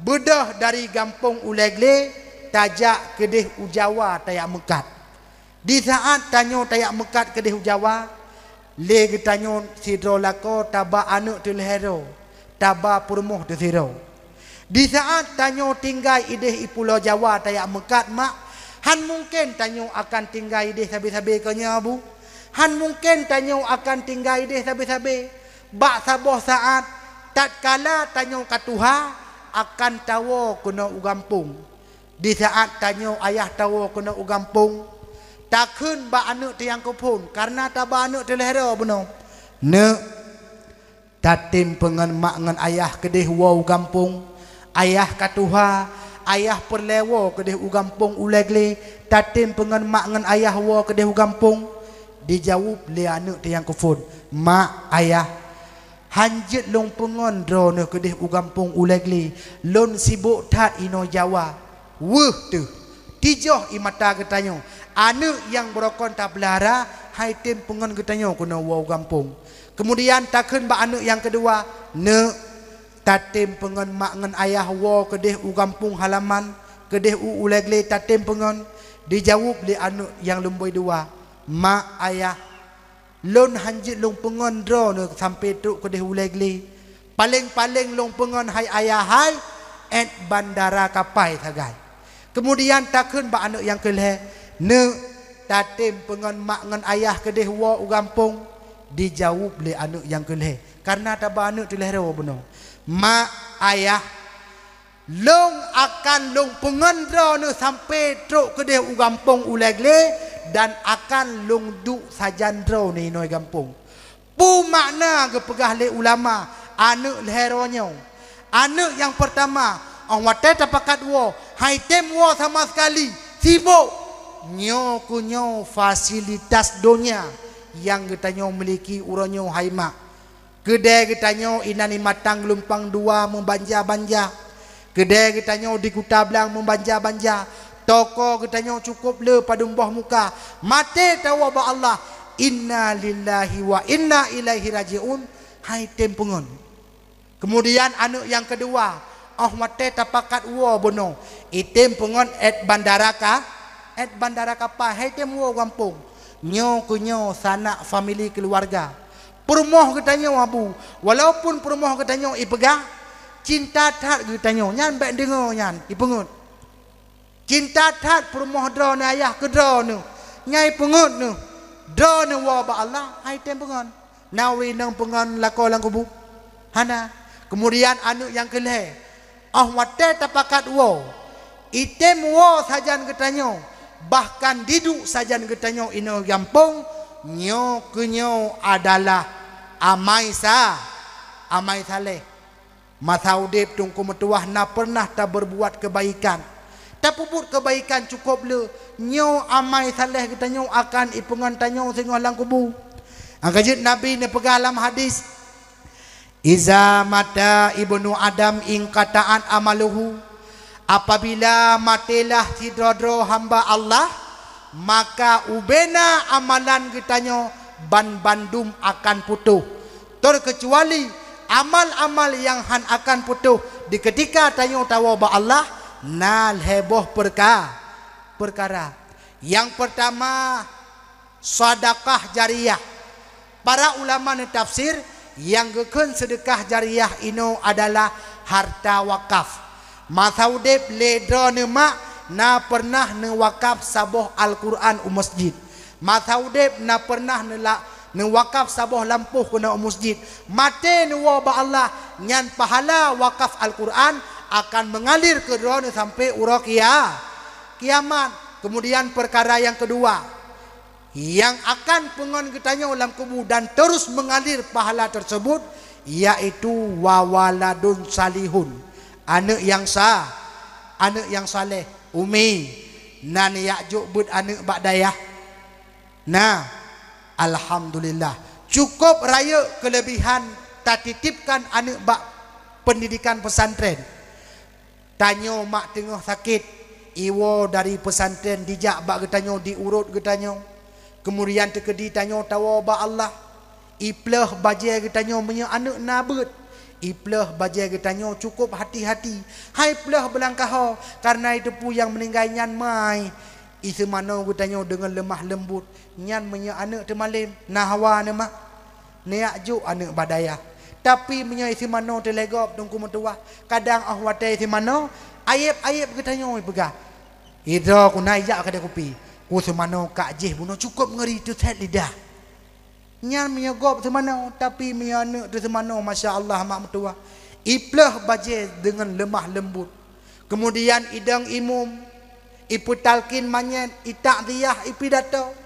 beudôh dari gampông Ulée Glé tajak keudeh u Jawa tajak meukat. Di saát tanyoe tajak meukat keudeh u Jawa, lé geutanyoe sidroe lakoe taba aneuëk teuh lhée droe, taba peurumoh teuh sidroe. Di saát tanyoe tinggai ideh i Pulo Jawa tajak meukat mak, han mungken tanyoe akan tinggai ideh sabe-sabe keunyoe abu. Han mungken tanyoe akan tinggai ideh sabe-sabe. Bak saboh saát, tatkala tanyoe ka tuha, akan tawoe keunoe u gampông. Di saát tanyoe ayah tawoe keunoe u gampông, takheun bak aneuëk teuh nyang keuphon, kareuna taba aneuëk teuh lhée droe bunoe, "Neuk, tatem peungon mak ngon ayah keudeh woe u gampông. Ayah ka tuha, ayah peureulée woe keudeh u gampông Ulée Glé, tatem peungon mak ngon ayah woe keudeh u gampông." Dijaweueb lé aneuëk teuh nyang keuphon, "Mak, ayah, han jeuet lôn peungon droeneuh keudeh u gampông Ulée Glé, lôn sibok that inoe Jawa. Weueh teuh, tijoh ie mata geutanyoe, aneuëk nyang beurokon tapeulahara han item peungon geutanyoe keunoe woe u gampông." Keumudian takheun bak aneuëk nyang keudua, "Neuk, tatem peungon mak ngon ayah woe keudeh u gampông halaman, keudeh u Ulée Glé tatem peungon." Dijaweueb lé aneuëk nyang lumboi dua, "Mak, ayah, lôn han jeuet lôn peungon droeneuh sampoe trok keudeh Ulée Glé. Paleng-paleng lôn peungon hai ayah hai 'et bandara kapai sagai." Keumudian takheun bak aneuëk nyang keulhée, "Neuk, tatem peungon mak ngon ayah keudeh woe u gampông." Dijaweueb lé aneuëk nyang keulhée, kareuna taba aneuëk teuh lhée droe bunoe, "Mak, ayah, lôn akan lôn peungon droeneuh sampoe trok keudeh u gampông Ulée Glé dan akan lôn duek sajan droeneuh inoe gampông." Peue makna geupeugah lé ulama aneuëk lhée droe nyoe? Aneuëk nyang peurtama, óh watée tapakat woe, han item woe sama seukali, sibok. Nyoe keuh nyoe fasilitas donya nyang geutanyoe miliki uroe nyoe hai mak. Keudè geutanyoe inan imatang geulumpang dua meubanja-banja. Keudè geutanyoe di Kuta Blang meubanja-banja. Toko geutanyoe cukôp le padum boh muka. Maté tawoe bak Allah. Inna lillahi wa inna ilaihi raji'un. Hai tem peungon. Keumudian aneuk nyang keudua, óh watèe tapakat woe bunoe, item peungon èt bandara ka, èt bandara kapai, hai tem woe gampông. Nyoe keuh nyoe sanak famili keuluwarga. Peurumoh geutanyoe abu, walaupun peurumoh geutanyoe ipeugah, cinta that geutanyoe, nyan bèk deungoe nyan, ipeungeut. Cinta that peurumoh droeneuh ayah keu droeneuh, nyan ipeungeut neuh. Droeneuh woe bak Allah, hai tem peungon. Na ureueng inong peungon lakoe lam kubu? Hana. Keumudian aneuk nyang keu lhèe, óh watèe tapakat woe, item woe sajan geutanyoe, bahkan diduek sajan geutanyoe inoe gampông, nyoe keuh nyoe adalah amai sa-, amai saleh. Masa udép Teungku meutuwah na peureunah tabeurbuat keubaikan. Tapeubuet keubaikan cukôp le, nyoe amai saleh geutanyoe akan ipeungon tanyoe singoh lam kubu. Nyang ka jeuet Nabi neupeugah lam hadis, "Iza mata ibnu Adam inqata'at amaluhu." Apabila matélah sidroe-droe hamba Allah, maka ubena amalan geutanyoe banbandum akan putôh, terkeucuali amal-amal nyang hán akan putôh di keutika tanyoe tawoe bak Allah, na lhèe boh peurka-, peukara. Nyang peurtama, sadakah jariyah. Para ulama neutafsir, nyang geukheun seudeukah jariyah inoe adalah harta wakaf. Masa udép lé droeneuh mak na peureunah neuwakaf saboh Al-Qur'an u masjid. Masa udép na peureunah neula-, neuwakaf saboh lampôh keunoe u masjid. Maté neuwoe bak Allah, nyan pahala wakaf Al-Qur'an akan meungalir keu droeneuh sampoe uroe kia-, kiamat. Keumudian peukara nyang keudua, nyang akan peungon geutanyoe lam kubu dan terus meungalir pahala teurseubut, yaitu wa waladun salihun, aneuk nyang sa-, aneuk nyang saleh. Umi, na neujak jok beuet aneuk bak dayah? Na, alhamdulillah. Cukôp rayeuk keuleubihan tatitipkan aneuk bak peundidikan peusantren. Tanyoe mak teungoh sakét, iwoe dari peusantren dijak bak geutanyoe, diurôt geutanyoe. Keumudian teukeudi tanyoe tawoe bak Allah. Iplôh bajèe geutanyoe meunyoe aneuk na beuet. Iplôh bajèe geutanyoe cukôp hati-hati. Hai plôh beulangkaho, kareuna iteupeue nyang meuninggai nyan mai. Iseumanoe geutanyoe deungon leumah leumbot. Nyan meunyoe aneuk teumalém, na hawa neuh mak. Neujak jok aneuk bak dayah. Tapi meunyoe iseumanoe teuh lé gob Teungku meutuwah, kadang óh watèe iseumanoe, ayeb-ayeb geutanyoe ipeugah, "Idroe ku na ijak keudè kupi, kuseumanoe kak jih bunoe cukôp ngeuri teuthèt lidah." Nyan meunyoe gob seumanoe, tapi meunyoe aneuk teuh seumanoe, masya Allah, mak meutuwah, iplôh bajèe deungon leumah leumbot. Keumudian idong imum, ipeutalkin manyèt, itakziah, ipidato.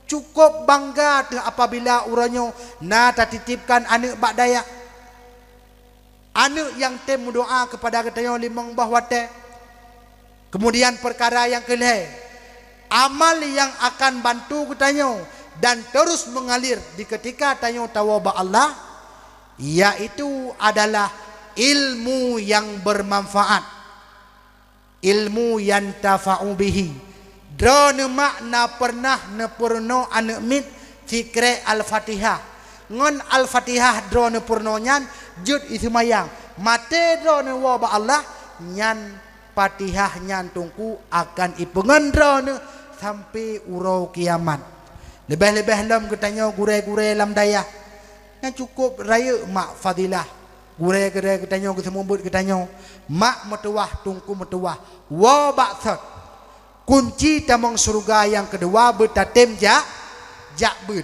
Cukôp bangga teuh apabila uroe nyoe na tatitipkan aneuk bak dayah. Aneuk nyang tem meudoa keupada geutanyoe limong boh watèe. Keumudian peukara nyang keulhèe, amal nyang akan bantu geutanyoe dan terus meungalir di keutika tanyoe tawoe bak Allah, yaitu adalah ilmu nyang beumanfaat. Ilmu yantafa'u bihi. Droeneuh mak na peureunah neupeurunoe aneuk miet sikrek Al-Fatihah. Ngon Al-Fatihah droeneuh peurunoe nyan jeuet iseumayang. Maté droeneuh woe bak Allah, nyan Fatihah nyan Teungku akan ipeungon droeneuh sampoe uroe kiamat. Leubeh-leubeh lom geutanyoe gurèe-gurèe lam dayah. Nyan cukôp rayeuk mak fadilah. Gurèe-gurèe geutanyoe geuseumeubeuet geutanyoe, mak meutuwah, Teungku meutuwah, woe bak sot. Kunci tamong syeuruga nyang keudua beutatem jak, jak beuet.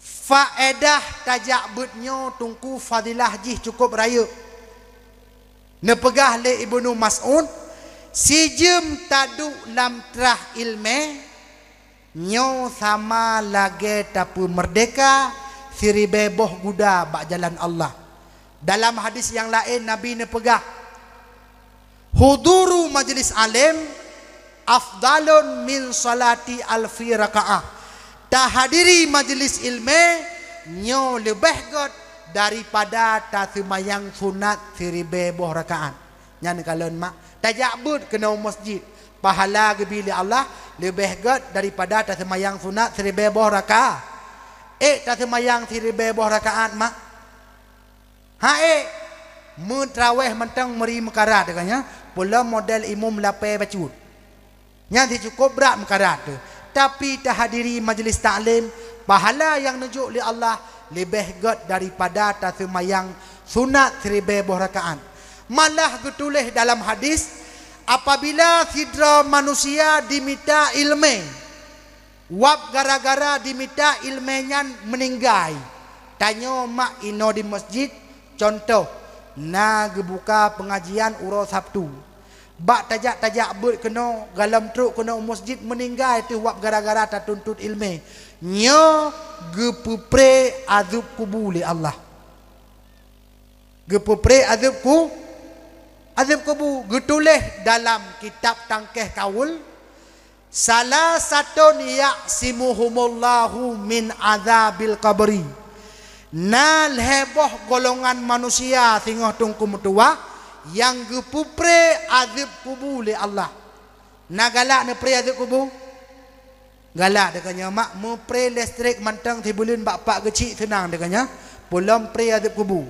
Faedah tajak beuet nyoe Teungku fadilah jih cukôp rayeuk. Neupeugah lé Ibnu Mas'ud, sijeuem taduek lam trah ileumèe, nyoe sama lagèe tapeumeurdeka siribèe boh guda bak jalan Allah. Dalam hadis nyang laén Nabi neupeugah, "Huduru majlis além Afdalun min salati alfi rakaah. Tahadiri majlis ilmu nyoe leubeh gét daripada taseumayang sunat siribée boh rakaat. Nyan kalon mak, tajak beuet keunoe masjid, pahala geubi lé Allah leubeh gét daripada taseumayang sunat siribée boh rakaat. Ék taseumayang siribée boh rakaat mak? Hai, meutraweh mantong meuri meukarat, katanya, peulom model imum lapée bacut. Nyan cukôp brat meukarat teuh. Tapi tahadiri majlis taklim, pahala nyang neujok lé Allah leubeh gét daripada taseumayang sunat siribée boh rakaat. Malah geutuléh dalam hadis, apabila sidroe manusia dimita ilmu, wab gara-gara dimita ilmu nyan meuninggai. Tanyoe mak inoe di masjid, contoh, na geubuka peungajian uroe Sabtu. Bak tajak-tajak beuet keunoe, galom trok keunoe u masjid, meuninggai teuh wab gara-gara tatuntut ilmu. Nyoe geupeupré azeueb kubu lé Allah. Geupeupré azeueb ku-, azeueb kubu. Geutuléh dalam kitab Tangkeh Kaul, "Salasatun ya'simuhumullahu min azabil qabri." Na lhée boh golongan manusia singoh teungku meutuwah nyang geupeupré azeueb kubu lé Allah. Na galak neupré azeueb kubu? Galak, teuka nyoe mak, meupré listrik mantong sibuleuen bak pak geuchik seunang, teuka nyoe, peulom pré azeueb kubu.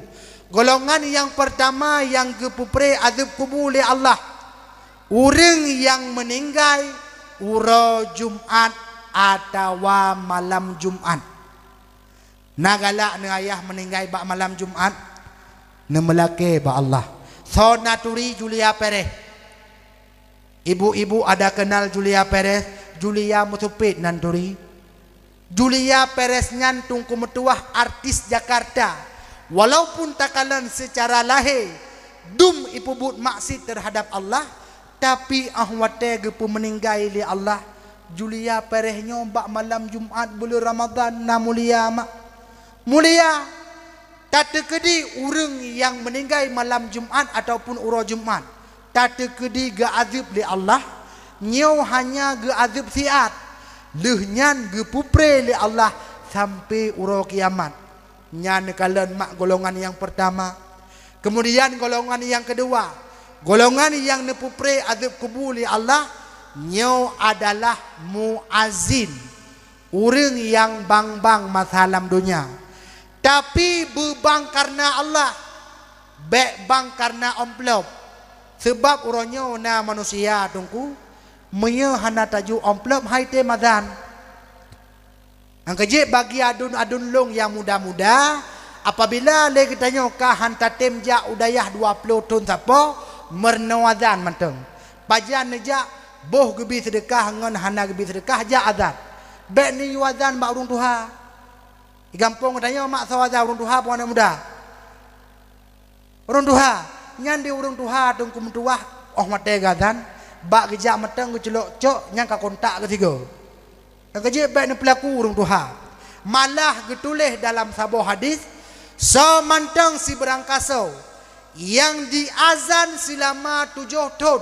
Golongan nyang peurtama nyang geupeupré azeueb kubu lé Allah, ureuëng nyang meuninggai uroe Jumat atawa malam Jumat. Na galak neuh ayah meuninggai bak malam Jumat? Neumeulakée bak Allah. Soe na turi Julia Perez? Ibu-ibu ada kenal Julia Perez? Julia meusupiet nan turi. Julia Perez nyan teungku meutuwah artis Jakarta. Walaupun takalon seucara lahé dum ipeubuet maksiet teuhadab Allah, tapi óh watée geupeumeuninggai lé Allah, Julia Perez nyoe bak malam Jumat buleuen Ramadhan na mulia mak. Mulia. Tateukeudi ureuëng nyang meuninggai malam Jumat ataupun uroe Jumat, tateukeudi geuazeueb lé Allah, nyoe hanya geuazeueb siat, lheueh nyan geupeupré lé Allah sampoe uroe kiamat. Nyan kalon mak golongan nyang peurtama. Keumudian golongan nyang keudua, golongan nyang neupeupré azeueb kubu lé Allah, nyoe adalah muazin, ureuëng nyang bang-bang masa lam donya, tapi beubang kareuna Allah, bék bang kareuna amplop. Sabab uroe nyoe na manusia teungku, meunyoe hana tajok amplop hai tem azan. Nyang keujeuet bagi aduen-aduen lôn nyang muda-muda, apabila lé geutanyoe ka han tatem jak u dayah dua ploh thon sapo, meurunoe azan mantong. Pajan neujak, boh geubi seudeukah ngon hana geubi seudeukah jak azan. Bék neuyue azan bak ureuëng tuha. Di gampông geutanyoe mak soe azan ureuëng tuha peue aneuëk muda? Ureuëng tuha, nyan di ureuëng tuha teungku meutuwah óh watée geuazan, bak geujak mantong geuceulok cok nyang ka kontak geusigoe. Nyang keujeuet bék neupeulaku ureuëng tuha. Malah geutuléh dalam saboh hadis, soe mantong sibeurangkasoe nyang jiazan seulama tujoh thon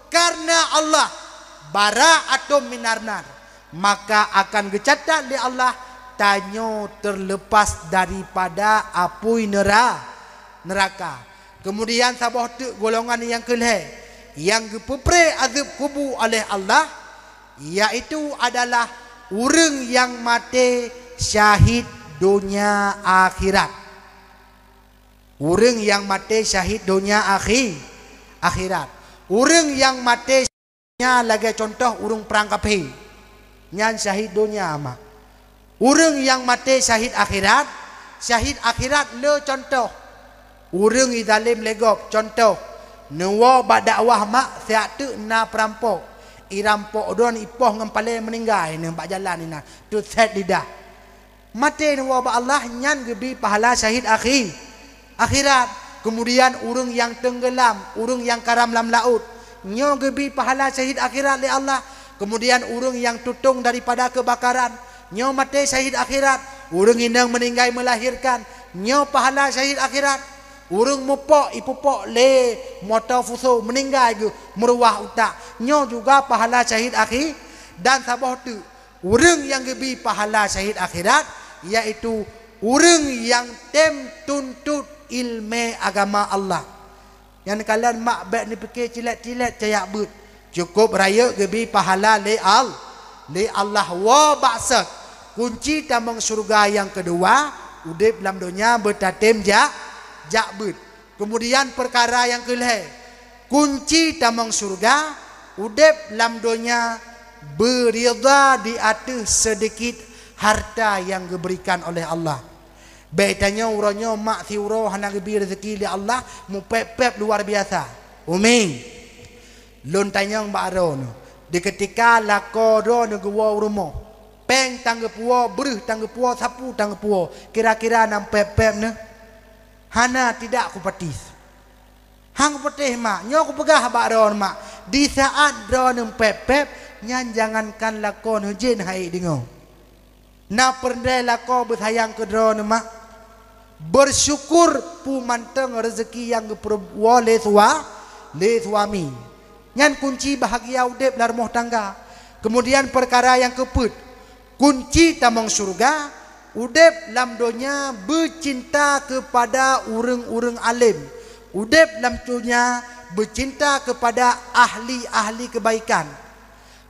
kareuna Allah, bara'atun minan nar, maka akan geucatat lé Allah tanyoe teuleupah daripada apui neura-, neuraka. Keumudian saboh teuk golongan nyang keulhée nyang geupeupré azeueb kubu oleh Allah, yaitu adalah ureuëng nyang maté syahid donya akhirat. Ureuëng nyang maté syahid donya akhi-, akhirat. Ureuëng nyang maté Nyan lagée cuntoh ureuëng prang kaphé. Nyan syahid donya mak. Ureuëng nyang maté syahid akhirat, syahid akhirat le cuntoh. Ureuëng izalem lé gob, cuntoh, neuwoe bak dakwah mak siat teuk na peurampok. Irampok droen ipoh ngon palée meuninggai neuh bak jalan inan, teusét lidah. Maté neuwoe bak Allah nyan geubi pahala syahid akhi-, akhirat. Keumudian ureuëng nyang teunggeulam, ureuëng nyang karam lam laôt, nyoe geubi pahala syahid akhirat lé Allah. Keumudian ureuëng nyang tutong daripada keubakaran, nyoe maté syahid akhirat. Ureuëng inong meuninggai meulahirkan, nyoe pahala syahid akhirat. Ureuëng mupok, ipupok lé moto fuso, meuninggai geuh meuruwah utak. Nyoe juga pahala syahid akhi-, dan saboh teuk ureuëng nyang geubi pahala syahid akhirat, yaitu ureuëng nyang tem tuntot iéleumé agama Allah. Nyan kalon mak bék neupike cilét-cilét caya beuet. Cukôp rayeuk geubi pahala lé Al-, lé Allah woe bak sot. Kunci tamong syeuruga nyang keudua, udeb lam donya beutatem jak, jak beuet. Keumudian peukara nyang keulhée, kunci tamong syeuruga, udeb lam donya beuridha di ateueh seudikit harta nyang geuberikan oleh Allah. Bék tanyoe uroe nyoe mak siuroe hana geubi rezeki lé Allah, mupéb-péb luar biasa. Umi, lôn tanyong bak droeneuh, di keutika lakoe droeneuh geuwoe u rumoh, péng tan geupuwoe, breuh tan geupuwoe, sapu tan geupuwoe, kira-kira na mupéb-péb neuh? Hana, tidak kupatéh. Han kupatéh mak, nyoe kupeugah bak droeneuh mak, di saát droeneuh mupéb-péb, nyan jangankan lakoe neuh, jén han ék deungoe. Na peureulée lakoe beusayang keu droeneuh mak. Beusyukur peue mantong rezeki nyang geupeuwoe lé sua-, lé suami. Nyan kunci bahagia udeb lam rumoh tangga. Keumudian peukara nyang keupeuet, kunci tamong syeuruga, udeb lam donya beucinta keupada ureuëng-ureuëng além, udeb lam donya beucinta keupada ahli-ahli keubaikan.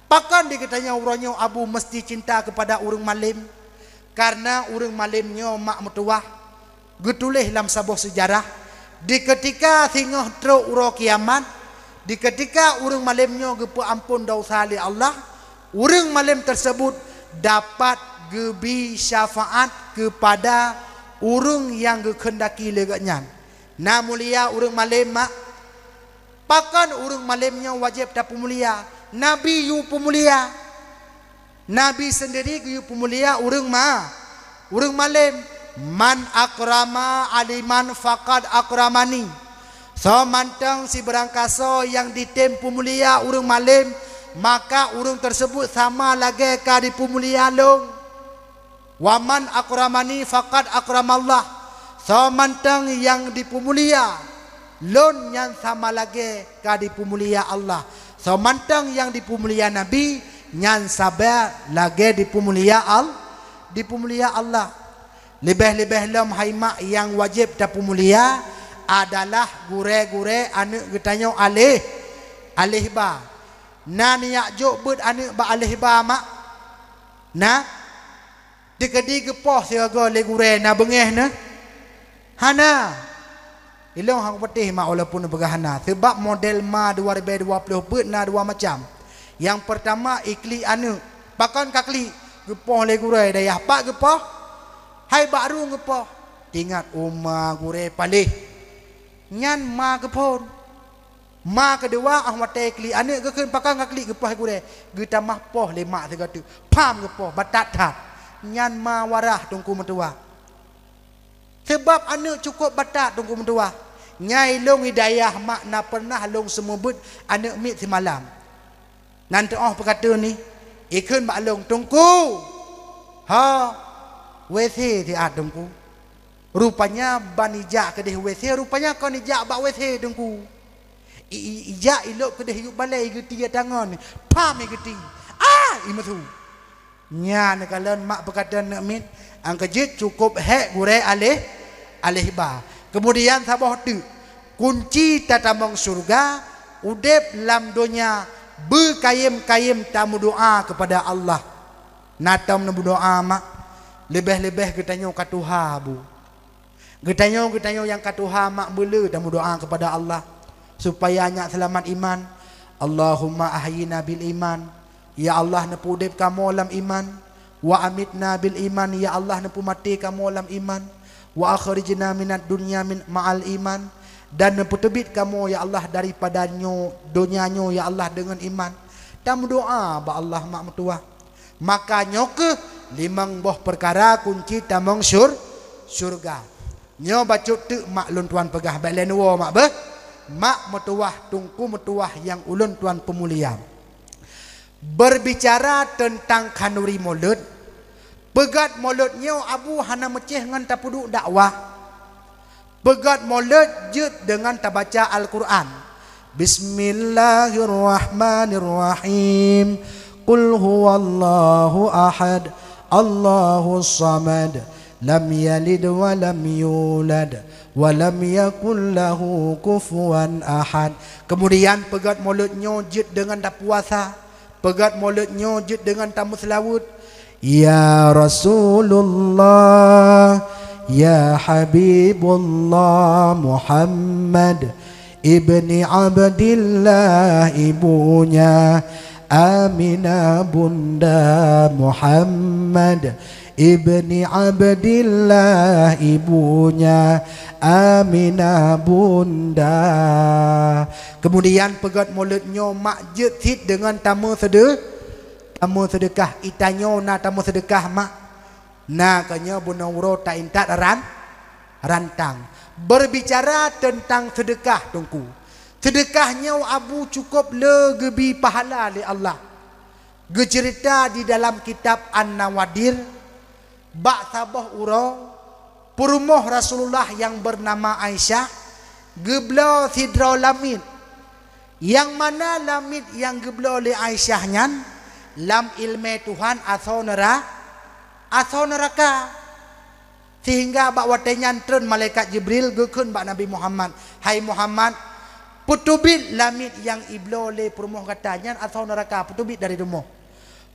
Pakon di geutanyoe uroe nyoe Abu meuseuti cinta keupada ureuëng malém? Kareuna ureuëng malém nyoe mak meutuwah, geutuléh lam saboh seujarah, di keutika singoh trok uroe kiamat, di keutika ureuëng malém nyoe geupeuamphon desya lé Allah, ureuëng malém teuseubut dapat geubi syafaat keupada ureuëng nyang geukheundaki lé gobnyan. Na mulia ureuëng malém mak? Pakon ureuëng malém nyoe wajéb tapeumulia? Nabi yue peumulia. Nabi seundiri geuyue peumulia ureuëng ma-, ureuëng malém. "Man akrama aliman faqad akramani." Soe mantong sibeurangkasoe nyang jitem peumulia ureuëng malém, maka ureuëng teuseubut sama lagée ka jipeumulia lôn. "Wa man akramani faqad akramallah." Soe mantong nyang jipeumulia lôn, nyan sama lagée ka jipeumulia Allah. Soe mantong nyang jipeumulia Nabi, nyan sabe lagée jipeumulia Al-, jipeumulia Allah. Leubeh-leubeh lom hai mak, nyang wajéb tapeumulia adalah gurée-gurée aneuëk geutanyoe aléh, aléh ba. Na neujak jok beuet aneuëk bak aléh ba mak? Na? Teukeudi geupoh sigoe lé gurée na beungéh neuh? Hana. Ilong han kupatéh mak walaupun peugah hana, seubab model ma dua ribée dua ploh peuet na dua macam. Nyang peurtama iklik aneuëk. Pakon ka klik? Geupoh lé gurée dayah. Pat geupoh? Hai bak rueng geupoh. Tingat uma gurée paléh. Nyan ma geuphon. Ma keudua óh watée klik aneuëk geukheun pakon ka klik geupoh gurée, geutamah poh lé mak sigoe teuk. Pham geupoh, batat that. Nyan ma warah teungku meutuwah. Seubab aneuëk cukôp batat teungku meutuwah. Nyai lôn idayah mak na peureunah lôn seumeubeuet aneuëk miet simalam. Nan teuôh peukateueh ni, ikheun bak lôn, "Teungku, ha, W C siat teungku." Rupanya ban ijak keudeh W C, rupanya kon ijak bak W C teungku. I, i, ijak ilop keudeh yup balée, igeuti tangon, pham igeuti. Ah, imeusu. Nyan kalon mak peukatan neuk miet, angkeujeuet cukôp hék gurée aléh, aléh ba. Keumudian saboh teuk, kunci tatamong syeuruga, udeb lam donya beukayém-kayém tameudoá keupada Allah. Na tom neumeudoá mak, leubeh-leubeh geutanyoe ka tuha bu. Geutanyoe, geutanyoe nyang ka tuha mak beuleu tameudoá keupada Allah supaya nyak seulamat iman. Allahumma ahyina bil iman, ya Allah neupeuudeb kamoe lam iman. Wa amitna bil iman, ya Allah neupeumaté kamoe lam iman. Wa akhrijna minad dunya min ma'al iman, dan neupeuteubiet kamoe ya Allah daripada nyoe donya nyoe ya Allah deungon iman. Tameudoá bak Allah mak meutuwah. Maka nyoe kheueh limong boh peukara kunci tamong syur-, syeuruga. Nyoe bacut teuk mak lôn tuan peugah bék lé neuwoe mak beuh. Mak meutuwah, teungku meutuwah nyang ulôn tuan peumulia. Berbicara teuntang khanuri mulod, peugét mulod nyoe abu hana meucéh ngon tapeuduek dakwah. Peugét mulod jeuet deungon tabaca Al-Qur'an. Bismillahirrahmanirrahim. Qul huwallahu ahad, Allahus samad, lam yalid wa lam yulad, wa lam yakul lahu kufuwan ahad. Kemudian peugét mulod nyoe jeuet deungon tapuasa. Peugét mulod nyoe jeuet deungon tameuseulaweuet, "Ya Rasulullah, ya Habibullah Muhammad ibni Abdillah, ibunya Aminah bunda Muhammad ibni Abdillah, ibunya Aminah bunda." Kemudian peugét mulod nyoe mak jeuet cit deungon tameuseudeu-, tameuseudekah. Itanyoe na tameuseudekah mak? Na, keu nyoe bunoe uroe taintat ran-, rantang. Berbicara teuntang seudekah, Teungku. Seudekah nyoe Abu cukôp le geubi pahala lé Allah. Geuceurita di dalam kitab An-Nawadir, bak saboh uroe, peurumoh Rasulullah nyang beunama Aisyah geubloe sidroe lamiet. Nyang mana lamiet nyang geubloe lé Aisyah nyan lam ileumèe Tuhan asoe neura-, asoe neuraka. Sehingga bak watèe nyan treun malaikat Jibril geukheun bak Nabi Muhammad, "Hai Muhammad, peuteubiet lamiet nyang ibloe lé peurumoh gata nyan asoe neuraka, peuteubiet dari rumoh."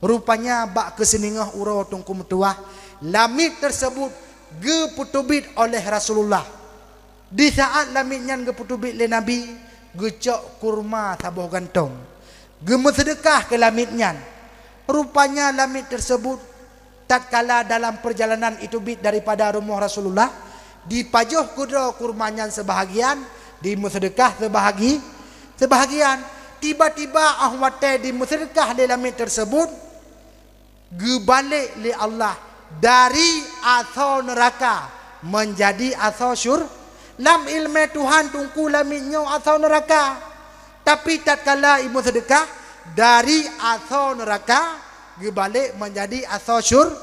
Rupanya bak keusiningoh uroe Teungku meutuwah, lamiet teuseubut geupeuteubiet oleh Rasulullah. Di saat lamiet nyan geupeuteubiet lé Nabi, geucok kurma saboh gantong, geumeuseudeukah keu lamiet nyan. Rupanya lamiet teuseubut tatkala dalam peurjalanan iteubiet daripada rumoh Rasulullah, dipajoh keudroe kurma nyan seubahagian, dimeuseudeukah seubahagi-, seubahgian. Tiba-tiba 'oh watèe dimeuseudeukah lé lamiet teuseubut, geubalek lé Allah dari asoe neuraka meunjadi asoe syur-, lam ileumèe Tuhan Teungku lamiet nyoe asoe neuraka. Tapi tatkala imeuseudeukah, dari asoe neuraka geubalek meunjadi asoe syur-,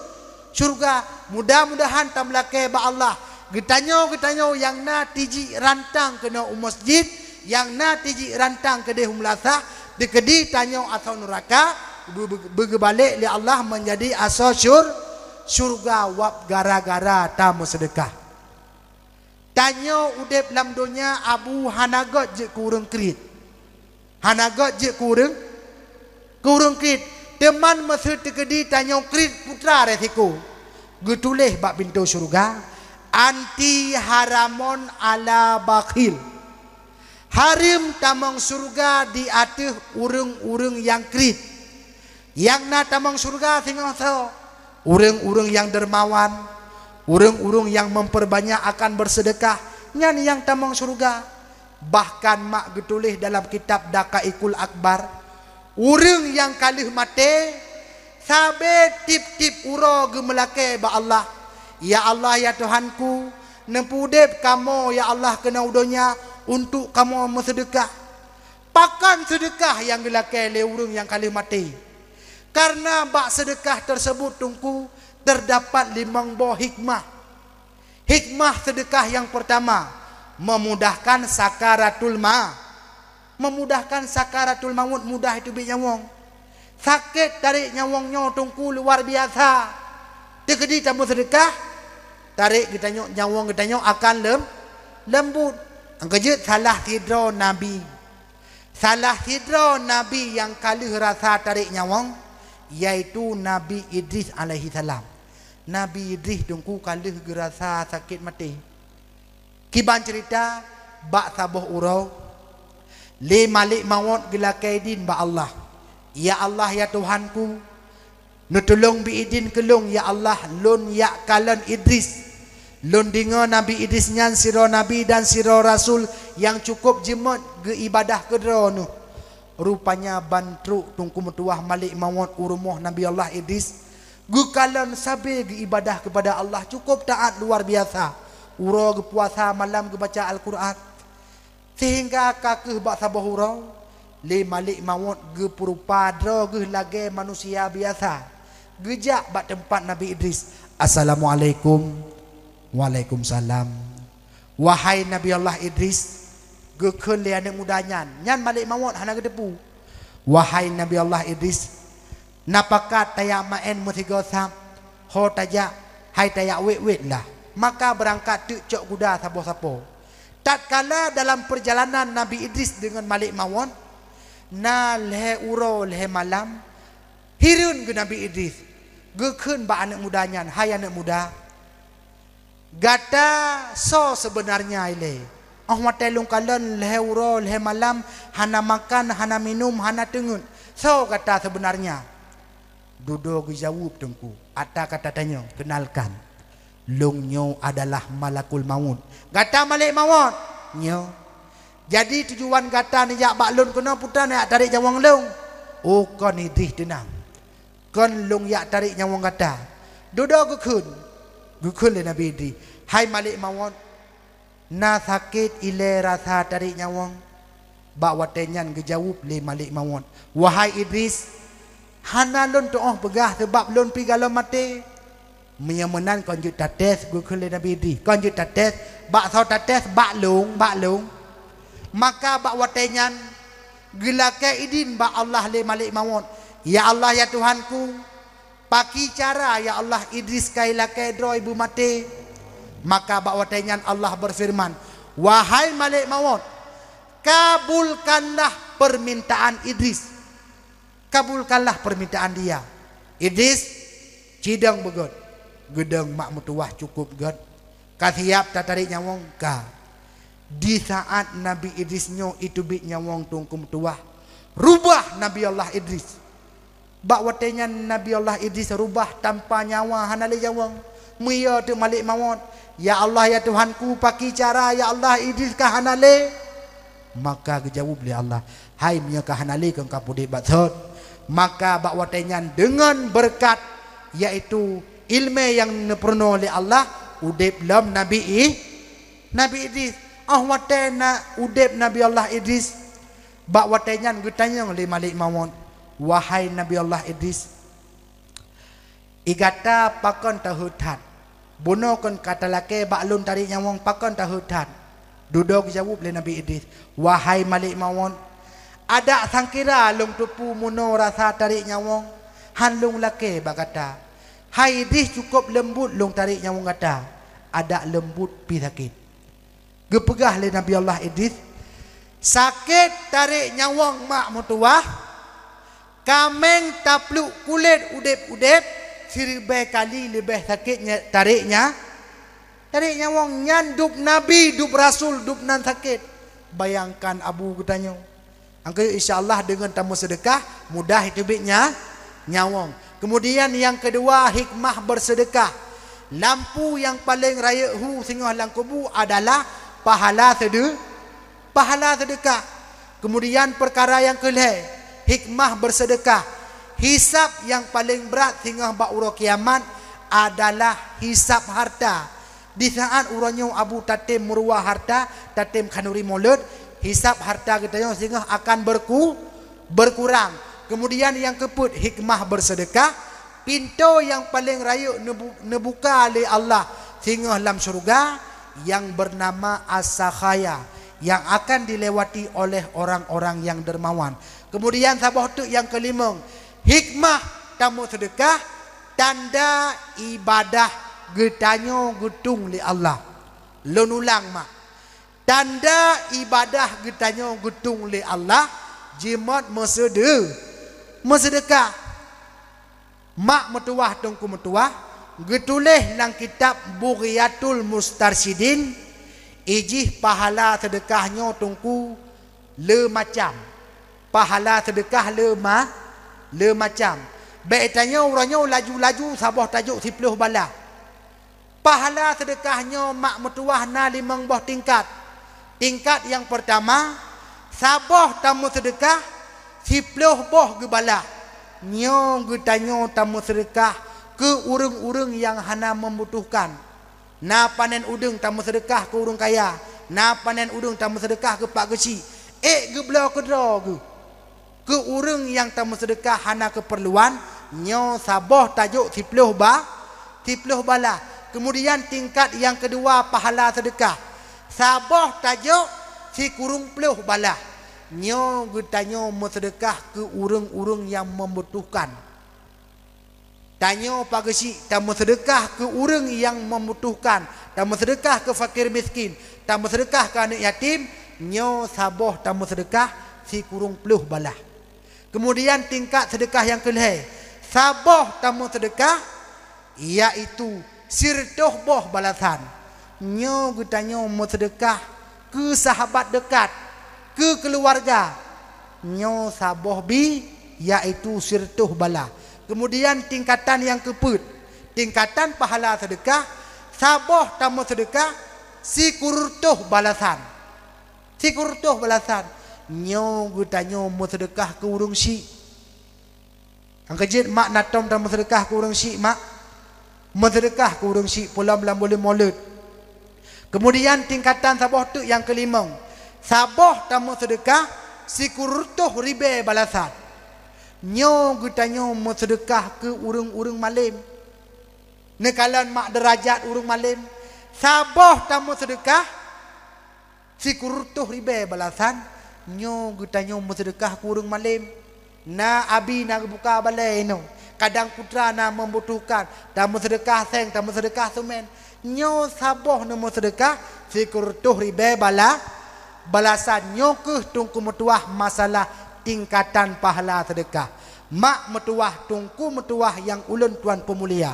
syurga. Mudah-mudahan tameulakèe bak Allah, geutanyoe-geutanyoe nyang na tijik rantang keunoe u masjid, nyang na tijik rantang keudeh u meulasah, dikeudi tanyoe asoe neuraka, beu-, beu-, beugeubalek lé Allah meunjadi asoe syur-, syurga wab gara-gara tameuseudeukah. Tanyoe udeb lam donya Abu hana gét jeuet keu ureueng kriet. Hana gét jeuet keu ureueng, keu ureueng kriet. Teuma meuseu teukeudi tanyoe kriet putra resiko. Geutuléh bak pintoe syeuruga, "Anti haramun ala bakhil." Hareuem tamong syeuruga di ateueh ureueng-ureueng nyang kriet. Nyang na tamong syeuruga singoh soe? Ureueng-ureueng nyang dermawan, ureueng-ureueng nyang memperbanyak akan beuseudeukah, nyan nyang tamong syeuruga. Bahkan mak geutuléh dalam kitab Daqaiqul Akbar, ureueng nyang ka lheueh maté, sabe tiep-tiep uroe geumeulakèe bak Allah, "Ya Allah, ya Tuhanku, neupeudeb kamoe, ya Allah, keunoe u donya untuk kamoe meuseudeukah." Pakon seudeukah nyang geulakèe lé ureueng nyang ka lheueh maté? Kareuna bak seudeukah teuseubut Teungku teudapat limong boh hikmah. Hikmah seudeukah nyang peurtama, memudahkan sakaratul ma-, memudahkan sakaratul maut, mudah iteubiet nyawöng. Sakét tarek nyawöng nyoe Teungku luar biasa. Teukeudi tameuseudekah, tarek geutanyoe, nyawöng geutanyoe akan lem-, leumbut. Nyang keujeuet salah sidroe nabi. Salah sidroe nabi nyang ka lheueh rasa tarek nyawöng, yaitu Nabi Idris alaihissalam. Nabi Idris Teungku ka lheueh geurasa sakét maté. Kiban ceurita, bak saboh uroe, lé Malek Mawöt geulakèe idin bak Allah, "Ya Allah, ya Tuhanku, neutulông bi idin keu lôn, ya Allah, lôn jak kalon Idris. Lôn deungö Nabi Idris nyan sidroe nabi dan sidroe rasul nyang cukôp jeuet geuibadah keu Droeneuh." Rupanya ban trok Teungku meutuwah Malek Mawöt u rumoh Nabi Allah Idris, geukalon sabe geuibadah keupada Allah cukôp taát luar biasa. Uroe geupuasa, malam geubaca Al-Qur'an. Sehingga ka keuh bak saboh uroe, lé Malek Mawöt geupeurupa droe geuh lagèe manusia biasa. Geujak bak teumpat Nabi Idris, "Assalamualaikum." "Waalaikumsalam." "Wahai Nabi Allah Idris," geukheun lé aneuëk muda nyan, nyan Malék Mawöt hana geuteupeue. "Wahai Nabi Allah Idris, na pakat tajak maén meusigoe sab, ho tajak, hai tajak wét-wét lah. Maka beurangkat teuk cok guda saboh sapo." Tatkala dalam peurjalanan Nabi Idris deungon Malék Mawöt, na lhée uroe lhée malam, hireuen geuh Nabi Idris, geukheun bak aneuëk muda nyan, "Hai aneuëk muda, gata soe seubeunarnya ilée? Óh watée lôn kalon lhée uroe lhée malam hana makan, hana minum, hana teungeut, soe gata seubeunarnya?" "Dudoe geujaweueb, Teungku, ata ka tatanyong, keunalkan. Lôn nyoe adalah Malakul Mawöt." "Gata Malék Mawöt?" "Nyoe." "Jadi tujuan gata neujak bak lôn keunoe peue teuma neujak tarek nyawöng lôn?" "Oh, kon Idris, teunang. Kon lôn jak tarek nyawöng gata." "Dudoe geukheun." Geukheun lé Nabi Idris, "Hai Malék Mawöt, na sakét ilée rasa tarek nyawöng." Bak watée nyan geujaweueb lé Malék Mawöt, "Wahai Idris, hana lôn tuoh peugah sabab lôn pih galom maté." "Meunyoe meunan kon jeuet tates," geukheun lé Nabi Idris, "kon jeuet tates." "Bak soe tates?" "Bak lôn, bak lôn." Maka bak watée nyan geulakée idin bak Allah lé Malék Mawöt, "Ya Allah, ya Tuhanku, paki cara, ya Allah, Idris ka ilakée droe beumaté?" Maka bak watée nyan Allah beufeureuman, "Wahai Malék Mawöt, kabulkanlah peurmintaan Idris. Kabulkanlah peurmintaan dia." Idris cidong beugöt, geudong mak meutuwah cukôp göt. "Ka siab tatarek nyawöng?" "Ka." Di saát Nabi Idris nyoe iteubiet nyawöng Teungku meutuwah, rubah Nabi Allah Idris. Bak watée nyan Nabi Allah Idris rubah tanpa nyawa, hana lé nyawöng. Meuyue teuk Malék Mawöt, "Ya Allah, ya Tuhanku, paki cara, ya Allah, Idris ka hana lé?" Maka geujaweueb lé Allah, "Hai, meunyoe ka hana lé, kon ka udeb bak sot." Maka bak watée nyan deungon beureukat, yaitu iéleumé nyang neupeurunoe lé Allah, udeb lom Nabi I-, Nabi Idris. Óh watée na udeb Nabi Allah Idris, bak watée nyan geutanyong lé Malék Mawöt, "Wahai Nabi Allah Idris, i gata pakon taheuet that? Bunoe kon ka talakée bak lôn tarek nyawöng, pakon taheuet that?" Dudoe geujaweueb lé Nabi Idris, "Wahai Malék Mawöt, adak sangkira lôn teupeue meunoe rasa tarek nyawöng, hán lôn lakée bak gata. Hai Idris, cukôp leumbot lôn tarek nyawöng gata, adak leumbot pih sakét." Geupeugah lé Nabi Allah Idris, "Sakét tarek nyawöng mak meutuwah, kaméng tapluek kulét udeb-udeb, siribée kali leubeh sakét nya-, tarek nya-, tarek nyawöng nyan dub nabi, dub rasul, dub nan sakét." Bayangkan Abu geutanyoe. Angkeu, insya Allah, deungon tameuseudeukah, mudah iteubiet nya-, nyawöng. Kemudian nyang keudua, hikmah beuseudeukah. Lampu nyang paleng rayeuk hu singoh lam kubu adalah pahala seude-, pahala seudeukah. Kemudian peukara nyang keulhée, hikmah beuseudeukah. Hisab nyang paleng brat singoh bak uroe kiamat adalah hisab harta. Di saát uroe nyoe Abu tatém meuruwa harta, tatém khanuri mulod, hisab harta geutanyoe singoh akan beurku-, beurkurang. Keumudian nyang keupeuet, hikmah beuseudeukah, pintoe nyang paleng rayeuk neubu-, neubuka lé Allah singoh lam syeuruga nyang beunama As-Sakhaya, nyang akan dilewati oleh orang-orang nyang dermawan. Keumudian saboh teuk nyang keulimong, hikmah tameuseudeukah, tanda ibadah geutanyoe geutung lé Allah. Lôn ulang mak, tanda ibadah geutanyoe geutung lé Allah, jimat meuseude-, meuseudeukah. Mak meutuwah, teungku meutuwah, geutuléh lam kitab Bughyatul Mustarsyidin, ijih pahala seudeukah nyoe teungku le macam. Pahala seudeukah le ma-, le macam. Bék tanyoe uroe nyoe laju-laju saboh tajok siploh bala. Pahala seudeukah nyoe mak meutuwah na limong boh tingkat. Tingkat nyang peurtama, saboh tameuseudeukah siploh boh geubala. Nyoe geutanyoe tameuseudeukah keu ureuëng-ureuëng nyang hana meubutohkan. Na panen udeueng tameuseudeukah keu ureuëng kaya, na panen udeueng tameuseudeukah keu pak geuchik, ék geubloe keudroe geuh. Keu ureuëng nyang tameuseudeukah hana keupeurluan, nyoe saboh tajok siploh ba-, siploh bala. Keumudian tingkat nyang keudua pahala seudeukah. Saboh tajok sikureueng ploh balah. Nyoe geutanyoe meuseudeukah keu ureuëng-ureuëng nyang membutuhkan. Tanyoe pageusik tameuseudeukah keu ureuëng nyang membutuhkan, tameuseudeukah keu fakir miskin, tameuseudeukah keu aneuëk yatim, nyoe saboh tameuseudeukah sikureueng ploh balah. Keumudian tingkat seudeukah nyang keulhée, saboh tameuseudeukah, yaitu sireutôh boh balasan. Nyoe geutanyoe meuseudeukah keu sahabat deukat, keu keuluwarga. Nyoe saboh bi, yaitu sireutôh balah. Keumudian tingkatan nyang keupeuet, tingkatan pahala seudeukah, saboh tameuseudeukah sikureueng reutôh balasan. Sikureueng reutôh balasan. Nyoe geutanyoe meuseudeukah keu ureuëng syik. Nyang keujeuet mak na tom tameuseudeukah keu ureuëng syik mak. Meuseudeukah keu ureuëng syik pulang lam buleuen Maulud. Keumudian tingkatan saboh teuk nyang keulimong, saboh tameuseudeukah sikureueng reutôh ribée balasan. Nyoe geutanyoe meuseudeukah keu ureuëng-ureuëng malém. Neukalon mak deurajat ureuëng malém, saboh tameuseudeukah sikureueng reutôh ribée balasan. Nyoe geutanyoe meuseudeukah keu ureuëng malém. Na abi na geubuka balée inoe, kadang putra na membutuhkan, tameuseudeukah seng, tameuseudeukah seumén. Nyoe saboh neumeuseudeukah sikureueng reutôh ribée bala-, balasan. Nyoe kheueh teungku meutuwah masalah tingkatan pahala seudeukah. Mak meutuwah, teungku meutuwah nyang ulôn tuan peumulia.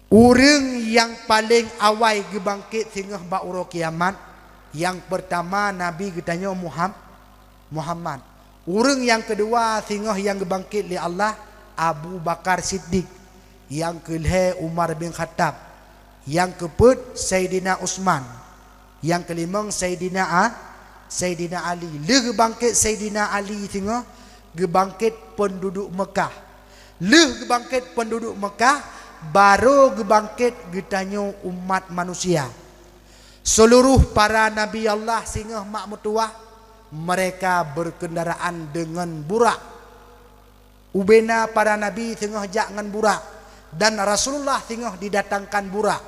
Ureuëng nyang paleng awai geubangket singoh bak uroe kiamat, nyang peurtama Nabi geutanyoe Muham-, Muhammad. Ureuëng nyang keudua singoh nyang geubangket lé Allah, Abu Bakar Siddiq. Nyang keulhée Umar bin Khattab. Nyang keupeuet Saidina Utsman. Nyang keulimong Saidina A-, Saidina Ali. Lheueh geubangket Saidina Ali singoh, geubangket peunduduek Meukah. Lheueh geubangket peunduduek Meukah, barô geubangket geutanyoe umat manusia. Seuluruh para nabi Allah singoh mak meutuwah, meureka beukeukendaraan deungon burak. Ubena para nabi singoh jak ngon burak, dan Rasulullah singoh didatangkan burak.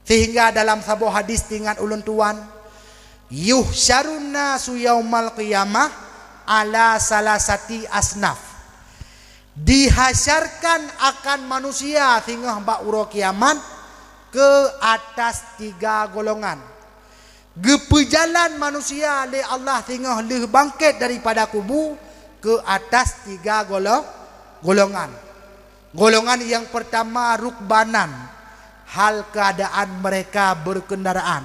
Sehingga dalam saboh hadis teuingat ulôn tuan, "Yuhsyarun nasu yaumal qiyamah ala salasati asnaf." Dihasyarkan akan manusia singoh bak uroe kiamat keu atas tiga golongan. Geupeujalan manusia lé Allah singoh lheueh bangket daripada kubu keu atas tiga golo-, golongan. Golongan nyang peurtama rukbanan, hal keuadaan meureka beukeukendaraan.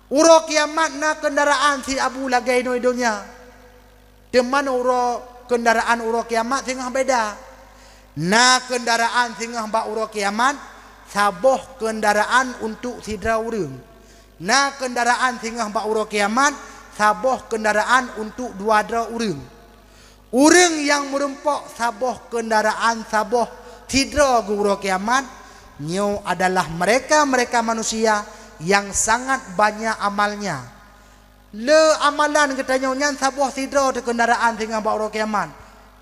Uroe kiamat na keundaraan si abu lagée inoe donya. Teuma uroe keundaraan uroe kiamat singoh beda. Na keundaraan singoh bak uroe kiamat, saboh keundaraan untuk sidroe ureuëng. Na keundaraan singoh bak uroe kiamat, saboh keundaraan untuk dua droe ureuëng. Ureuëng nyang meurumpok saboh keundaraan saboh sidroe geu uroe kiamat, nyoe adalah meureka-meureka manusia nyang sangat banyak amalnya. Le amalan geutanyoe nyan saboh sidroe teuh keundaraan singoh bak uroe kiamat.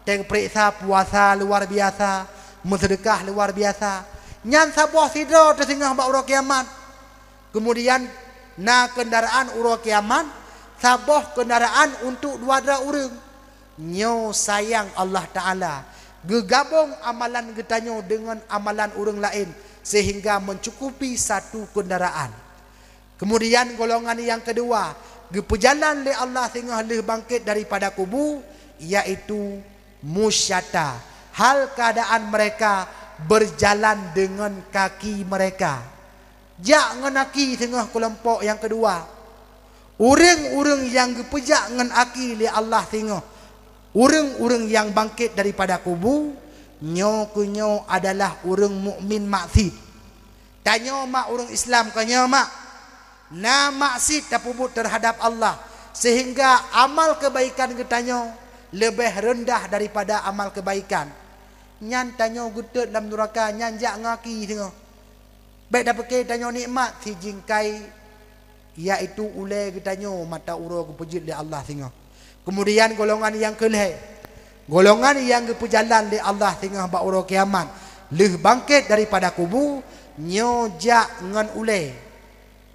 Teupeuriksa puasa luar biasa, meuseudeukah luar biasa. Nyan saboh sidroe teuh singoh bak uroe kiamat. Keumudian na keundaraan uroe kiamat, saboh keundaraan untuk dua droe ureuëng. Nyoe sayang Allah Taala geugabong amalan geutanyoe deungon amalan ureuëng laén seuhingga meucukupi satu keundaraan. Keumudian golongan nyang keudua geupeujalan lé Allah singoh lheueh bangket daripada kubu, yaitu musyata. Hal keuadaan meureka beurjalan deungon kaki meureka. Jak ngon aki singoh keulompok nyang keudua. Ureuëng-ureuëng nyang geupeujak ngon aki lé Allah singoh, ureuëng-ureuëng nyang bangket daripada kubu, nyoe keuh nyoe adalah ureuëng mukmin maksiet. Tanyoe mak ureuëng Islam, kon nyoe mak, na maksiet tapeubuet teuhadab Allah, seuhingga amal keubaikan geutanyoe leubeh reundah daripada amal keubaikan. Nyan tanyoe geutot lam nuraka, nyan jak ngon aki singoh. Bék tapeuke tanyoe nikmat si jingkai, yaitu ulée geutanyoe mata uroe geupeujeuet lé Allah singoh. Keumudian golongan nyang keulhée, golongan nyang geupeujalan lé Allah singoh bak uroe kiamat, lheueh bangket daripada kubu, nyoe jak ngon ulée.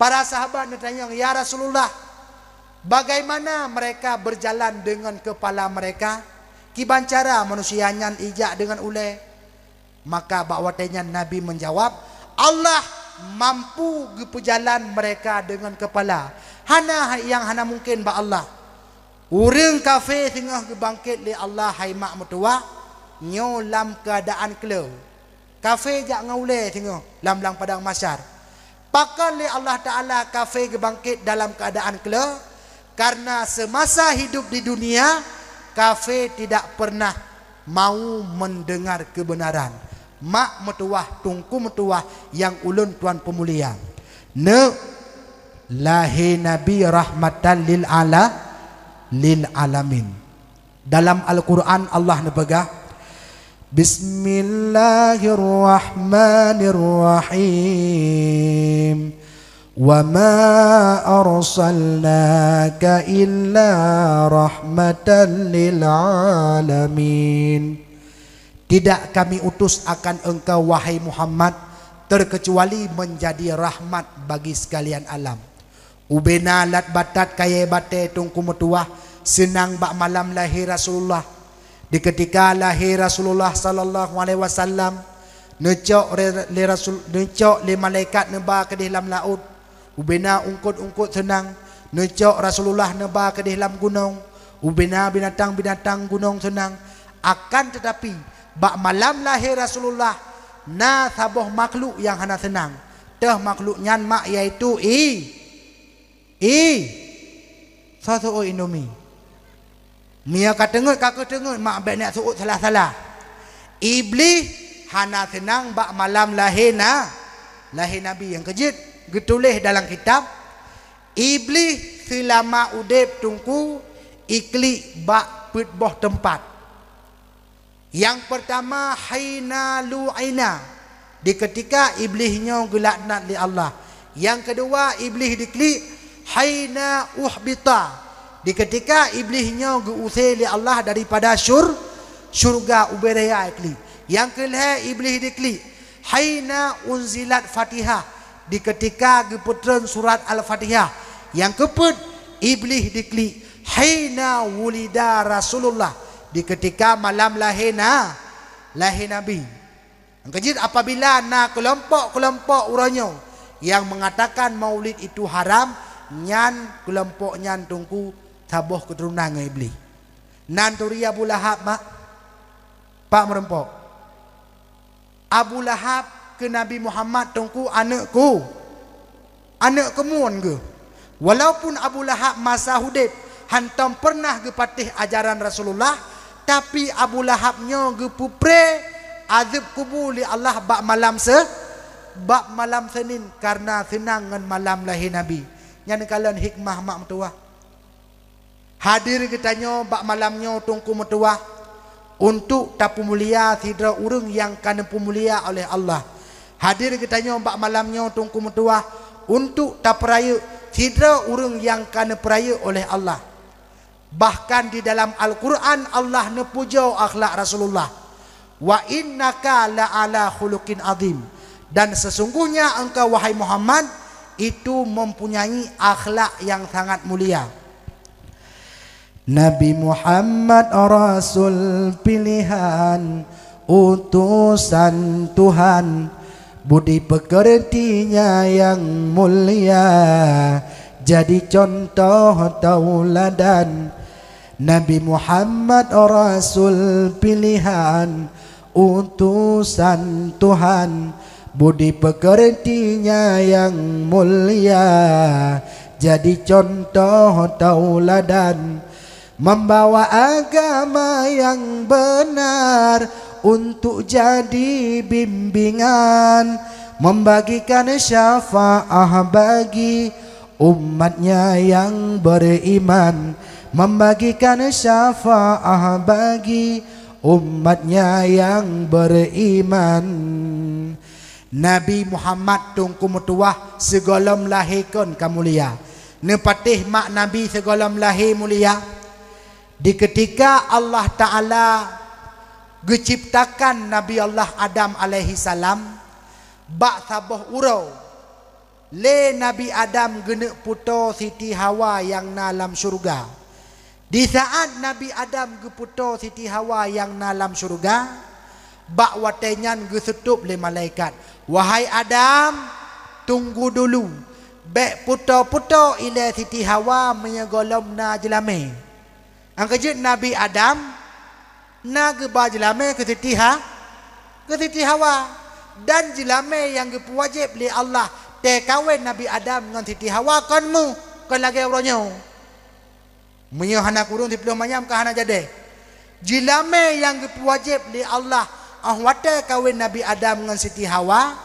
Para sahabat neutanyong, "Ya Rasulullah, bagaimana mereka berjalan dengan kepala mereka? Kiban cara manusia nyan ijak dengan ulée?" Maka bak watée nyan Nabi menjawab, "Allah mampu geupeujalan mereka dengan kepala. Hana nyang hana mungken bak Allah." Ureuëng kafé singoh geubangket lé Allah hai mak meutuwah, nyoe lam keuadaan kleu. Kafé jak ngon ulée singoh lam, lam padang mahsyar. Pakon lé Allah Ta'ala kafé geubangket dalam keuadaan kleu? Karena semasa hidup di dunia, kafé tidak pernah mau mendengar kebenaran. Mak meutuwah, teungku meutuwah nyang ulôn tuan peumulia. Neuk, lahé Nabi rahmatan lil ala-, lil alamin. Dalam Al-Quran Allah neupeugah, "Bismillahirrahmanirrahim. Wa ma arsalnaka illa rahmatan lil alamin." Tidak Kami utus akan engkau, wahai Muhammad, terkecuali menjadi rahmat bagi sekalian alam. Ubena lat batat kayée batée teungku meutuwah seunang bak malam lahé Rasulullah. Di keutika lahé Rasulullah sallallahu alaihi wasallam, neucok re-, lé Rasul, neucok lé malaikat neuba keudeh lam laôt. Ubena ungkot-ungkot seunang, neucok Rasulullah neuba keudeh lam gunong. Ubena binatang-binatang gunong seunang. Akan teutapi, bak malam lahé Rasulullah, na saboh makhluk nyang hana seunang. Teuh makhluk nyan mak, yaitu i-, i-, soe seuôt Indomie. Meunyoe ka teungeut, ka keuh teungeut, mak bék neuk seuôt salah-salah. Iblih hana seunang bak malam lahé na-, lahé Nabi. Nyang keujeuet geutuléh dalam kitab, Iblih seulama udeb teungku iklik bak peuet boh teumpat. Nyang peurtama, haina lu'ina, di keutika Iblih nyoe geulaknat lé Allah. Nyang keudua, Iblih diklik haina uhbita, di keutika Iblih nyoe geu-use lé Allah daripada syur-, syurga, ubé raya iklik. Nyang keulhée, Iblih diklik haina unzilat Fatihah, di keutika geupeutreun surat Al-Fatihah. Nyang keupeuet, Iblih diklik haina wulida Rasulullah, di keutika malam lahé na-, lahé Nabi. Nyang keujeuet, apabila na keulompok-keulompok uroe nyoe nyang meungatakan maulid itu haram, nyan keulompok nyan teungku saboh keuturonan ngon Iblih. Nan turi Abu Lahab, mak. Pak meurumpok. Abu Lahab keu Nabi Muhammad teungku aneuëk ku, aneuëk keumuen geuh. Walaupun Abu Lahab masa udeb hantom peureunah geupatéh ajaran Rasulullah, tapi Abu Lahab nyoe geupeupré azeueb kubu lé Allah bak malam se-, bak malam Senin kareuna seunang ngon malam lahé Nabi. Nyan kalon hikmah mak meutuwah. Hadir geutanyoe bak malam nyoe teungku meutuwah, untuk tapeumulia sidroe ureuëng nyang ka neupeumulia oleh Allah. Hadir geutanyoe bak malam nyoe teungku meutuwah, untuk tapeurayeuk sidroe ureuëng nyang ka neupeurayeuk oleh Allah. Bahkan di dalam Al-Quran Allah neupujoe akhlak Rasulullah. "Wa innaka la ala khuluqin azim." Dan sesungguhnya engkau, wahai Muhammad, itu mempunyai akhlak yang sangat mulia. Nabi Muhammad rasul pilihan, utusan Tuhan, budi pekertinya yang mulia, jadi contoh tauladan. Nabi Muhammad rasul pilihan, utusan Tuhan, budi pekertinya yang mulia, jadi contoh tauladan, membawa agama yang benar untuk jadi bimbingan, membagikan syafaat bagi umatnya yang beriman, membagikan syafaat bagi umatnya yang beriman. Nabi Muhammad teungku meutuwah sigohlom lahé kon ka mulia. Neupatéh mak Nabi sigohlom lahé mulia. Di keutika Allah Ta'ala geuciptakan Nabi Allah Adam alaihissalam bak saboh uroe, Lé Nabi Adam geuneuk peutoe Siti Hawa nyang na lam syeuruga. Di saát Nabi Adam geupeutoe Siti Hawa nyang na lam syeuruga, bak watée nyan geuseutôb lé malaikat, "Wahai Adam, tunggu dulu, bék peutoe-peutoe ilée Siti Hawa meunyoe gohlom na jeulamé." Nyang keujeuet Nabi Adam na geuba jeulamé keu Siti Ha-, keu Siti Hawa, dan jeulamé nyang geupeuwajéb lé Allah teukawen Nabi Adam ngon Siti Hawa kon mu, kon lagée uroe nyoe. Meunyoe hana kureueng siplôh manyam ka hana jadéh. Jeulamé nyang geupeuwajéb lé Allah óh watée kawen Nabi Adam ngon Siti Hawa,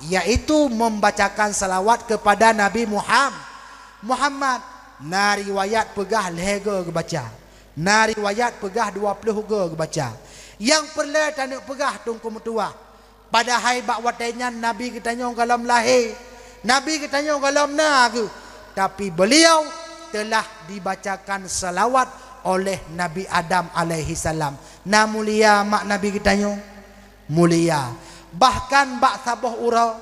yaitu membacakan salawat kepada Nabi Muham-, Muhammad. Na riwayat peugah lhée goe geubaca. Na riwayat peugah dua ploh goe geubaca. Nyang peureulée taneuk peugah Teungku meutuwah, padahai bak watée nyan Nabi geutanyoe gohlom lahé. Nabi geutanyoe gohlom na geuh, tapi beliau telah dibacakan salawat oleh Nabi Adam alaihissalam. Na mulia mak Nabi geutanyoe? Mulia. Bahkan bak saboh uroe,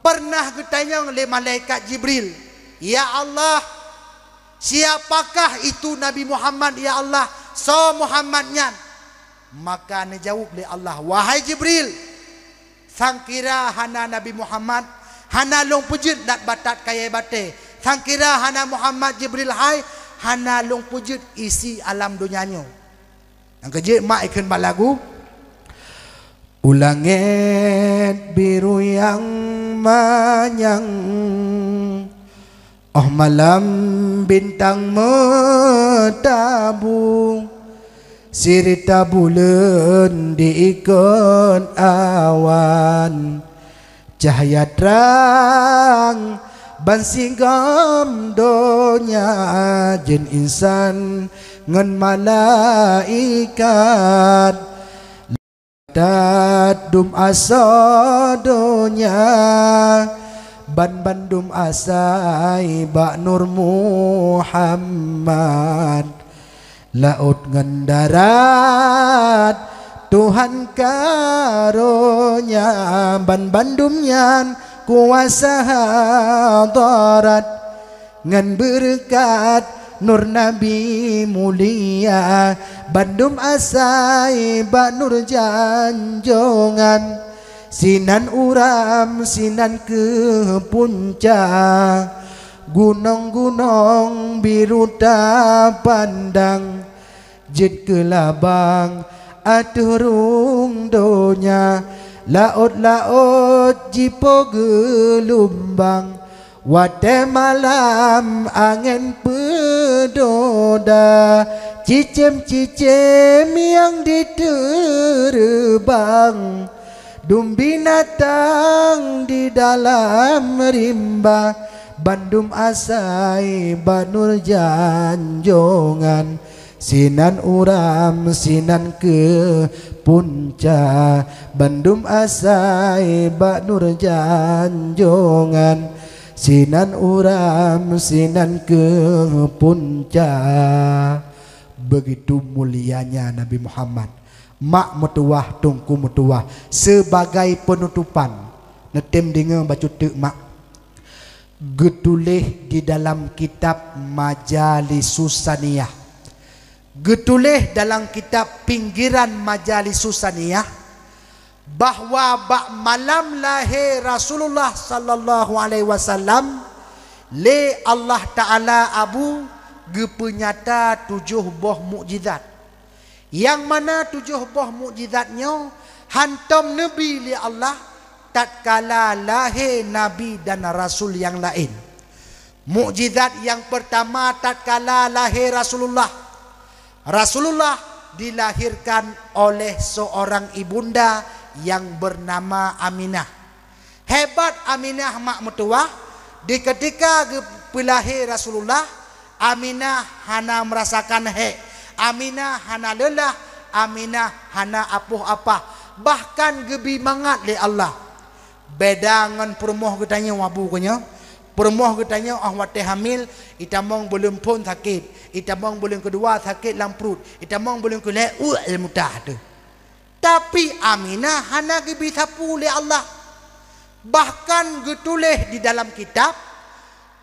pernah geutanyong lé malaikat Jibril, "Ya Allah, siapakah itu Nabi Muhammad, ya Allah? Soe Muhammad nyan?" Maka neujaweueb lé Allah, "Wahai Jibril, sangkira hana Nabi Muhammad, hana lôn peujeuet lat batat kayée batée. Sangkira hana Muhammad Jibril hai, hana lôn peujeuet isi alam donya nyoe." Nyang keujeuet mak ikheun bak lagu, "U langét biru nyang manyang, óh malam bintang meutabu, sirita buleuen diikot awan, cahya trang bansigom donya, jin insan ngon malaikat." That dum asoe donya, ban bandum asai bak Nur Muhammad. Laôt ngon darat Tuhan karonya, ban bandum nyan kuasa hadarat. Ngon beureukat nur Nabi mulia, bandum asai bak nur janjongan. Sinan uram, sinan keuh punca, gunong-gunong biru tapandang. Jeuet keu labang ateueh rhueng donya, laôt-laôt jipo geulumbang. Watée malam angén peudoda, cicém-cicém nyang jiteureubang, dum binatang di dalam rimba, bandum asai bak nur janjongan. Sinan uram, sinan keuh punca, bandum asai bak nur janjongan. Sinan uram, sinan keuh punca. Begitu mulianya Nabi Muhammad. Mak meutuwah, teungku meutuwah, sebagai penutupan, neutem deungoe bacut teuk mak. Geutuléh di dalam kitab Majalisus Saniyah. Geutuléh dalam kitab Pinggiran Majalisus Saniyah bahwa bak malam lahé Rasulullah sallallahu alaihi wasallam, lé Allah Taala Abu geupeunyata tujoh boh mukjizat. Nyang mana tujoh boh mukjizat nyoe hantom neubi lé Allah tatkala lahé nabi dan rasul nyang laén. Mukjizat nyang peurtama tatkala lahé Rasulullah. Rasulullah dilahirkan oleh seorang ibunda yang bernama Aminah. Hebat Aminah mak meutuwah, di keutika geupeulahé Rasulullah, Aminah hana meurasakan hék, Aminah hana leulah, Aminah hana apoh apah, bahkan geubi mangat lé Allah. Beda ngon peurumoh geutanyoe abu keunyoe. Peurumoh geutanyoe óh watée hamil, itamong buleuen phon sakét, itamong buleuen keudua sakét lam pruet, itamong buleuen keulhée uek lé mutah teuh. Tapi Aminah hana geubi sapeue lé Allah. Bahkan geutuléh di dalam kitab,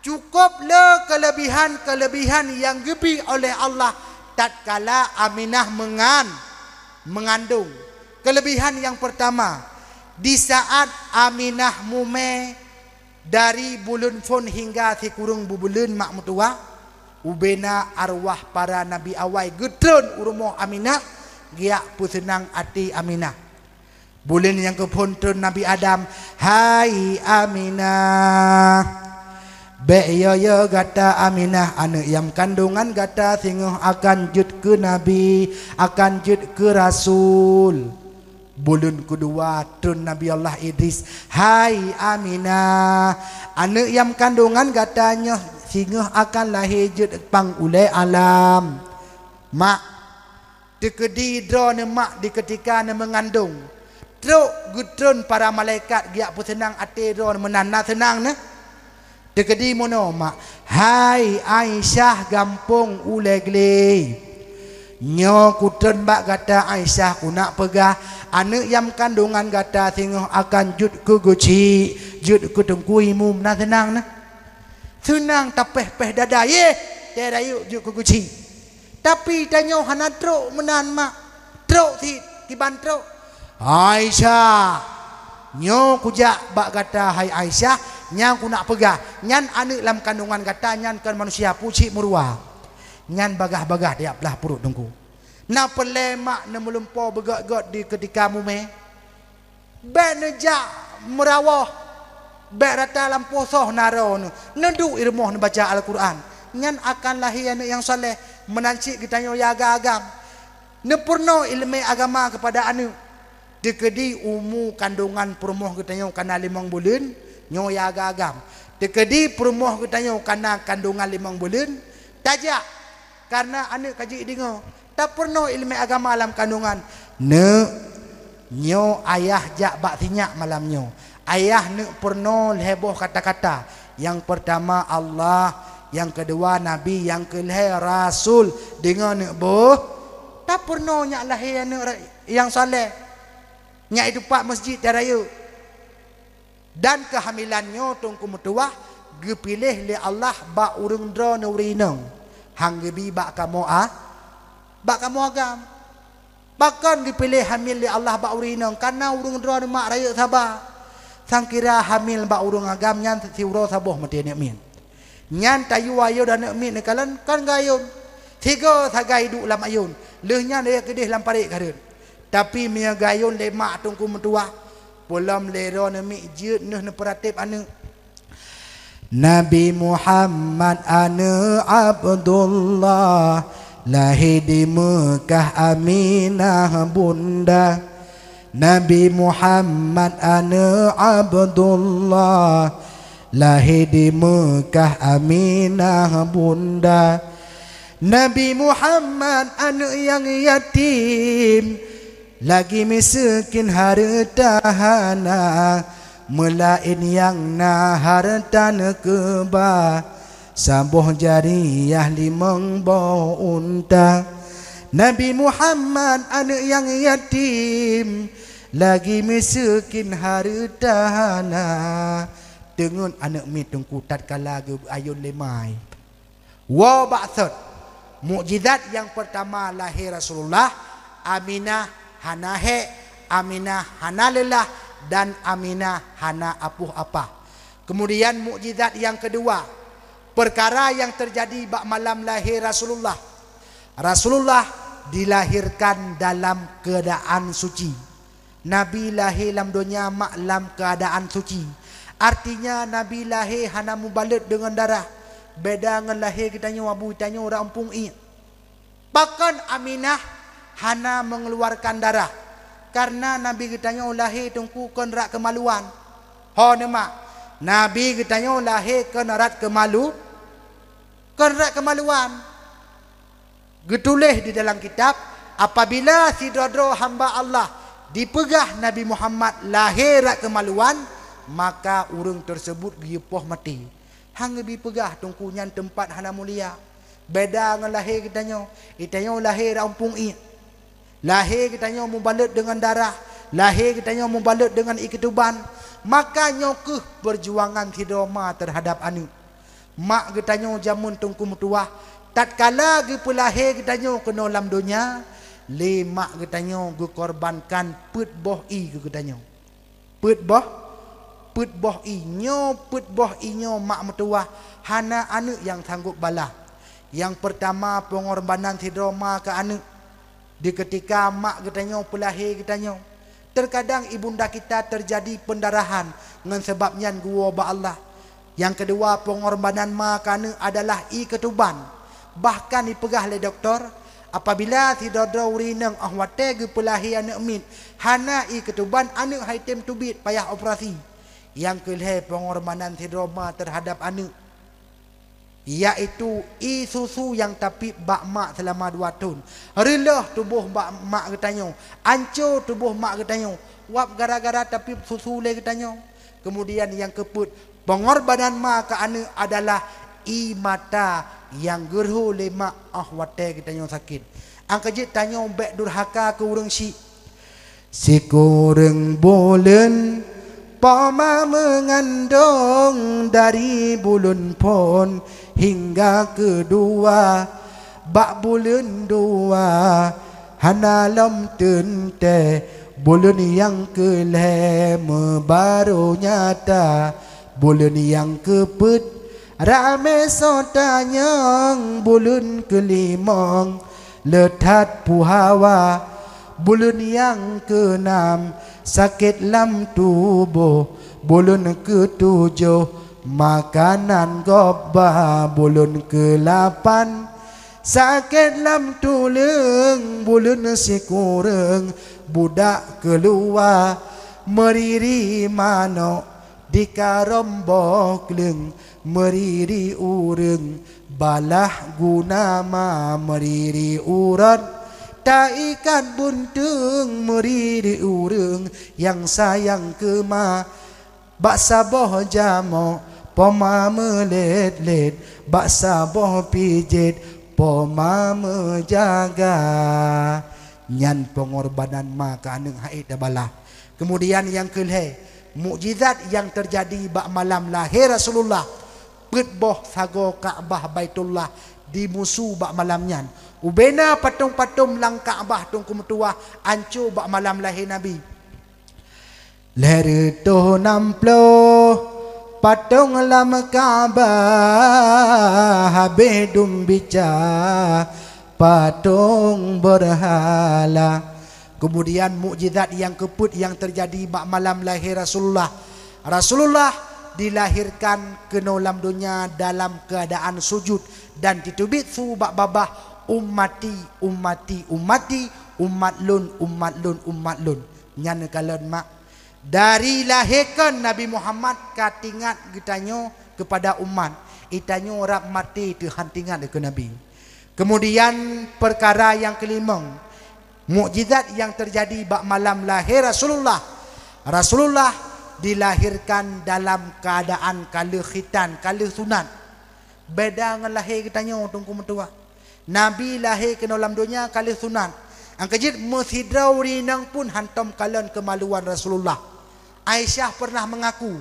cukup le keulebihan-keulebihan nyang geubri oleh Allah tatkala Aminah meungan-, meungandong. Keulebihan nyang peurtama, di saát Aminah mumè dari buleuen phon hingga sikureueng bubuleuen mak meutuwah, ubena arwah para nabi awai geutreun u rumoh Aminah, geujak peuseunang até Aminah. Buleuen nyang keuphon treun Nabi Adam, "Hai Aminah, bèk yo-yo gata Aminah, aneuëk nyang kandongan gata singoh akan jeuet keu nabi, akan jeuet keu rasul." Buleuen keudua treun Nabi Allah Idris, "Hai Aminah, aneuëk nyang kandongan gata nyoe singoh akan lahé jeuet pang ulèe alam." Mak, teukeudi droeneuh mak di keutika neumeungandong, trok geutreun para malaikat geujak peuseunang até droeneuh meunan na seunang neuh. Teukeudi meunoe mak, "Hai Aisyah gampông ulèe glé, nyoe kutreun bak gata Aisyah, kunak peugah, aneuëk nyang kandongan gata singoh akan jeuet keu geuchik, jeuet keu teungku imum na seunang neuh." Seunang tapéh-péh dada, yeh, teuh rayeuk jeuet keu geuchik. Tapi tanyoe hana trok meunan mak, trok cit kiban trok. "Aisyah, nyoe kujak bak gata hai Aisyah, nyang kunak peugah, nyan aneuëk lam kandongan gata nyan kon manusia, pucit meuruwa. Nyan bagah-bagah tiep blah pruet teungku. Na peureulèe mak neumeulumpoe beugét-gét di keutika mumè. Bèk neujak meurawoh, bèk rata lampôh soh na droeneuh, neuduek i rumoh neubaca Al-Qur'an. Nyan akan lahé aneuëk nyang saleh, meunan cit geutanyoe ya agam-agam. Neupeurunoe iéleumé agama keupada aneuëk. Teukeudi umu kandongan peurumoh geutanyoe kana limong buleuen, nyoe ya agam-agam. Teukeudi peurumoh geutanyoe kana kandongan limong buleuen, tajak, kareuna aneuëk ka jeuet deungoe. Tapeurunoe iéleumé agama lam kandongan. Neuk, nyoe ayah jak bak sinyak malam nyoe. Ayah neuk peurunoe lhèe boh kata-kata. Nyang peurtama Allah, nyang keudua Nabi, nyang keulhèe Rasul. Deungoe neuk boh, tapeurunoe nyak lahé aneuëk ra-, nyang saleh. Nyak itupat meuseujid teuh rayeuk. Dan keuhamilan nyoe teungku meutuwah geupiléh lé Allah bak ureuëng droeneuh ureuëng inong, han geubi bak kamoe a-, bak kamoe agam. Pakon geupiléh hamil lé Allah bak ureuëng inong? Kareuna ureuëng droeneuh mak rayeuk saba. Sangkira hamil bak ureuëng agam nyan siuroe saboh maté aneuëk miet. Nyan tayue ayôn aneuëk miet neukalon kon geuayôn. Sigoe sagai duek lam ayôn, lheueh nyan ya keudeh lam parék ka rhot. Tapi meunyoe geuayôn lé mak teungku meutuwah, peulom lé droeneuh miet jeuet neuh neupeuratéb aneuëk. Nabi Muhammad aneuëk Abdullah, lahé di Meukah Aminah bunda. Nabi Muhammad aneuëk Abdullah, lahé di Meukah Aminah bunda. Nabi Muhammad aneuëk nyang yatim, lagi miseukin hareuta hana, meulaén nyang na hareuta neukeubah, saboh jariyah limong boh unta. Nabi Muhammad aneuëk nyang yatim, lagi miseukin hareuta hana. Teungeut aneuëk miet teungku tatkala geuayôn lé mai. Woe bak sot, mukjizat nyang peurtama lahé Rasulullah, Aminah hana hék, Aminah hana leulah, dan Aminah hana apoh apah. Keumudian mukjizat nyang keudua, peukara nyang teujadi bak malam lahé Rasulullah. Rasulullah dilahirkan dalam keuadaan suci. Nabi lahé lam donya mak lam keuadaan suci. Artinya Nabi lahé hana mubalot deungon darah. Beda ngon lahé geutanyoe, abu geutanyoe rot umpung iek. Pakon Aminah hana mengeluarkan darah? Kareuna Nabi geutanyoe lahé teungku kon rot keumaluan. Ho neuh mak, Nabi geutanyoe lahé kon rot keumalu-, kon rot keumaluan. Geutuléh di dalam kitab, apabila sidroe-droe hamba Allah dipeugah Nabi Muhammad lahé rot keumaluan, maka ureuëng teuseubut geuyue poh maté. Han geubi peugah teungku nyan teumpat hana mulia. Beda ngon lahé geutanyoe, geutanyoe lahé rot umpung iek. Lahé geutanyoe mubalot deungon darah, lahé geutanyoe mubalot deungon ié keutuban. Maka nyoe kheueh peujuangan sidroe ma teuhadab aneuëk. Mak geutanyoe jameun teungku meutuwah, tatkala geupeulahé geutanyoe keunoe lam donya, lé mak geutanyoe geukorbankan peuet boh ié keu geutanyoe. Peuet boh, peuet boh ié. Nyoe peuet boh ié nyoe mak meutuwah hana aneuëk nyang sanggôp balah. Nyang peurtama, peungorbanan sidroe ma keu aneuëk. Di keutika mak geutanyoe peulahé geutanyoe, teukadang ibunda kita teujadi peundarahan, ngon sabab nyan geuwoe bak Allah. Nyang keudua, peungorbanan ma keu aneuëk adalah ié keutuban. Bahkan jipeugah lé dokto, apabila sidroe-droe ureuëng inong óh watée geupeulahé aneuëk miet hana ié keutuban, aneuëk han jitem teubiet, payah operasi. Nyang keulhée, peungorbanan sidroe ma teuhadab aneuëk, yaitu ié susu nyang tapiep bak mak seulama dua thon. Reuloh tuboh bak mak geutanyoe, anco tuboh mak geutanyoe, wab gara-gara tapiep susu lé geutanyoe. Keumudian nyang keupeuet, peungorbanan ma keu aneuëk adalah ié mata nyang geurhô lé mak óh watée geutanyoe sakét. Nyang keujeuet, tanyoe bék durhaka keu ureuëng syik. Sikureueng buleuen poma meungandong, dari buleuen phon hingga keudua. Bak buleuen dua hana lom teuntée, buleuen nyang keulhée meubarô nyata. Buleuen nyang keupeuet ramé soe tanyong, buleuen keulimong le that puhawa. Buleuen nyang keunam sakét lam tuboh, buleuen keutujoh makanan gob ba. Buleuen keulapan sakét lam tuleueng, buleuen sikureueng budak keuluwa. Meuriri manok di karôm boh kleueng, meuriri ureuëng balah guna ma. Meuriri uroe taikat beunteueng, meuriri ureuëng nyang sayang keu ma. Bak saboh jamok poma meulét-lét, bak saboh pijét poma meujaga. Nyan peungorbanan ma keu aneuëk han ék tabalah. Keumudian nyang keulhée, mukjizat nyang teujadi bak malam lahé Rasulullah. Peuet boh sagoe Ka'bah Baitullah dimusu bak malam nyan. Ubena patong-patong lam Ka'bah teungku meutuwah anco bak malam lahé Nabi. Lhée reutôh nam ploh patong lam Ka'bah, habéh dum bica patong beurhala. Keumudian mukjizat nyang keupeuet nyang teujadi bak malam lahé Rasulullah. Rasulullah dilahirkan keunoe lam donya dalam keuadaan sujud dan jiteubiet su bak babah, "Ummati, ummati, ummati, umat lôn, umat lôn, umat lôn." Nyan kalon mak. Dari lahé kon Nabi Muhammad ka teuingat geutanyoe keupada umat, geutanyoe rab maté teuh han teuingat keu Nabi. Keumudian peukara nyang keulimong, mukjizat nyang teujadi bak malam lahé Rasulullah. Rasulullah dilahirkan dalam keuadaan ka lheueh khitan, ka lheueh sunat. Beda ngon lahé geutanyoe teungku meutuwah. Nabi lahé keunoe lam donya ka lheueh sunat. Nyang keujeuet meusidroe ureuëng inong pun hántom kalon keumaluan Rasulullah. Aisyah pernah mengaku,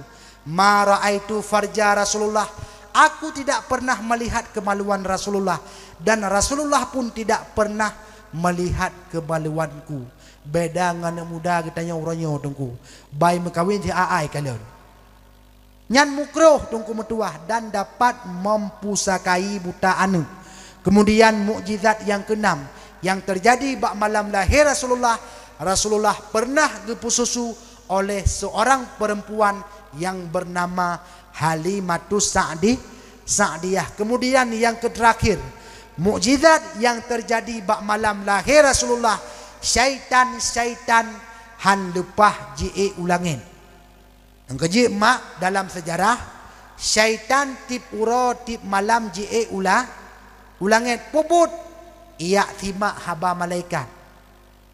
"Ma ra'aitu farja Rasulullah." Aku tidak pernah melihat kemaluan Rasulullah dan Rasulullah pun tidak pernah melihat kemaluanku. Beda ngon aneuk muda geutanyoe uroe nyoe teungku. Bai meukawen si ai-ai kalon. Nyan mukroh teungku meutuwah dan dapat mempusakai buta aneuk. Keumudian mukjizat nyang keunam nyang teujadi bak malam lahé Rasulullah, Rasulullah pernah geupeususu oleh seorang perempuan yang bernama Halimatus Sa'di, Sa'diyah. Keumudian nyang keuterakhir, mukjizat nyang teujadi bak malam lahé Rasulullah, syaitan-syaitan han leupah jiék u langét. Nyang keujeuet mak dalam seujarah, syaitan tieb uroe tieb malam jiék u la-, u langét. Peue buet? Ijak simak haba malaikat.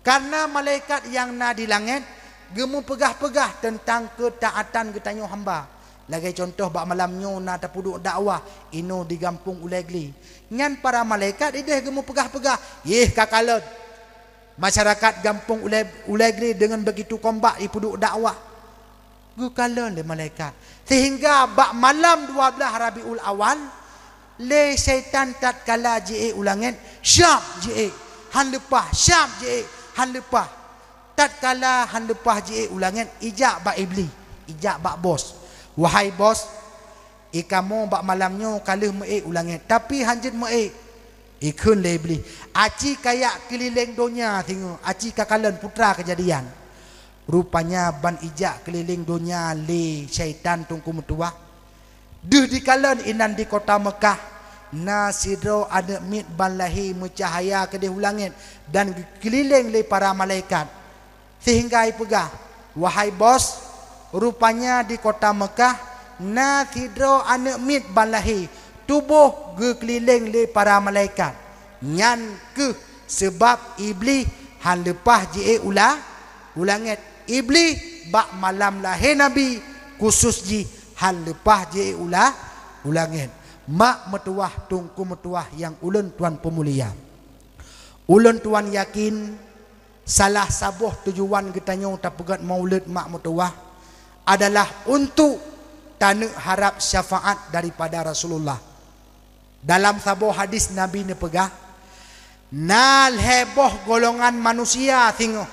Kareuna malaikat nyang na di langét geumeupeugah-peugah teuntang keutaatan geutanyoe hamba. Lagée cuntoh bak malam nyoe na tapeuduek dakwah inoe di gampông Ulée Glé. Nyan para malaikat ideh geumeupeugah-peugah, "Yeh ka kalon! Masyarakat gampông Ulée, Ulée Glé deungon beugitu kompak jipeuduek dakwah." Geukalon lé malaikat. Sehingga bak malam dua blaih Rabiul Awal, lé syaitan tatkala jiék u langét, syab jiék, han leupah, syab jiék, han leupah. Tatkala han leupah jiék u langét, ijak bak Iblih, ijak bak bos. "Wahai bos, i kamoe bak malam nyoe ka lheueh meuék u langét, tapi han jeuet meuék." Ikheun lé Iblih, "Aci kajak keulileng donya singoh, aci kakalon putra keujadian." Rupanya ban ijak keulileng donya lé syaitan Teungku meutuwah. Deuh dikalon inan di kota Meukah, na sidroe aneuëk miet ban lahé meucahya keudeh u langét dan geukeulileng lé para malaikat. Sehingga ipeugah, "Wahai bos, rupanya di kota Meukah na sidroe aneuëk miet ban lahé, tuboh geukeulileng lé para malaikat. Nyan kheueh seubab Iblih han leupah jiék u la-, u langét. Iblih bak malam lahé Nabi khusos jih han leupah jiék u la-, u langét." Mak meutuwah, Teungku meutuwah nyang ulôn tuan peumulia. Ulôn tuan yakin, salah saboh tujuan geutanyoe tapeugét maulud mak meutuwah adalah untuk taneuk harab syafaat daripada Rasulullah. Dalam saboh hadis Nabi neupeugah, "Na lhée boh golongan manusia singoh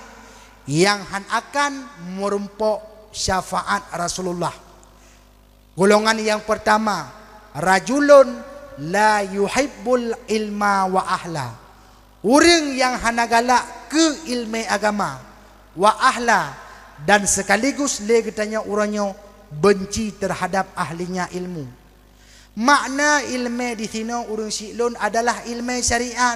nyang han akan meurumpok syafaat Rasulullah." Golongan nyang peurtama, "Rajulun la yuhibbul ilma wa ahla." Ureuëng nyang hana galak keu iéleumé agama, wa ahla, dan sekaligus lé geutanyoe uroe nyoe beunci teuhadab ahlinya ilmu. Makna iéleumé disinoe ureuëng syiek lôn adalah iéleumé syariat.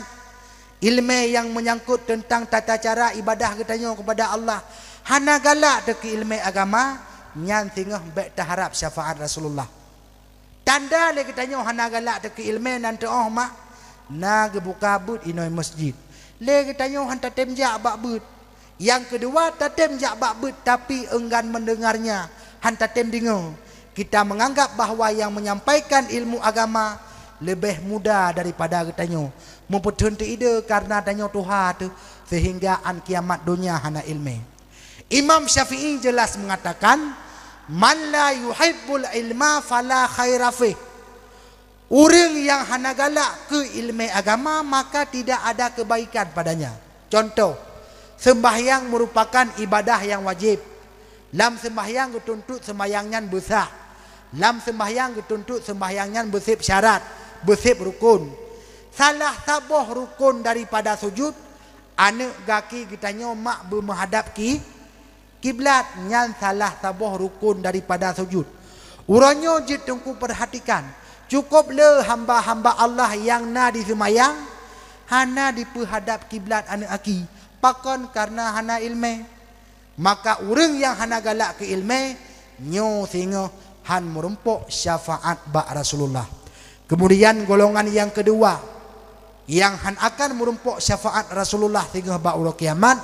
Iéleumé nyang meunyangkot teuntang tata cara ibadah geutanyoe keupada Allah. Hana galak teuh keu iéleumé agama, nyan singoh bék taharab syafaat Rasulullah. Tanda lé geutanyoe hana galak teuh keu iéleumé nan teuôh mak, na geubuka beuet inoe masjid. Lé geutanyoe han tatem jak bak beuet. Nyang keudua, tatem jak bak beuet tapi enggan mendengarnya, han tatem deungoe. Kita menganggap bahwa yang menyampaikan ilmu agama lebih muda daripada geutanyoe. Meupeutheun teuide karena tanyoe tuha teuh, sehingga án kiamat donya hana iéleumé. Imam Syafi'i jelas mengatakan, "Man la yuhibbul ilma fala khaira fih." Ureuëng nyang hana galak keu iéleumé agama, maka tidak ada kebaikan padanya. Contoh, seumbahyang merupakan ibadah nyang wajéb. Lam seumbahyang geutuntot seumbahyang nyan beusah. Lam seumbahyang geutuntot seumbahyang nyan beuseb syarat, beuseb rukon. Salah saboh rukon daripada sujud, aneuëk gaki geutanyoe mak beumeuhadab ki-, kiblat, nyan salah saboh rukon daripada sujud. Uroe nyoe jeuet Teungku peurhatikan, cukup le hamba-hamba Allah nyang na diseumayang hana dipeuhadab kiblat aneuëk aki, pakon kareuna hana iéleumé. Maka ureuëng nyang hana galak keu iéleumé, nyoe singoh han meurumpok syafaat bak Rasulullah. Kemudian golongan nyang keudua, nyang han akan meurumpok syafaat Rasulullah singoh bak uroe kiamat,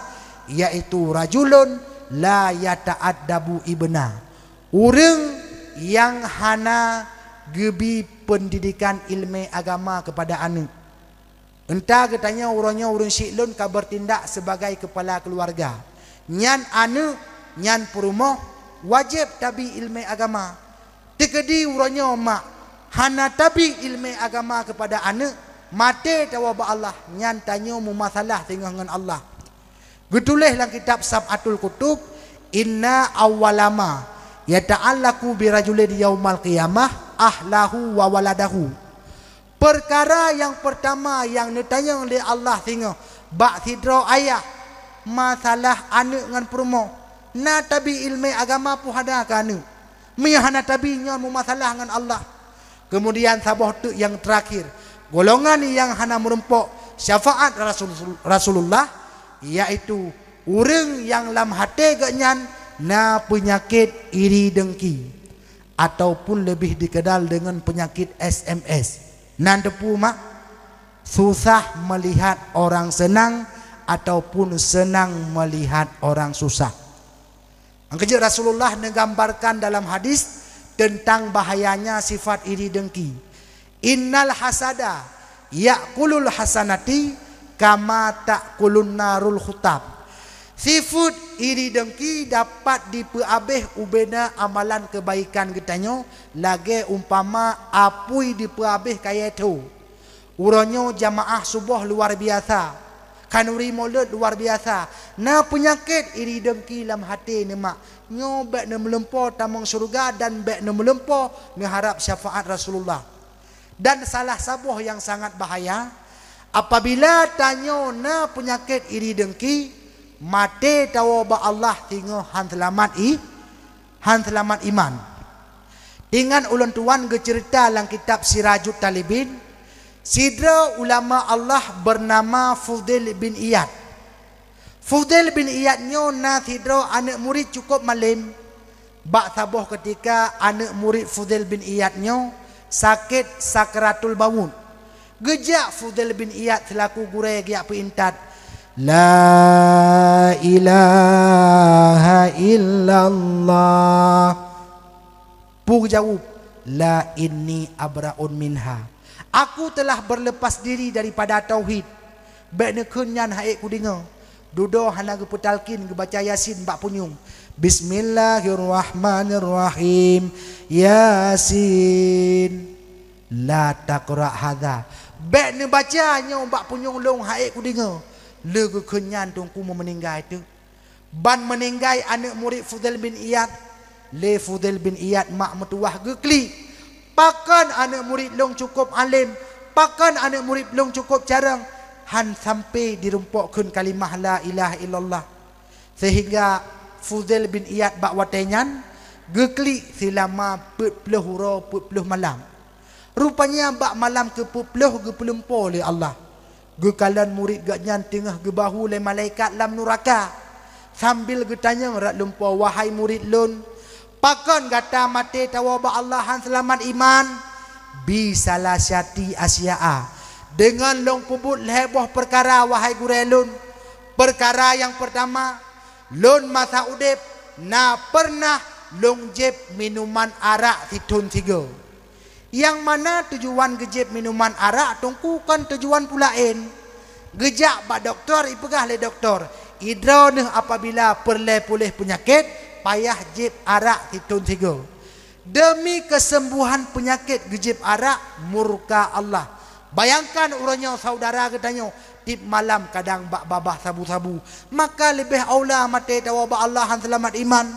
yaitu rajulun la yata'addabu ibna. Ureuëng nyang hana geubi peundidikan iéleumé agama keupada aneuëk. Entah geutanyoe uroe nyoe ureuëng syiek lôn ka beurtindak sibagai keupala keuluwarga. Nyan aneuëk, nyan peurumoh, wajéb tabi iéleumé agama. Teukeudi uroe nyoe mak hana tabi iéleumé agama keupada aneuëk, maté tawoe bak Allah, nyan tanyoe meumasalah singoh ngon Allah. Geutuléh lam kitab Sab'atul Kutub, "Inna awwalama yata'allaku birajulin yaumal qiyamah ahlahu wa waladahu." Peukara nyang peurtama nyang neutanyong lé Allah singoh bak sidroe ayah, masalah aneuëk ngon peurumoh. Na tabi iéleumé agama peue hana keu aneuëk. Meunyoe hana tabi, nyoe meumasalah ngon Allah. Keumudian saboh teuk nyang teurakhir, golongan nyang hana meurumpok syafaat Rasul-, Rasulullah, yaitu ureuëng nyang lam até geuhnyan na peunyakét iri dengki, ataupun leubeh dikenal deungon peunyakét S M S. Nan teupeu mak, susah meulihat orang senang ataupun senang meulihat orang susah. Nyang keujeuet Rasulullah neugambarkan dalam hadis teuntang bahayanya sifat iri dengki. "Innal hasada ya'kulul hasanati kama ta'kulun narul hutab." Sifeuet iri dengki dapat dipeuabéh ubena amalan keubaikan geutanyoe, lagée umpama apui dipeuabéh kayée tho. Uroe nyoe jamaah suboh luar biasa, khanuri molod luar biasa. Na peunyakét iri dengki lam até neumak. Nyoe bék neumeulumpo tamong syeuruga dan bék neumeulumpo neuharab syafaat Rasulullah. Dan salah saboh nyang sangat bahaya, apabila tanyoe na peunyakét iri dengki, maté tawoe bak Allah singoh han seulamat i, han seulamat iman. Ingat ulôn tuan geuceurita lam kitab Sirajut Talibin, sidroe ulama Allah beunama Fudail bin Iyad. Fudail bin Iyad nyoe na sidroe aneuëk murit cukôp malém. Bak saboh keutika aneuëk murit Fudail bin Iyad nyoe sakét sakratul maut. Geujak Fudail bin Iyad seulaku gurée geujak peuintat, "La ilaha illallah." Peue geujaweueb, "La, inni abra'un minha." Aku telah berlepas diri daripada tauhid. Bék neukheun nyan hai kudeungoe. Dudoe hana geupeutalkin geubaca Yasin bak punyueng. Bismillahirrahmanirrahim. Yasin. La taqra hadza. Bék neubaca nyoe bak punyueng lôn hai kudeungoe. Le geukheun nyan teungku meuninggai teuk. Ban meuninggai aneuëk murit Fudail bin Iyad, lé Fudail bin Iyad mak meutuwah geuklik, "Pakon aneuëk murit lôn cukôp além, pakon aneuëk murit lôn cukôp carông, han sampai dirumpok kheun kalimah la ilaha illallah." Sehingga Fudail bin Iyad bak watée nyan geuklik silama peuet ploh uroe peuet ploh malam. Rupanya bak malam keupeuet ploh geupeulumpo lé Allah. Geukalon murit geuhnyan teungoh geubahu lé malaikat lam nuraka, sambil geutanyong rot lumpo, "Wahai murit lôn, pakon gata maté tawoe bak Allah han seulamat iman?" "Bi salasati asya'a, deungon lôn peubuet lhée boh peukara, wahai gurée lôn. Peukara nyang peurtama, lôn masa udeb na peureunah lôn jieb minuman arak sithon sigoe." Nyang mana tujuan geujieb minuman arak teungku kon tujuan peue laén. Geujak bak dokto, ipeugah lé dokto, "Idroe neuh apabila peureulée puléh peunyakét, payah jieb arak sithon sigoe." Demi keusembuhan peunyakét geujieb arak, murka Allah. Bayangkan uroe nyoe syedara geutanyoe tieb malam kadang bak babah sabu-sabu, maka leubeh aula maté tawoe bak Allah han seulamat iman.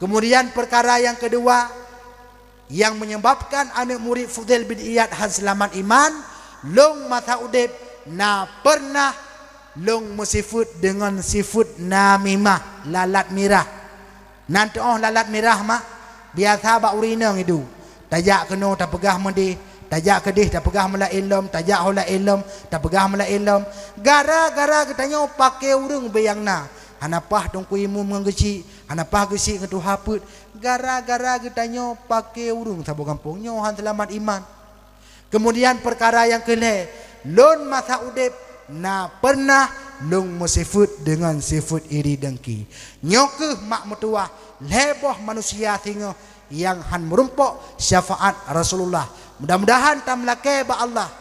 Keumudian peukara nyang keudua, nyang meunyeubabkan aneuëk murit Fudail bin Iyad han seulamat iman, lôn masa udeb na peureunah lôn meusifeuet deungon sifeuet namimah, lalat mirah. Nan teuôh lalat mirah mak, biasa bak ureuëng inong idu. Tajak keunoe tapeugah meudeh, tajak keudeh tapeugah meulaén lom, tajak ho laén lom, tapeugah meulaén lom. Gara-gara geutanyoe paké ureuëng ubé nyang na. Hana paih teungku imum ngon geuchik, hana paih geuchik ngon tuha peuet. Gara-gara geutanyoe paké ureuëng saboh gampông nyoe han seulamat iman. Keumudian peukara nyang keulhée, lôn masa udeb na peureunah lôn meusifeuet deungon sifeuet iri dengki. Nyoe kheueh mak meutuwah lhée boh manusia singoh nyang han meurumpok syafaat Rasulullah. Mudah-mudahan tameulakée bak Allah.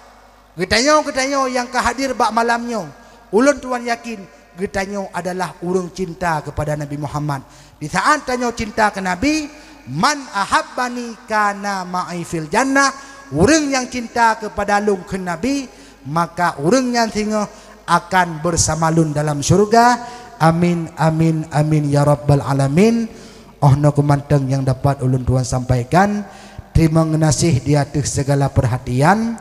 Geutanyoe, geutanyoe nyang ka hadir bak malam nyoe, ulôn tuan yakin geutanyoe adalah ureuëng cinta keupada Nabi Muhammad. Di saát tanyoe cinta keu Nabi, "Man ahabbani kana ma'i fil jannah," ureuëng nyang cinta keupada lôn kheun Nabi, maka ureuëng nyan singoh akan beusama lôn dalam syeuruga. Amin, amin, amin, ya rabbal alamin. Oh noe keuh mantong nyang dapat ulôn tuan sampaikan. Teurimong geunaséh di ateueh sigala peurhatian.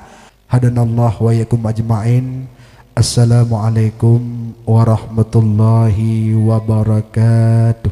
Hadanallahu wa iyyakum ajma'in. Assalamualaikum warahmatullahi wabarakatuh.